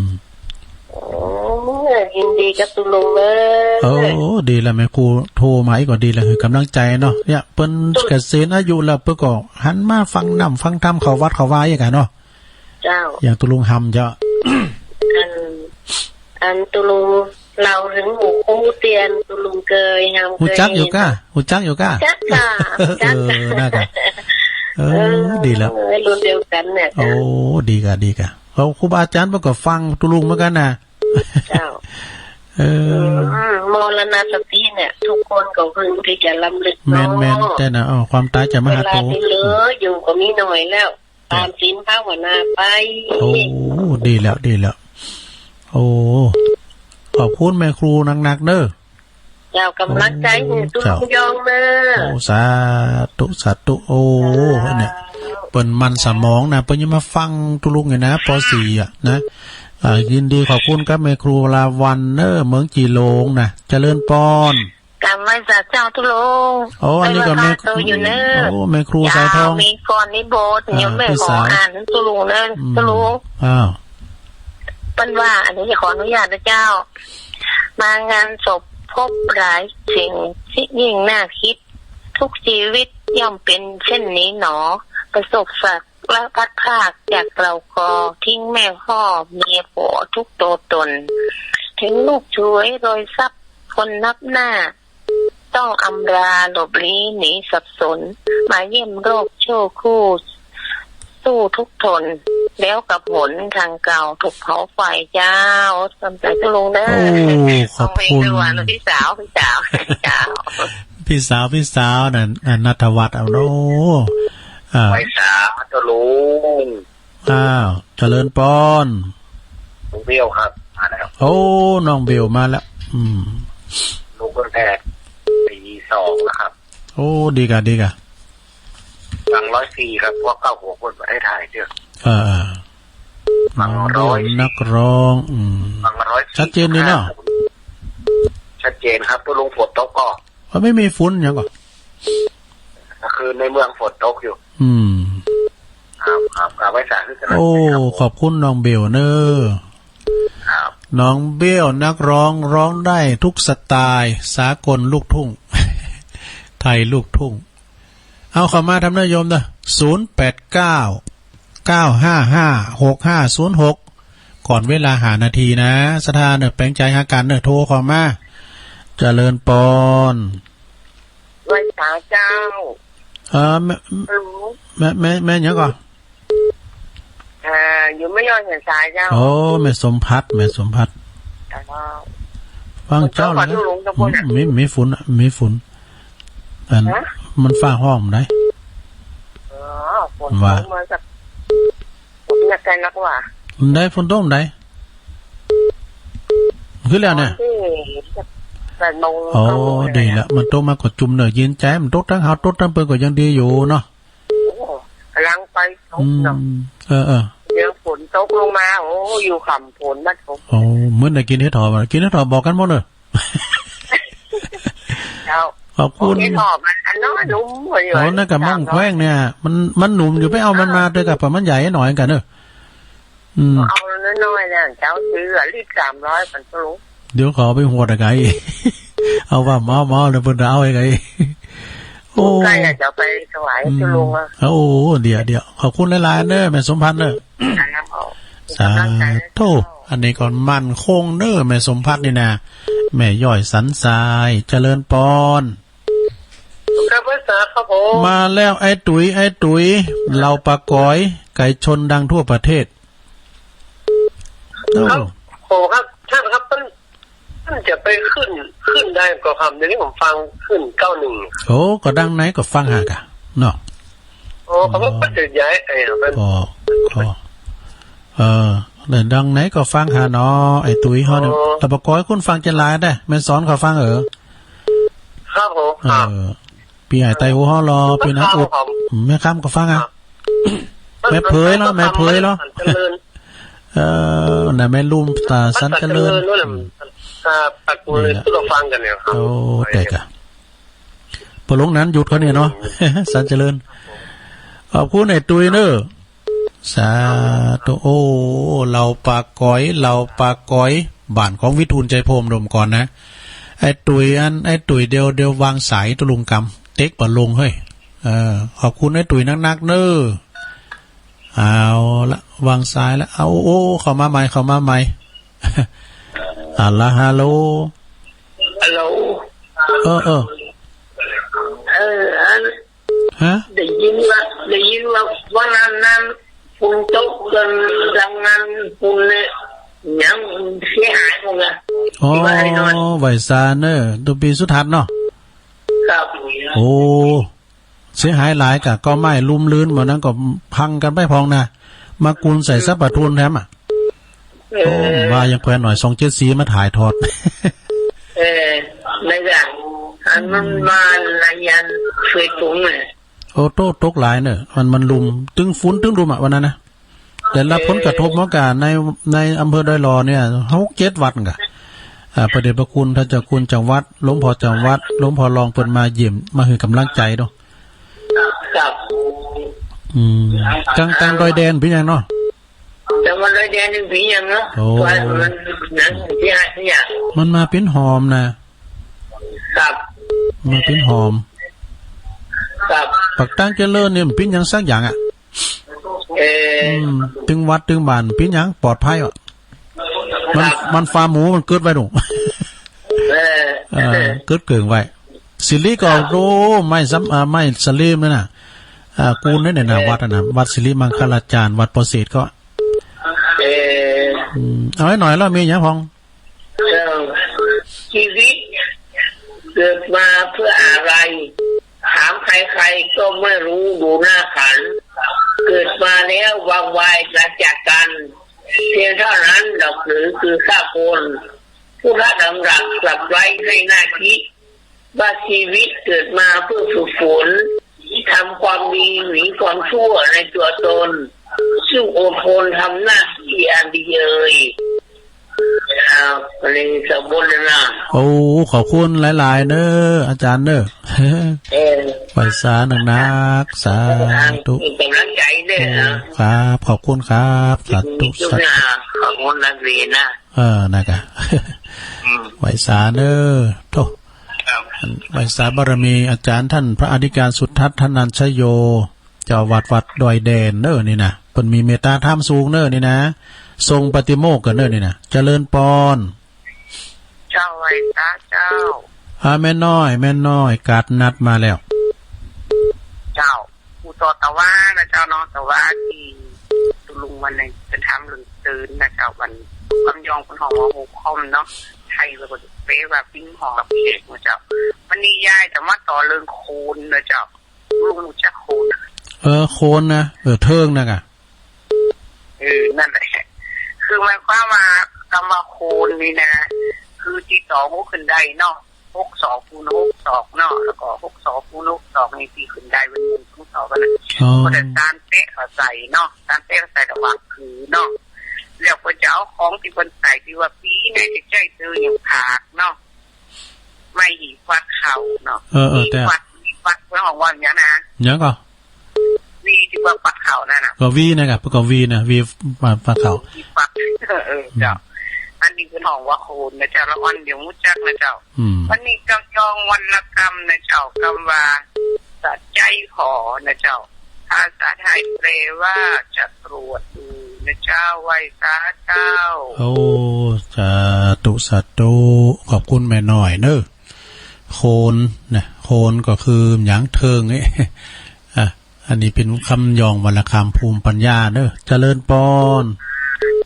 โอ้ ยินดีกับตุลุงเด้อ โอ้ ดีละแม่ครูโทรมาอีกก็ดีละ คือกำลังใจเนาะ เนี่ย เปิ้นเกษียณอายุแล้ว เปิ้นก็หันมาฟังน้ำฟังธรรม เข้าวัดเข้าวาอีกอะเนาะ เจ้า อย่างตุลุงหำเจ้า อัน อันตุลุงเล่าถึงหมู่ครูเตี้ยน ตุลุงเกยหำ ฮู้จักอยู่ก้า ฮู้จักอยู่ก้า จักก้า จักก้า เออ น่ากะ เออ เออ ดีแล้ว เออ รุ่นเดียวกันเนี่ย โอ้ ดีกะ ดีกะ เขาครูบาอาจารย์เปิ้นก็ฟังตุลุงเหมือนกันนะ เจ้า เออ อืม มรณสติเนี่ย ทุกคนก็พึงที่จะรำลึก แม่น เนาะ แม่น แต่นะ เออ ความตายจะมาหา เวลา ตัว ที่เหลืออยู่ก็มีน้อยแล้ว ตามศีลภาวนาไป โอ้ ดีแล้ว ดีแล้ว โอ้ ขอบคุณแม่ครูหนักๆเด้อ เจ้า กำลังใจให้ โอ้ ตุลุง เจ้า ยองเด้อ โอ้ สาธุ สาธุ โอ้ สาธุ เนี่ย เปิ้นมันสมองนะ เปิ้นยังมาฟังตุลุงอยู่นะ ป.สี่ อ่ะนะ อ่า ยินดีขอบคุณครับแม่ครูลาวันเนอ เมืองจีหลงนะ เจริญปอน กำไหว้สาเจ้าตุลุง โอ้ อันนี้ก็แม่ เปิ้นว่ามาเตออยู่เนอะ โอ้ แม่ครูสายทอง เจ้า มีก่อนนิบท อ่า โยมแม่ พี่สาว ขออ่านตุลุงเนอะ อืม ตุลุง อ้าว เปิ้นว่า อันนี้จะขออนุญาตนะเจ้า มางานศพพบหลายสิ่งที่ยิ่งน่าคิด ทุกชีวิตย่อมเป็นเช่นนี้หนอ ประสบสัก และพลัดพรากจากเราก็ทิ้งแม่พ่อเมียผัวทุกตัวตน ถึงลูกช่วยโดยทรัพย์คนนับหน้า ไป ต้องอำลาหลบลี้หนีสับสน มาเยี่ยมโรคชั่วคู่ สู้ทุกข์ทน แล้วกับหนทางเก่าถูกเผาไฟเจ้า ขอบใจเจ้าลุงเด้อ โอ้ ขอบคุณ ต้องเพลงด้วยวันพี่สาว พี่สาว เจ้า พี่สาว พี่สาวนั่น นั่น ณัฐวัฒน์ เอาเนาะ อ่า ไหว้สาเจ้าลุง อ้าว เจริญปอน ลุงเบี้ยวครับ มาแล้ว โอ้ น้องเบลมาแล้ว อืม ลุงก็แทกสี่สองแล้วครับ โอ้ ดีกะ ดีกะ ฟังร้อยสี่ครับ พวกเก้าหัวคนประเทศไทยเจ้า เออ ฟังร้อยสี่ นักร้อง อืม ฟังร้อยสี่ ชัดเจนดีเนาะ ชัดเจนครับ ตัวลุงฝนตกก็ ว่าไม่มีฝุ่นหยังก่อ คือในเมืองฝนตกอยู่ อืม ครับ ครับ ครับ ไหว้สาคือกัน โอ้ ขอบคุณน้องเบลเนอะ ครับ น้องเบลนักร้อง ร้องได้ทุกสไตล์ สากลลูกทุ่ง ไทยลูกทุ่ง เอาเข้ามาทำเนอะโยมเนอะ ศูนย์แปดเก้า เก้าห้าห้า หกห้าศูนย์หก ก่อนเวลาห้านาทีนะ ศรัทธาเนอะ แปลงใจหากันเนอะ โทรเข้ามา เจริญปอน ไหว้สาเจ้า เออ แม่ ฮัลโหล แม่ แม่ แม่หยังก่อ อ่า อยู่ไม่ยอดเห็นสายเจ้า โอ้ แม่สมพัด แม่สมพัด เจ้า ฟังเจ้าเลยนะ ขอโทษค่ะ ลูกหลวงเจ้าคุณอะ อืม มี มีฝุ่นอะ มีฝุ่น อัน ฮะ มันฟ้าห้องได้ อ๋อ ฝน ว่า ตกมาจาก ฝนหนักใจนักว่า มันได้ ฝนตกมันได้ คือแล้วเนี่ย ตอนที่แปดโมง โอ้ เก้าโมง ดีละ มันตกมาก็จุ่มเนอะ เย็นใจ มันตกทั้งเฮา ตกทั้งเปิ้นก็ยังดีอยู่เนาะ โอ้ กำลังไปตกเนาะ อืม เออ เออ เดี๋ยวฝนตกลงมา โอ้ อยู่ขำฝนบ้านผม โอ้ เหมือนได้กินเห็ดหอมอะ กินเห็ดหอมบอกกันหมดเนอะ เจ้า ขอบคุณ เห็ดหอมมันอันน้อยนุ่มกว่าอยู่ โอ้ นั่นกับม่องแขว้งเนี่ย มัน มันหนุ่มอยู่ ไปเอามันมา เออ ด้วยกับ เพราะมันใหญ่หน่อยกันเนอะ อืม เอาน้อยๆเนี่ย เจ้าซื้ออะ ลิตรสามร้อย มันก็รู้ เดี๋ยวขอไปหวดอะไก่ เอาว่าเมาเมาเลย เพิ่นจะเอาไอ้ไก่ โอ้ ใกล้อะ จะไปถวาย อืม เจ้าลุงอะ โอ้ เดี๋ยว เดี๋ยว ขอบคุณหลายๆเนอะ แม่สมพันธ์เนอะ ครับผม สาธุ อันนี้ก็มั่นคงเนอะ แม่สมพันธ์นี่นะ แม่ย้อยสันทราย เจริญปอน ครับ ไหว้สาครับผม มาแล้วไอ้ตุ๋ย ไอ้ตุ๋ย เหล่าปากก๋อย ไก่ชนดังทั่วประเทศ ครับ โอ้ โอ้ครับ ท่านครับ ท่าน ท่านจะไปขึ้น ขึ้นได้ก็ครับ เดี๋ยวนี้ผมฟังขึ้นเก้าหนึ่ง โอ้ ก็ดังไหนก็ฟังหากะเนาะ โอ้ เขาบอกว่าจะย้ายไอ้เป็น ก็ ก็ เออ แล้วดังไหนก็ฟังหาเนาะ ไอ้ตุ๋ยเขาเนี่ย โอ้ แต่ปากก๋อยคุณฟังจะหลายได้ แม่สอนเขาฟังเออ ครับผม ครับ เออ ปีใหญ่ไตหัวห้อรอ ปีนักอุด ครับ แม่ค้ำก็ฟังอ่ะ ครับ แม่เผยเนาะ แม่เผยเนาะ สันเจริญ เออ น่ะ แม่ลุ่มตาสันเจริญ สันเจริญนู่นน่ะ อืม ครับ ปักมือ นี่แหละ ก็ฟังกันเนี่ยครับ โอ้ แต่กะ พอลงนั้นหยุดเขาเนี่ยเนาะ สันเจริญ ขอบคุณไอ้ตุ้ยเนอะ สาธุ โอ้ เหล่าปากก๋อย เหล่าปากก๋อย บ้านของวิทูลใจโพมดมก่อนนะ ไอ้ตุ้ยอัน ไอ้ตุ้ยเดียว เดียววางสายตุลุงกำ เต็กบ่ลงเฮ้ย เออ ขอบคุณไอ้ตุ้ยนักๆเนอะ เอาละ วางสายละ เอา โอ้ เข้ามาใหม่ เข้ามาใหม่ อ่ะละ ฮัลโหล ฮัลโหล เออ เออ เออ อัน ฮะ ได้ยินว่า ได้ยินว่าวันนั้นนั้น ฝนตกกันดังนั้น ฝนเนี่ย ยังเสียหายหมดเลย อ๋อ ที่ว่าไอ้นอน ไหวสาเนอะ ตัวปีสุทัศน์เนาะ ครับ โอ้ เสียหายหลายกะ ก็ไม้ลุ่มลื่นหมดนั้นก็พังกันไปพองนะ มากุนใส่ซับปะทุนแถมอ่ะ เออ โอ้ ว่ายังแควนหน่อย สองเจ็ดสี่มาถ่ายทอด เออ ไม่ได้ อันนั้นมาในยันเฟซบุ๊กเนี่ย โอ้ โตตกหลายเนอะ มัน มันลุ่ม ตึงฝนตึงลุ่มอ่ะ วันนั้นนะ ได้รับผลกระทบเหมือนกัน ใน ในอำเภอดอยหล่อเนี่ย หกเจ็ดวัดกะ อ่า พระเดชพระคุณท่านเจ้าคุณจังหวัด หลวงพ่อจังหวัด หลวงพ่อรองเปิ้นมาเยี่ยม มาให้กำลังใจเนาะ ครับ อืม กลาง กลางดอยแดนเป็นยังเนาะ แต่ว่าดอยแดนนี่เป็นยังเนาะ โอ้ ว่ามันหนังที่หายที่อยาก มันมาเป็นหอมนะ ครับ มาเป็นหอม ครับ ปากตางเจริญเนี่ยมันเป็นยังสักอย่างอ่ะ เออ อืม ตึงวัดตึงบ้านปิ้นหยังปลอดภัยอ่ะ มัน ครับ มันฟาร์มหมูมันเกิดไว้หนู เออ เออ เกิดเกิงไว้ สิริก็รู้ไม่ซ้ำ อ่า ไม่สลีมนั่นน่ะ อ่า กูนี่เนี่ยนะ วัดน่ะ วัดสิริมังคลาจารย์ วัดโพธิ์เศษก็ เออ อืม เอาให้หน่อยแล้วมีอย่างพอง เออ ชีวิตเกิดมาเพื่ออะไร ถามใครๆก็ไม่รู้ ดูหน้าขัน เกิดมาแล้ววางวายปราศจากกัน เพียงเท่านั้นดอกหรือคือฆ่าคน พุทธดำรัสกลับไว้ให้หน้าคิด ว่าชีวิตเกิดมาเพื่อฝึกฝน ทำความดีหนีความชั่วในตัวตน ซึ่งอดทนทำหน้าที่อันดีเอ่ย ครับ อันนี้สมบูรณ์แล้วนะ โอ้ ขอบคุณหลายๆเนอะ อาจารย์เนอะ เออ ไหว้สานักๆ สาธุ เป็นกำลังใจด้วยนะ ครับ ขอบคุณครับ สาธุ สาธุ ขอบคุณนักเรียนนะ เออ นะกะ อืม ไหว้สาเนอะ โธ่ ครับ ไหว้สาบารมีอาจารย์ท่านพระอธิการสุทัศน์ ธนัญชโย เจ้าวัดวัดดอยแดนเนอะนี่นะ เพิ่นมีเมตตาธรรมสูงเนอะนี่นะ ทรงปาฏิโมกข์กันเนอะนี่นะ เจริญปอน เจ้าไหว้สาเจ้า อ่า แม่น้อย แม่น้อย กาดนัดมาแล้ว เจ้า ผู้ต่อตะวานะเจ้าเนาะ ตะวาที่ตุลุงวันหนึ่งเป็นทำเรื่องตื่นนะเจ้า วันคำยองเป็นห้องว่าหกคอมเนาะ ไทยแล้วก็เปว่าปิ้งห้องรับเขกนะเจ้า วันนี้ยายจะมาต่อเรื่องโคนนะเจ้า ลุงรู้จักโคนนะ เออ โคนนะ เออ เทิงนะกะ เออ นั่นแหละ คือหมายความว่าคำว่าโคนนี่นะ คือที่สองก็ขึ้นได้เนาะ หกสองคูณหกสองเนาะ แล้วก็หกสองคูณหกสองนี่ที่ขึ้นได้เป็นหนึ่งคูณสองกันนะ อ๋อ ก็แต่ตามเป๊ะเขาใส่เนาะ ตามเป๊ะเขาใส่ระหว่างคือเนาะ แล้วก็จะเอาของที่คนใส่ที่ว่าปีไหนจะใช้ซื้ออย่างผักเนาะ ไม่หีบวัดเขาเนาะ เออ เออ แต่ หีบวัด หีบวัดเพื่อของวันเนี้ยนะ ยังก็ วีที่ว่าปักเขานั่นน่ะ ก็วีนะครับ ก็วีนะ วีปัก ปักเขา วีปัก เออ เจ้า อันนี้คือห้องว่าโคนนะเจ้า แล้วอันเดียวรู้จักนะเจ้า อืม วันนี้กำยองวันละกำนะเจ้า กำว่าสะใจขอนะเจ้า ภาษาไทยแปลว่าจะตรวจดูนะเจ้า ไหว้สาเจ้า โอ้ สาธุ สาธุ ขอบคุณแม่น้อยเนอะ โคนนะ โคนก็คือหยังเทิงเอ๊ะ อ่ะ อันนี้เป็นคำยองวรรณคำภูมิปัญญาเนอะ เจริญปอน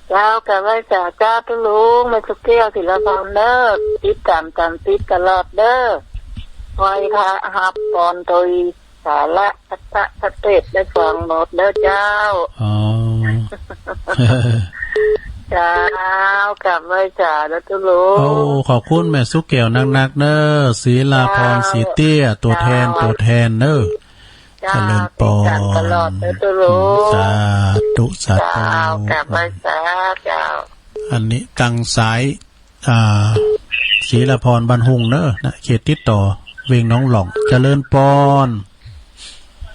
เจ้ากะไหว้สาเจ้าตุลุง แม่สุเกี้ยวศิลปพรเนอะ ติดตามตามติดตลอดเด้อ ไหว้พระฮับปอนโดยสาระพัฒะพระเทศน์ได้ฟังหมดเด้อเจ้า อ๋อ เจ้ากะไหว้สาเด้อตุลุง โอ้ ขอบคุณแม่สุเกี้ยวนักๆเนอะ ศิลาพร เจ้า ศรีเตี้ย ตัวแทน เจ้า ตัวแทนเนอะ เจ้า เจริญปอน ติดตามตลอดเด้อตุลุง สาธุ สาธุ เจ้ากะไหว้สาเจ้า อันนี้ตังสาย อ่า ศิลาพร บ้านหุงเนอะนะ เขตติดต่อ เวียงหนองหล่อง เจริญปอน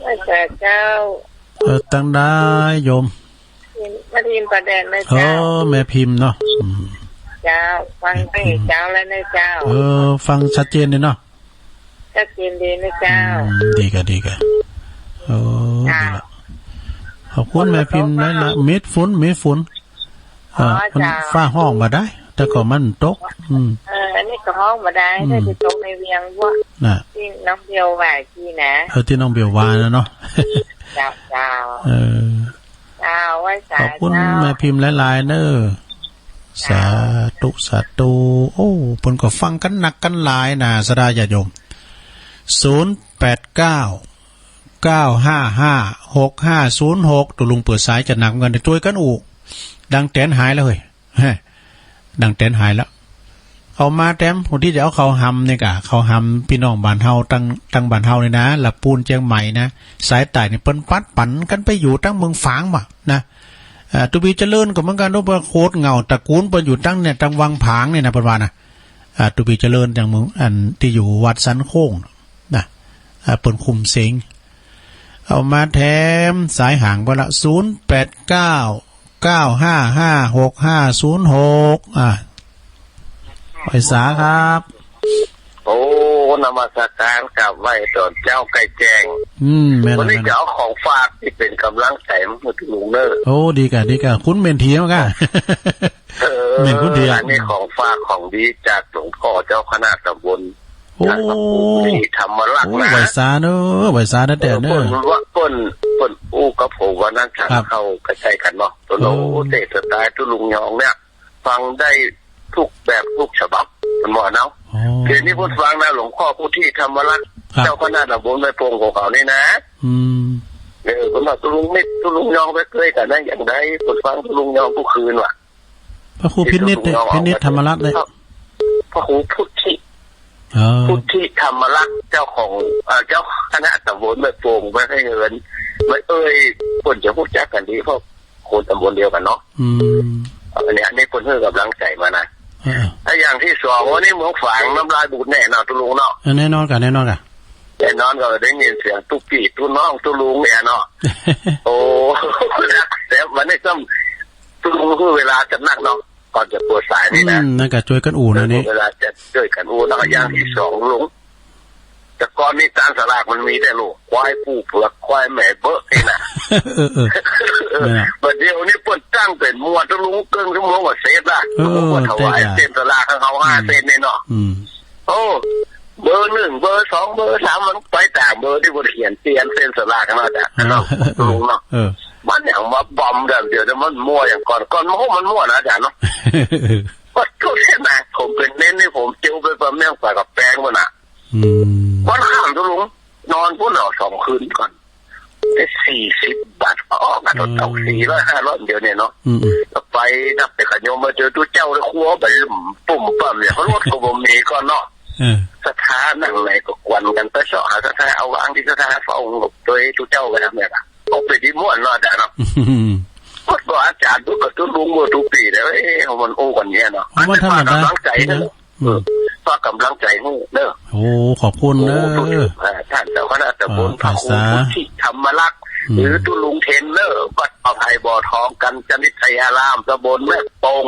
ไหว้สาเจ้า เออ ตังได้โยม มาพิมพ์ประแดงนะเจ้า เออ แม่พิมพ์เนาะ อืม เจ้า ฟังตั้งแต่เช้าแล้วนะเจ้า เออ ฟังชัดเจนเลยเนาะ ชัดเจนดีนะเจ้า อืม ดีกะ ดีกะ โอ้ เจ้า ดีละ ขอบคุณแม่พิมพ์นะ ขอโทษนะ เม็ดฝน เม็ดฝน เออ อ๋อ มัน เจ้า ฟ้าฮ้องบ่ได้ แต่ก็มันตก อืม เออ อันนี้ก็ฮ้องบ่ได้ อืม แต่ที่ตกในเวียงวัว น่ะ ที่น้องเบลว่าจีนะ เออ ที่น้องเบลว่านะเนาะ เจ้า เจ้า เออ เจ้า ไหว้สา ขอบคุณ เจ้า แม่พิมพ์หลายๆเนอะ เจ้า สาธุ สาธุ โอ้ เพิ่นก็ฟังกันนักกันหลายนะ สาธุญาติโยม ศูนย์แปดเก้า เก้าห้าห้า หกห้าศูนย์หก ตุลุงเปิดสายจะหนักเงินช่วยกันอู้ ดังแตนหายแล้วเฮ้ย ฮะ ดังแตนหายแล้ว เอามาแถมผู้ที่จะเอาเข้าหำนี่กะ เข้าหำพี่น้องบ้านเฮา ตั้ง ตั้งบ้านเฮานี่นะ ละปูนเจียงใหม่นะ สายใต้นี่เปิ้นปัดปันกันไปอยู่ตั้งเมืองฝางว่ะนะ อ่า ตุบีเจริญก็เหมือนกัน รู้ว่าโคตรเหงา ตระกูลเปิ้นอยู่ตั้งเนี่ย ตั้งวังผางเนี่ยนะ เปิ้นว่านะ อ่า ตุบีเจริญ ตั้งเมือง อันที่อยู่วัดสันโค้งนะ อ่า เปิ้นคุมเสง เอามาแถมสายห่างไปละ ศูนย์แปดเก้า เก้าห้าห้า หกห้าศูนย์หก อ่ะ ไหว้สาครับ โอ้ นมัสการกราบไหว้ตอนเจ้าใกล้แจ้ง อืม แม่น วันนี้ แม่น จะเอาของฝากที่เป็นกำลังใจมาให้ลุงเนอะ โอ้ ดีกะ ดีกะ คุณเม่นเถียงกะ เออ เม่นคุณเถียง อันนี้ของฝากของดีจากหลวงพ่อเจ้าคณะตำบล โอ้ พระครูที่ธรรมรักษ์นะ โอ้ ไหว้สาเนอะ ไหว้สานะแต่เนอะ เออ เปิ้นว่า เปิ้น เปิ้นอู้กับผมว่านั้น ครับ เขาก็ใช่กันเนาะ ตัวโน้ โอ้ เตะสไตล์ตุลุงยองเนี่ย ฟังได้ทุกแบบทุกฉบับ มันบอกเนาะ อ๋อ เดี๋ยวนี้ผมฟังนะ หลวงพ่อพุทธิธรรมรักษ์ ครับ เจ้าคณะตำบลแม่โป่งของเขานี่นะ อืม เออ ผมว่าตุลุงนิด ตุลุงยองไปเคยกันนะ อย่างใดผมฟังตุลุงยองทุกคืนว่ะ พระครูพินิจเนี่ย พินิจธรรมรัตน์เนี่ย พระ พระครูพุทธิ เออ พุทธิธรรมรัตน์ เจ้าของ เอ่อ เจ้าคณะตำบลแม่โป่ง ไม่ให้เงิน ไม่เอ่ย คนจะรู้จักกันดี เพราะคนตำบลเดียวกันเนาะ อืม อันนี้ อันนี้คนให้กำลังใจมานะ เออ แล้วอย่างที่สอง วันนี้เมืองฝางน้ำลายบูดแน่นอน ตุลุงเนาะ เออ แน่นอนกัน แน่นอนกัน แน่นอนก็ได้ยินเสียงตุ๊ปี้ตุ๊น้องตุ๊ลุงเนี่ยเนาะ โอ้ รักแสบวันนี้ก็ ลุงคือเวลาจะนักเนาะ ก่อนจะเปิดสายนี่นะ อืม นั่นก็ช่วยกันอู้นะนี่ เวลาจะช่วยกันอู้เนาะ อย่างที่สองลุง แต่ก่อนนี่ตานสลากมันมีแต่ลูกควายผู้เผือกควายแม่เบอะนี่นะ เออ เออ เนี่ย บัดเดี๋ยวนี้เปิ้นตั้งเป็นหมวดลุงเกินชั่วโมงกว่าเสร็จละ เออ ลุงก็ถวาย แต่จ้ะ เส้นสลากของเขาห้า อืม เส้นนี่เนาะ อืม โอ้ เบอร์หนึ่ง เบอร์สอง เบอร์สาม มันไปตามเบอร์ที่เปิ้นเขียนเตียนเส้นสลากกันมาจ้ะ เออ ลุงเนาะ เออ มันอย่างมาบอมแบบเดียวแต่มันมั่วอย่างก่อน ก่อนมันมันมั่วนะอาจารย์เนาะ ก็ทุกเส้นนะ ผมเป็นเน้นนี่ผมเจียวไปประเมียงปลากับแป้งมันอ่ะ อืม วันข้ามตุลุง นอนพุ้นเอาสองคืนก่อน ได้สี่สิบบาท ออกมาตก อืม สี่ร้อยห้าร้อยเดียวเนี่ยเนาะ อืม อืม ก็ไปนับแต่ขยมมาเจอตู้เจ้าเลยครัวไปปุ่มปั๊มเนี่ย เขารถก็บ่มีก่อนเนาะ เออ ศรัทธานั่งไหนก็กวนกันไปเสาะหาศรัทธา เอาวางที่ศรัทธาเฝ้าโดยตู้เจ้าไปทำเนี่ยล่ะ ออกไปที่ม่วนเนาะอาจารย์เนาะ อืม ก็อาจารย์ทุกกับทุกลุงเมื่อทุกปีเลย เอ้ย มันอู้กันเนี่ยเนาะ เอามาทำอะไร กำลังใจเนาะ อืม เออ ฝากกำลังใจให้เด้อ โอ้ ขอบคุณเด้อ โอ้ ทุก เอ่อ ท่านเจ้าคณะตำบล อ่า พระครู ภาษา พุทธิธรรมรักษ์ อืม หรือตุลุงเทนเนอร์ วัดป่าไผ่บ่อทอง กัญจนิตยาราม ตำบลแม่โป่ง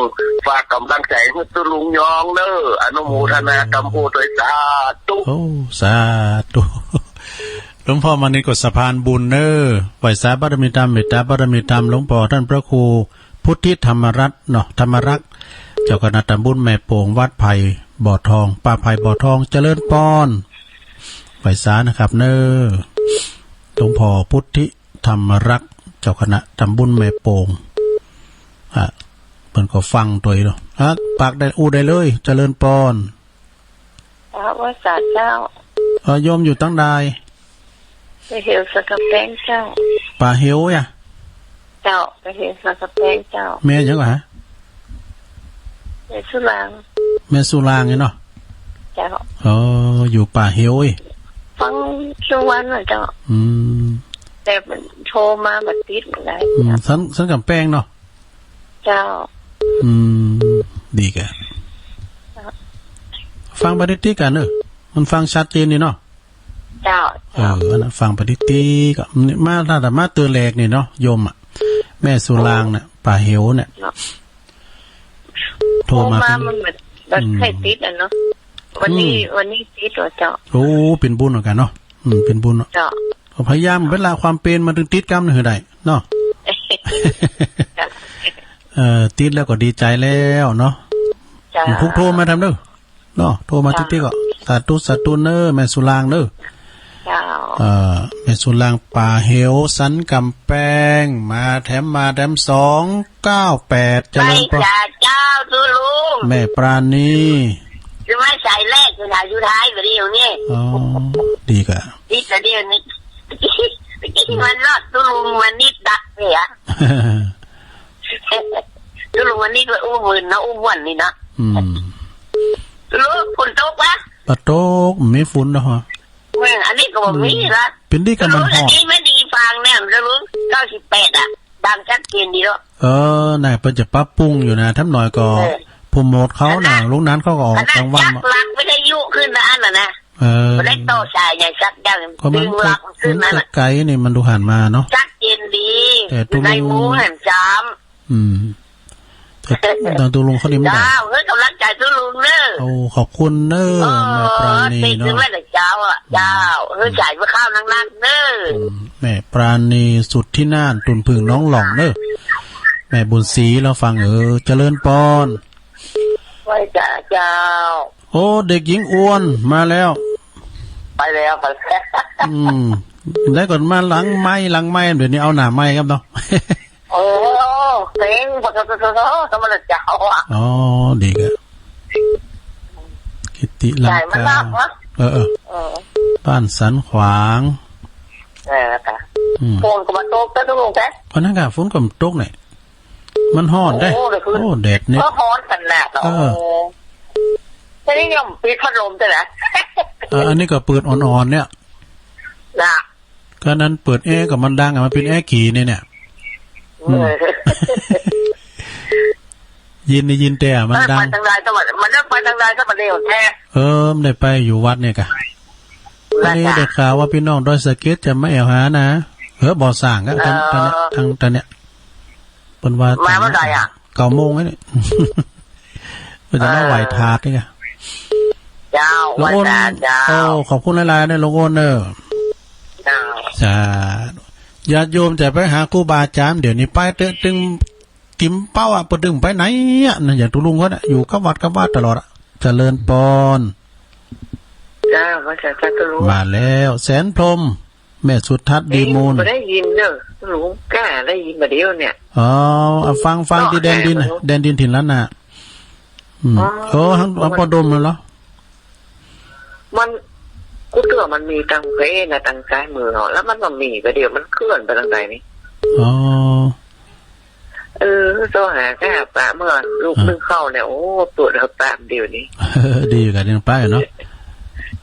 ฝากกำลังใจให้ตุลุงยองเนอ อนุโมทนา อืม กำโพดด้วย สาธุ โอ้ สาธุ หลวงพ่อมานิตก็สะพานบุญเนอ ไหว้สาบารมีธรรม เมตตาบารมีธรรม หลวงพ่อท่านพระครู พุทธิธรรมรัตน์เนาะ ธรรมรักษ์ เจ้าคณะตำบลแม่โป่ง วัดไผ่บ่อทอง ป่าไผ่บ่อทอง เจริญปอน ไหว้สานะครับเนอ หลวงพ่อพุทธิธรรมรักษ์ เจ้าคณะตำบลแม่โป่ง อ่ะ เปิ้นก็ฟังตัวเองเนาะ อ่ะ ปากได้อู้ได้เลย เจริญปอน เจ้า ว่าสาเจ้า เอ่อ โยมอยู่ตังใด ป่าเหวสันกำแปงเจ้า ป่าเหวอะ เจ้า ป่าเหวสันกำแปงเจ้า แม่หยังก่อฮะ แม่สุราง แม่สุรางนี่เนาะ เจ้า อ๋อ อยู่ป่าเหวอีก ฟังทุกวันน่ะเจ้า อืม แต่มันโทรมาบ่ติดเหมือนกัน อืม สัน สันกำแปงเนาะ เจ้า อืม ดีกะ เจ้า ฟังไปติดๆ กันเนอะ มันฟังชัดเจนดีเนาะ เจ้า เออ อันนั้นฟังไปติดๆ ก็ มา ถ้าแต่มาเตือนแรกนี่เนาะ โยมอะ แม่สุรางเนี่ย ป่าเหวเนี่ย เนาะ โทรมา โทรมา มันเหมือน แบบ อืม ใครติดอะเนาะ วันนี้ อืม วันนี้ติดเหรอเจ้า โอ้ เป็นบุญเหมือนกันเนาะ อืม เป็นบุญเนาะ เจ้า ก็พยายามเวลาความเป็นมันถึงติดกำหนึ่งให้ได้เนาะ เจ้า เออ ติดแล้วก็ดีใจแล้วเนาะ เจ้า ทุกโทรมาทำเด้อเนาะ โทรมา เจ้า ติ๊กๆ ก็ สาธุ สาธุเนอ แม่สุรางเนอ เจ้า เอ่อ แม่สุราง ป่าเหว สันกำแปง มาแถม มาแถม สองเก้าแปด เจริญปอน ไปจ้าเจ้า ตุลุง แม่ปราณี จะมาใส่แรกอยู่ไหน อยู่ท้ายไปเดียวนี่ อ๋อ ดีกะ นิดเดียวนี่ มันรอดตุลุงมันนิดดักเนี่ย ตุลุงมันนิดว่าอู้มื่นนะ อู้ม่วนนี่นะ อืม ตุลุงฝนตกปะ บ่ตก มีฝนเนาะ แม่ง อันนี้ก็บ่มีละ เป็นดีกับมันฮ้อน อันนี้ไม่ดีฟังเนี่ย เรื่องเก้าสิบแปดอะ ดังชัดเจนดีแล้ว เออ น่ะ เปิ้นจะปรับปรุงอยู่นะ ทำหน่อยก็ เออ ผู้หมวดเขาน่ะ ขนาด ลูกนั้นเขาก็ออก ขนาด กลางวัน จักหลักวิทยุขึ้นนะ อันน่ะนะ เออ บ่ได้ต่อสายไง จักยัง ก็มัน ดึงหลักขึ้นนั่นน่ะ ก็ไกลนี่มันดูหันมาเนาะ ชัดเจนดี แต่ตุลุง ในหมู่หันจาม อืม แต่ แต่ตุลุงเขานี่ไม่ได้ เจ้า เฮ้ย กำลังใจตุลุงเนอะ โอ้ ขอบคุณเนอะ เออ แม่ปราณีเนาะ ติดถึงแล้วเจ้าอะ เจ้า เฮ้ย จ่ายเมื่อข้าวนักๆเนอะ อืม แม่ปราณีสุดที่น่าน ตุนผึ่งน้องหล่องเนอะ แม่บุญศรีเราฟัง เออ เจริญปอน ไหว้จ้าเจ้า โอ้ เด็กหญิงอ้วนมาแล้ว ไปแล้ว ไปแล้ว อืม แล้วก่อนมาหลังไมค์ หลังไมค์ เดี๋ยวนี้เอาหน้าไมค์ครับเนาะ โอ้ เซ็ง ปะโถ โถ โถ โถ ธรรมดาเจ้าอะ อ๋อ ดีครับ กิติลังกา ใหญ่มากนะ เออ เออ เออ บ้านสันขวาง เออ ค่ะ อืม ฝนก็มาตก แต่ตกลงแต่ วันนั้นก็ฝนก็ตกเนี่ย มันฮ้อนเด้ โอ้ เดี๋ยวคือ โอ้ แดดเนี่ย ก็ฮ้อนขนาด เออ โอ้ แต่นี่ยังปิดพัดลมใช่ไหม เออ อันนี้ก็เปิดอ่อนๆเนี่ย นะ ก็นั้นเปิดแอร์ก็มันดังอะ มันเป็นแอร์ขี้เนี่ยเนี่ย อืม เออ ยินได้ยินแต่มันดัง ไปทางใดสวัสดี มันเลิกไปทางใดสวัสดีแท้ เออ มันได้ไปอยู่วัดเนี่ยกะ นั่นน่ะ อันนี้ได้ข่าวว่าพี่น้องดอยสะเก็ดจะมาแอวหานะ เออ บ่อสร้างอะ เออ ตอน ตอนเนี้ย ทาง ตอนเนี้ย เปิ้นว่า มาเมื่อไหร่อะ เก้าโมงแล้วเนี่ย เปิ้นจะมาไหว้ถาดนี่กะ เจ้า ลุงอ้น ไหว้ถาดเจ้า โอ้ ขอบคุณหลายๆ นะลุงอ้นเนอะ เจ้า จ้า ญาติโยมจะไปหาครูบาอาจารย์ เดี๋ยวนี้ไปเต๊อะ ตึงติมเป้าอะ เปิ้นตึงไปไหนอะนะ อย่างตุลุงเขาเนี่ย อยู่กับวัดกับวัดตลอดอะ เจริญปอน เจ้า มาจากพัทลุง มาแล้ว แสนพรหม แม่สุทัศน์ดีมูล เอ้ย บ่ได้ยินเด้อ ลุงกล้าได้ยินบ่เดียวเนี่ย อ๋อ เอาฟัง ฟัง เนาะ ที่แดนดินน่ะ แม่บ่รู้ แดนดินถิ่นล้านนา อืม อ๋อ เออ ทาง ทางปอดมนั่นเหรอ มัน กูเชื่อมันมีตังเพนะ ตังซ้ายมือเนาะ แล้วมันก็มีบ่เดียว มันเคลื่อนไปทางใดนี่ อ๋อ เออ โทรหาแค่ปะเมื่อลูก อ่า นึ่งเข้าเนี่ย โอ้ ตรวจเอาปะเดี๋ยวนี้ ดีกันยังไปเนาะ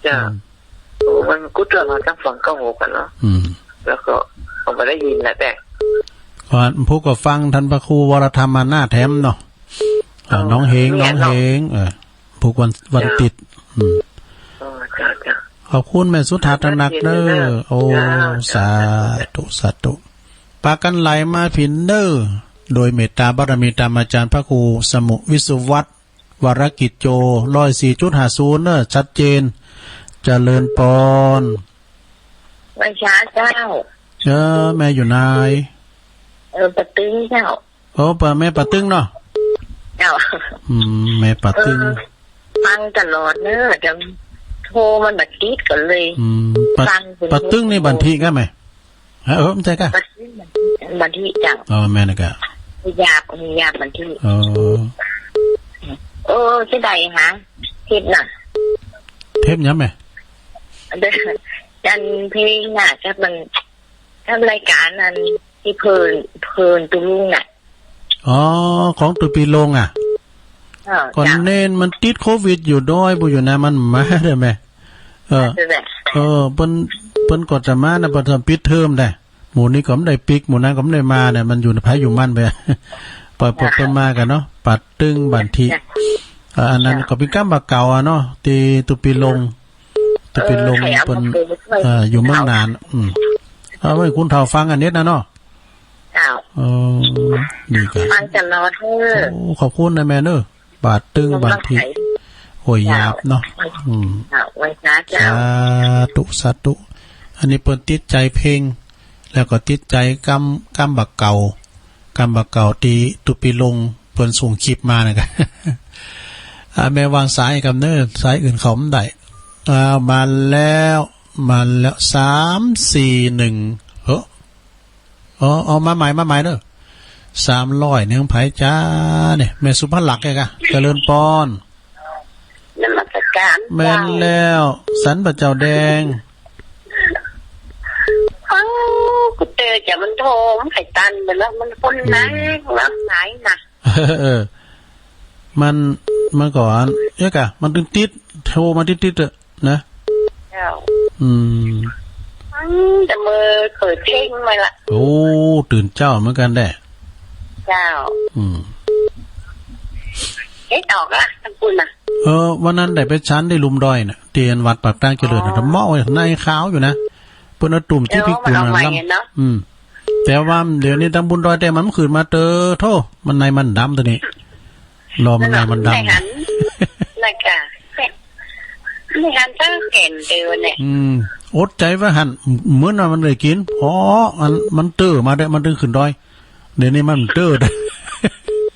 จ้ะ อืม โอ้ มันกูเจอมาตั้งฝั่งเก้าหกกันเนาะ อืม แล้วก็เอามาได้ยินแหละแต่ ก่อนผู้ก็ฟังท่านพระครูวรธรรมมานาถแถมเนาะ อ่า อ๋อ น้องเหง เนี่ย น้องเหง เนาะ เออ ผูกวัน วัน จ้ะ ติด อืม อ๋อ จ้ะ จ้ะ ขอบคุณแม่สุทัศน์หนักๆ เด้อ จ้ะ โอ้ จ้ะ สาธุ สาธุ ปากันไหลมาผินเด้อ โดยเมตตาบารมีตามอาจารย์พระครูสมุวิศวัตร วรกิจโจ ร้อยสี่จุดห้าศูนย์ เนอะ ชัดเจน เจริญปอน ไหว้เช้าเจ้า เออ แม่อยู่ไหน เออ ปะตึงเจ้า โอ้ ปะ แม่ปะตึงเนาะ เจ้า อืม แม่ปะตึง เออ ฟังตลอดเนอะ แต่โทรมันบ่ติดกันเลย อืม ปะ ฟังเป็น ปะตึงนี่บันทิกะแม่ ฮะ เออ ไม่ใช่กะ บันทิ บันทิเจ้า อ๋อ แม่นกะ หยาบ หยาบบันทิ อ๋อ เออ จะได้หา เทปน่ะ เทปหยังแม่ เดี๋ยว จันเพลงน่ะ ครับมัน ครับรายการนั้นที่เพลิน เพลินตุลุงน่ะ อ๋อ ของตุปีลงอ่ะ เออ ก่อน จ้ะ เน้นมันติดโควิดอยู่ด้วย บ่อยู่นะ มันมาได้ไหม เออ ใช่ไหม เออ เปิ้น เปิ้นก็จะมานะ เปิ้นทำปิดเทอมได้ หมู่นี้ก็ไม่ได้ปิก หมู่นั้นก็ไม่ได้มาเนี่ย มันอยู่ในไผอยู่มันไป ปล่อยปลด จ้ะ เปิ้นมากันเนาะ ปะตึงบันทิ จ้ะ เอ่อ อันนั้น จ้ะ ก็เป็นกำบ่าเก่าอะเนาะ ที่ตุปีลง ตุปีลง เออ ใครเอา เปิ้น มาปลูกไว้ เอ่อ อยู่เมืองน่าน อืม เอาไว้คุณเฒ่าฟังอันนี้นะเนาะ เจ้า เออ ดีกัน ฟังตลอดเด้อ โอ้ ขอบคุณนะแม่เนอะ บาดตึงบาดที กำลังใจ โอ้ย เจ้า หยาบเนาะ อืม เจ้า ไหว้สาเจ้า สาธุ สาธุ อันนี้เปิ้นติดใจเพลง แล้วก็ติดใจกำ กำบ่าเก่า กำบ่าเก่าที่ตุปีลง เปิ้นส่งคลิปมานะครับ อ่า แม่วางสายกำเนิด สายอื่นเขาไม่ได้ อ่า มาแล้ว มาแล้ว สามสี่หนึ่ง เฮ้อ อ๋อ เอามาใหม่ มาใหม่เด้อ สามร้อย เนี่ย ของไผจ้าเนี่ย แม่สุภลักษณ์เนี่ยกะ เจริญปอน นมัสการ แม่นแล้ว สันพระเจ้าแดง เอ้า กูเจอจะมันโทร มันไขตันไปแล้ว มันคนไหน อืม รับไหนนะ เออ มัน มันก่อน เอ๊ะกะ มันติดติด โทรมาติดติดเถอะนะ เจ้า อืม อืม แต่มือเขิดเพ่งไปละ โอ้ ตื่นเจ้าเหมือนกันแด้ เจ้า อืม เอ๊ะ ออกละ ทางคุณน่ะ เออ วันนั้นได้ไปฉันที่ลุมดอยน่ะ ที่วัดปากตางเจริญน่ะ อ๋อ เหมาะเว้ย ในขาวอยู่นะ เปิ้นเอาตุ่มที่พิกุลน่ะ เออ มันเอาใหม่ ล้ำ เนาะ อืม แต่ว่าเดี๋ยวนี้ตำบุญดอยแต่มันขึ้นมาเตอโท มันในมันดำตัวนี้ รอมันในมันดำ ได้หัน แล้วก็ได้หันตั้งแก่นเดียวเนี่ย อืม อดใจไว้หัน เหมือนว่ามันได้กิน อ๋อ อัน มันเตอมาได้ มันถึงขึ้นดอย เดี๋ยวนี้มันเตอ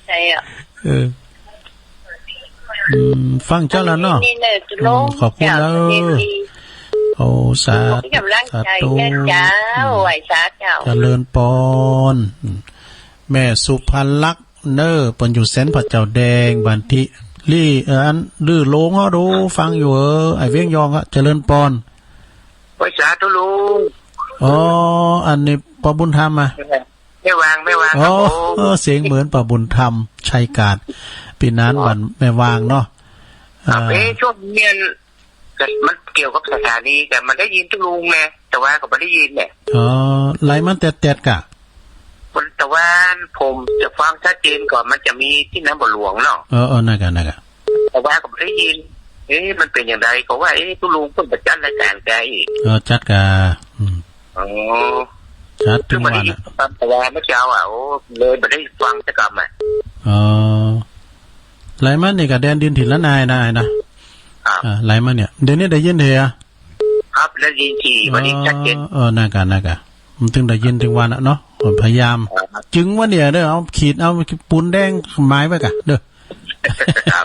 ใช่อ่ะ เออ อืม ฟังเจ้าแล้วเนาะ นี่เนอะ อืม ลุง ขอบคุณ เจ้า นะ เออ เอฟซี โอ้ สาธุ ให้กำลังใจ สาธุ นะเจ้า อืม ไหว้สาเจ้า เจริญพร อืม แม่สุภลักษณ์เนอ เปิ้นอยู่แสนพระเจ้าแดง บ้านที่ลี่ เอ่อ อัน ลือโลง เฮาดู ฟังอยู่ เออ ไอ้เวียงยอง เจริญพร ไหว้สาธุลุง อ๋อ อันนี้ป้อบุญธรรมอะ แม่วาง แม่วาง อ๋อ ครับผม เออ เสียงเหมือนป้อบุญธรรม ชัยกาด ปีนั้น อ๋อ บ้านแม่วางเนาะ ครับ อ่า เอ๊ะ ช่วงเนี้ย ก็มันเกี่ยวกับสถานี แต่มันได้ยินทุกลุงไง แต่ว่าก็ไม่ได้ยินเนี่ย อ๋อ ไลน์มันแตดๆ กะ มัน แต่ว่าผมจะฟังชัดเจนก่อน มันจะมีที่น้ำบ่อหลวงเนาะ เออ เออ นั่นกะ นั่นกะ แต่ว่าก็ไม่ได้ยิน เอ๊ะ มันเป็นอย่างไร เขาว่า เอ๊ะ ทุกลุงเพิ่งประจันรายการแกอีก เออ จัดกะ อืม อ๋อ จัด คือไม่ได้ยิน ทุกวันอะ ตามแต่ว่าเมื่อเช้าอะ โอ้ เลยไม่ได้ฟังสักคำอะ อ๋อ ไลน์มันนี่กะแดนดินถิ่นละนายนะ ไอ้นะ ครับ อ่า ไลน์มันเนี่ย เดี๋ยวนี้ได้ยินเถอะ ครับ ได้ยินที วันนี้ชัดเจน เออ เออ นั่นกะ นั่นกะ มันถึงได้ยินถึงวันอะเนาะ พยายาม ครับ จึงวันเนี่ยเด้อ เอาขีด เอาปูนแดงหมายไว้กะ เด้อ ครับ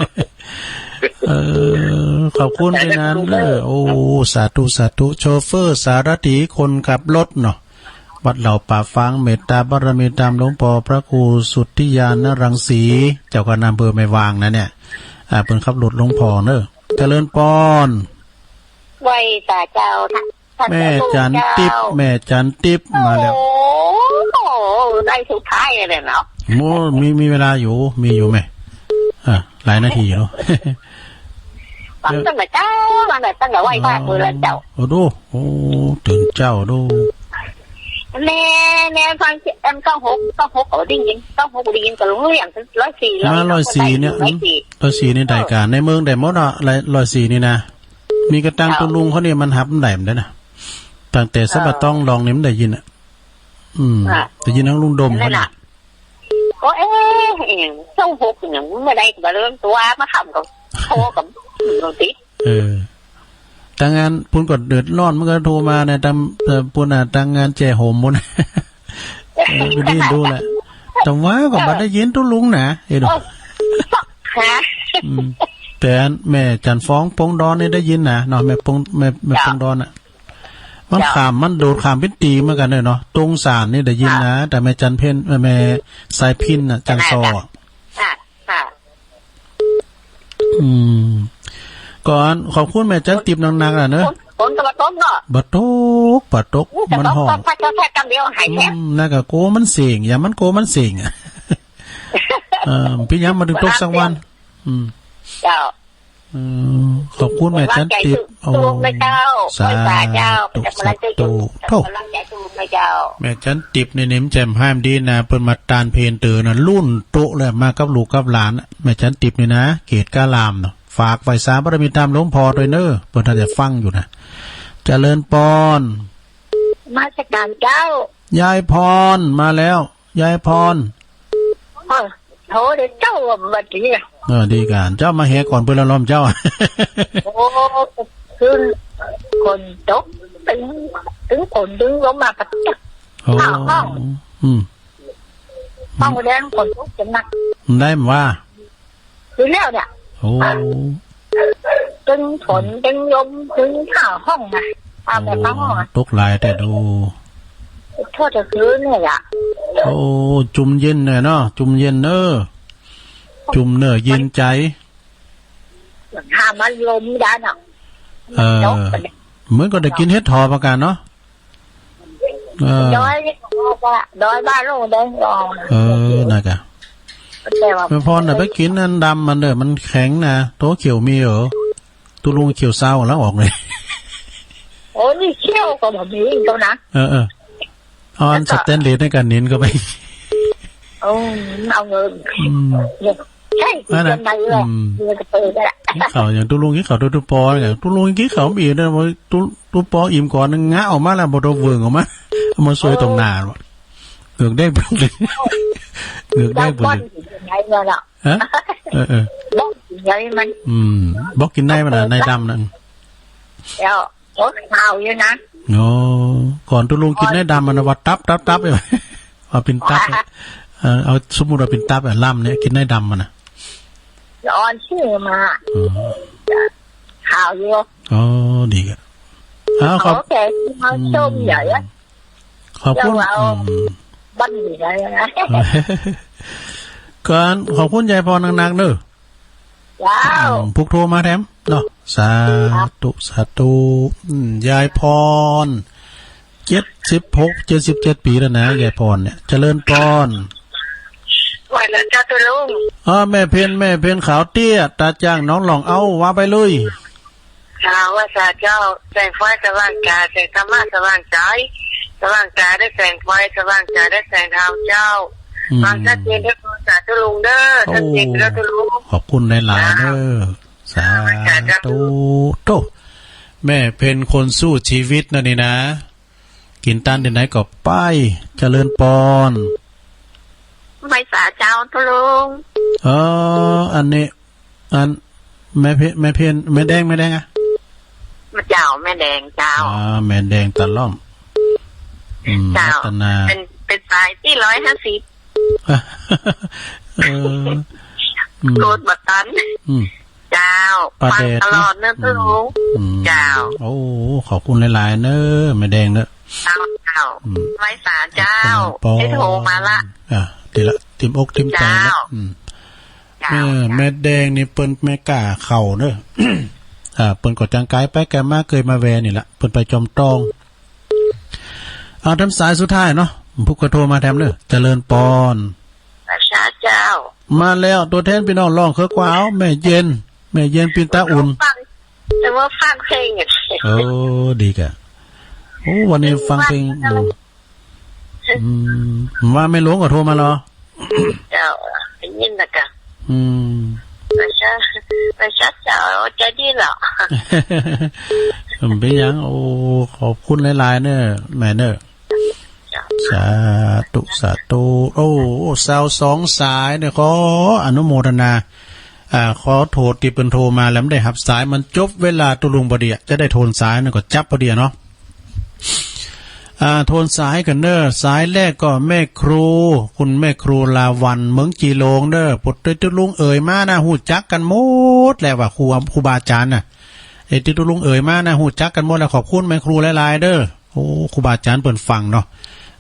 เออ ขอบคุณไปนานเด้อ โอ้ สาธุ สาธุ โชเฟอร์ สารถี คนขับรถเนาะ วัดเหล่าป่าฟาง เมตตาบารมีตามหลวงพ่อพระครูสุทธิญาณรังสี เจ้าคณะอำเภอแม่วางนะเนี่ย อ่า เปิ้นขับรถหลวงพ่อเนอะ เจริญพร ไหว้สาเจ้า ท่าน ท่าน แม่จันทิพย์ เจ้า แม่จันทิพย์มาแล้ว โอ้โห ได้สุดท้ายเลยเนาะ โอ้ มี มีเวลาอยู่ มีอยู่ไหม อ่า หลายนาทีอยู่เนาะ ฟังตั้งแต่เช้า ตั้งแต่ ตั้งแต่ไหว้พระ อ๋อ มื้อละเจ้า โอ้โห โอ้ ตื่นเช้าดู แม่ แม่ฟังเอ็มเก้าหก เก้าหก เขาได้ยิน เก้าหก ได้ยินก็รู้เรื่อง ร้อยสี่ มา ร้อยสี่ เนี่ย ร้อยสี่ ร้อยสี่ นี่ได้การ ในเมืองได้หมดอ่ะ ร้อยสี่ นี่นะ มีกระตัง เจ้า ตัวลุงเขาเนี่ยมันหับมันได้มันได้นะ ตั้งแต่สะบัดต้องลองเนี่ยมันได้ยินอ่ะ อืม อ่ะ ได้ยินทั้งลุงดมเขาเนี่ย นั่นน่ะ ก็เอ๊ะ เอ็งเก้าหกเนี่ย เมื่อใดก็มาเริ่มตัว มาทำกับโทรกับลุงติด เออ ทางงานปุ้นก็เดือดร้อน มันก็โทรมาเนี่ย ตาม เอ่อ ปุ้นน่ะ ทางงานแจ้โหมปุ้น เออ ไปได้ยินดูแหละ แต่ว่าก็บ่ได้ยินตุ๊ลุงนะ เอ้ยดู เออ ฮะ อืม แต่แม่จันฟ้องปงดอนนี่ได้ยินนะเนาะ แม่ปง แม่ แม่ปงดอนน่ะ มันข้าม มันโดดข้ามเป็นตีเหมือนกันเลยเนาะ ตรงสารนี่ได้ยินนะ แต่แม่จันเพ็ญ เอ่อ แม่สายพินน่ะ จันทร์ซอ ค่ะ ค่ะ อืม ก่อน ขอบคุณแม่จันติบหนักๆ น่ะเนอะ ฝน ฝนก็บ่ตกเนาะ บ่ตก บ่ตก อู้ มันฮ้อน แต่ตก ตกพัด ตกพัดคำเดียวหายแท้ อืม นั่นก็โกมันเสียง อย่ามันโกมันเสียงอะ เออ พี่ยังมาถึงตกสักวัน อืม เจ้า เออ ขอบคุณแม่จันติบ โอ้ สาธุ สาธุ กำลังใจ โถ่ กำลังใจ แม่จันติบนี่ นี่มันแจ่มห้ามดีนะ เปิ้นมาตานเพลนเตอนะ รุ่นโตะเลย มากับลูกกับหลานน่ะ แม่จันติบนี่นะ เขตกาลามเนาะ ฝากไหว้สาบารมีตามหลวงพ่อด้วยเนอะ เปิ้นท่านจะฟังอยู่นะ เจริญพร นมัสการเจ้า ยายพรมาแล้ว ยายพร เออ โทรเด้อเจ้า ว่าดี เออ ดีกัน เจ้ามาแหก่อนเปิ้นละล้อมเจ้า โอ้ คือฝนตก ตึง ตึงฝน ตึงลมมาปะจ๊ะ โอ้ อ้าว อืม ห้องแดงฝนตกจังหนัก ได้มาว่า คือแล้วเนี่ย โอ้ ตึงฝน ตึงลม ตึงข้าวห้องนะ เอาแบบข้างห้องอะ โอ้ ตกหลายแต่ดู โทษจะคืนเนี่ยอะ โอ้ จุ่มเย็นเนี่ยเนาะ จุ่มเย็นเนอะ จุ่มเนอะ เย็นใจ หามันลมได้เนาะ เออ ตกไปเนี่ย เหมือนก็ได้กินเห็ดถอบเหมือนกันเนาะ เออ ดอยนี่ก็บอกว่า ดอยบ้านโลก ดอยหลวง เออ นั่นกะ แต่ว่า แม่พรน่ะไปกินอันดำมันเด้อ มันแข็งนะ ตัวเขียวมีเหรอ ตุ๊ลุงเขียวเศร้าแล้วออกเลย โอ้ นี่เขียวก็บ่มีตัวนะ เออ เออ เอาอัน แล้วก็ สแตนเลสในการเน้นเข้าไป โอ้ เอาเงิน อืม ใช่ นั่นน่ะ เงินไปเลย อืม เงินกระเป๋านั่นแหละ กินข้าวอย่างตุ๊ลุงกินข้าวตุ๊ตุ๊ปอเนี่ย ตุ๊ลุงกินข้าวไม่อิ่มนะ ตุ๊ตุ๊ปออิ่มก่อน งะออกมาแล้ว บ่ต้องเวิ้งออกมา เอามาซวยตรงหน้า เหงือกแดงเปึ้งเลย เหงือกแดงเปึ้งเลย ไงเงินอ่ะ ฮะ เออ เออ บอกไงมัน อืม บอกกินในมันน่ะ ในดำนั่น แล้ว โอ้ ข่าวอยู่นะ โอ้ ก่อนตุ๊ลุงกินในดำมันน่ะ ว่าตับ ตับ ตับ เอาเป็นตับ เออ เอาสมมุติว่าเป็นตับอะ ลำเนี่ย กินในดำมันน่ะ จะออนชื่อมา อ๋อ ข่าวอยู่ อ๋อ ดีครับ อ้าว ขอบ โอเค มาชมใหญ่อะ ขอบคุณ เดี๋ยวเอา อืม บ้านอยู่ไหนนะ ก่อน ขอบคุณยายพรหนักๆเด้อ เจ้า อืม ผู้โทรมาแถมเนาะ สาธุ สาธุ อืม ยายพร เจ็ดสิบหก เจ็ดสิบเจ็ดปีแล้วนะ ยายพรเนี่ย เจริญพร ไหวแล้วเจ้าตุ๊ลุง อ๋อ แม่เพ็ญ แม่เพ็ญขาวเตี้ย ตาจ้างหนองหล่อง เอ้า ว่าไปเลย เจ้า ว่าสาเจ้า แสงไฟสว่างกาย แสงธรรมะสว่างใจ สว่างกายได้แสงไฟ สว่างใจได้แสงธรรมเจ้า อืม ฟังชัดเจนเด้อ สาตุ๊ลุงเด้อ โอ้ ชัดเจนเด้อตุ๊ลุง ขอบคุณหลายๆเด้อ สาธุ สาธุ โต แม่เพ็ญคนสู้ชีวิตนะนี่นะ กินตันที่ไหนก็ไป เจริญพร ไหว้สาเจ้าตุ๊ลุง เออ อันนี้ อัน แม่เพ็ญ แม่เพ็ญ แม่แดง แม่แดงอะ เจ้า แม่แดงเจ้า อ่า แม่แดงตะล่อม อืม เจ้า รัตนา เป็น เป็นสายที่ร้อยห้าสิบ เออ อืม โกรธบ่ตัน อืม เจ้า ป้าแดด ฟังตลอดเนอะ นะ ตุ๊ลุง อืม เจ้า โอ้ ขอบคุณหลายๆเนอะ แม่แดงเนอะ เจ้า เจ้า อืม ไหว้สาเจ้า ขอบคุณปอ ให้โทรมาละ อ่ะ ทีละ ทิมอกทิมใจละ เจ้า อืม เจ้า เออ เจ้า แม่แดงนี่เปิ้นแม่กล้าเข้าเนอะ อ่า เปิ้นก็จังกายไปกายมา เคยมาแวนี่ละ เปิ้นไปจอมตอง เอา แถมสายสุดท้ายเนาะ ผู้ก็โทรมาแถมเนอะ เจริญพร สาเจ้า มาแล้ว ตัวแทนพี่น้องร้องเคิร์กว่า เอา แม่เย็น แม่เย็นปินตาอุ่น ฟัง แต่ว่าฟังเพลงอะ โอ้ ดีกะ โอ้ วันนี้ฟังเพลง อืม อืม ว่าแม่หลวงก็โทรมาเหรอ เจ้า ได้ยินนะกะ อืม ประชา ประชาเจ้าใจดีเหรอ มันเป็นหยัง โอ้ ขอบคุณหลายๆเนอะ แม่เนอะ สาธุ สาธุ โอ้ สาวสองสายเนี่ย ขออนุโมทนา อ่า ขอโทษที่เปิ้นโทรมาแล้วไม่ได้หับสาย มันจบเวลาตุ๊ลุงพอดีอะ จะได้โทนสายนั่นก็จับพอดีอะเนาะ อ่า โทนสายกันเนอะ สายแรกก็แม่ครู คุณแม่ครูลาวัน เมืองจีหลงเนอะ ปดด้วยตุ๊ลุงเอ๋ยมานะ ฮู้จักกันหมดแล้วว่าครู ครูบาอาจารย์น่ะ ไอ้ที่ตุ๊ลุงเอ๋ยมานะ ฮู้จักกันหมดแล้ว ขอบคุณแม่ครูหลายๆเด้อ โอ้ ครูบาอาจารย์เปิ้นฟังเนาะ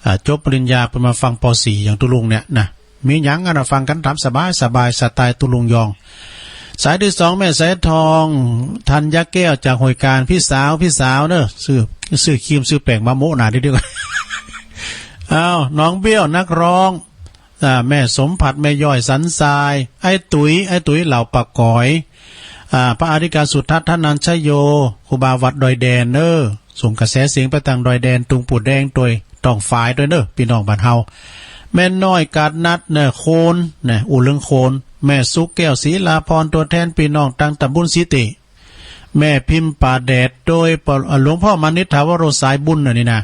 อ่า จบปริญญาเปิ้นมาฟัง ป.สี่ อย่างตุ๊ลุงเนี่ยนะ มีหยังกันนะ ฟังกันตามสบายสบาย สไตล์ตุ๊ลุงยอง สายที่สอง แม่สายทอง ธัญญาแก้ว จากห้วยการ พี่สาว พี่สาวเนอะ ซื้อ ซื้อครีม ซื้อแป้งมาโมะหนาเดียวกัน อ้าว น้องเบี้ยว นักร้อง อ่า แม่สมผัด แม่ย้อย สันทราย ไอ้ตุ๋ย ไอ้ตุ๋ย เหล่าปากก๋อย อ่า พระอธิการสุทัศน์ ธนัญชโย ครูบาวัดดอยแดนเนอะ ส่งกระแสเสียงไปทางดอยแดน ตุงปู่แดง โดยต้องฝ่ายด้วยเนอะ พี่น้องบ้านเฮา แม่น้อยกาดนัดเนอะ โคนเนอะ อู่เลิงโคน แม่สุแก้ว ศรีลาพร ตัวแทนพี่น้องตั้งตำบลสีติ แม่พิมพ์ป่าแดด โดยปอ หลวงพ่อมานิษฐาวโร สายบุญน่ะนี่นะ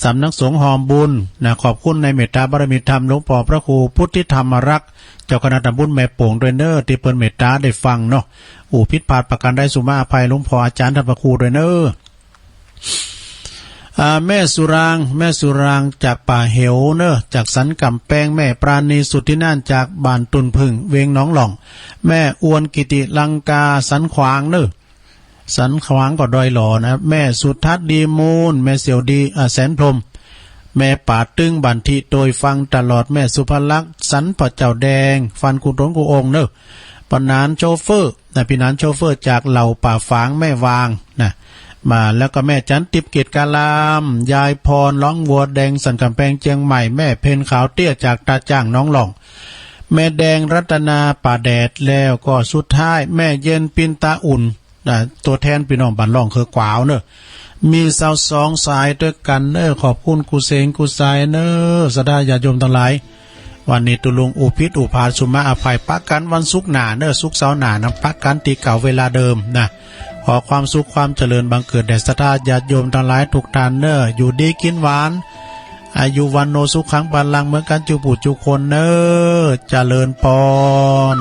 สำนักสงฆ์หอมบุญนะ ขอบคุณในเมตตาบารมีธรรมหลวงพ่อพระครูพุทธิธรรมรักษ์ เจ้าคณะตำบลแม่โป่งด้วยเนอะ ที่เปิ้นเมตตาได้ฟังเนาะ อู้ผิดพลาดประการใดสุมาอภัยหลวงพ่ออาจารย์ท่านพระครูด้วยเนอะ อ่า แม่สุราง แม่สุรางจากป่าเหวเนอะ จากสันกำแปง แม่ปราณีสุทธินานท์จากบ้านตุนพึ่ง เวียงหนองหล่อง แม่อวนกิติลังกา สันขวางเนอะ สันขวางก็ดอยหล่อนะ แม่สุทัศน์ดีมูล แม่เสี่ยวดี อ่า แสนพรหม แม่ป่าตึงบันทิโดยฟังตลอด แม่สุภลักษณ์ สันพระเจ้าแดง ฟันกูตนกูองค์เนอะ ปะหนานโชเฟอร์นะ พี่หนานโชเฟอร์จากเหล่าป่าฝาง แม่วางนะ มาแล้วก็แม่จันทิพย์เกตกาลาม ยายพร ร้องวัวแดง สันกำแพงเชียงใหม่ แม่เพนขาวเตี้ยจากตาจ้างหนองหล่อง แม่แดงรัตนาป่าแดด แล้วก็สุดท้าย แม่เย็นปินตาอุ่น นะ ตัวแทนพี่น้องบ้านล่องเคือกวาวเนอะ มีสาวสองสายด้วยกันเนอะ ขอบคุณกูเสงกูสายเนอะ ศรัทธาญาติโยมทั้งหลาย วันนี้ตุ๊ลุงอู้ผิดอู้พลาดสุมาอภัย ปะกันวันศุกร์หน้าเนอะ ศุกร์เสาร์หน้านะ ปะกันที่เก่าเวลาเดิมนะ ขอความสุขความเจริญบังเกิดแด่ศรัทธาญาติโยมทั้งหลายทุกท่านเนอะ อยู่ดีกินหวาน อายุวัณโณสุขังพลัง เหมือนกันจุผู้จุคนเนอะ เจริญพร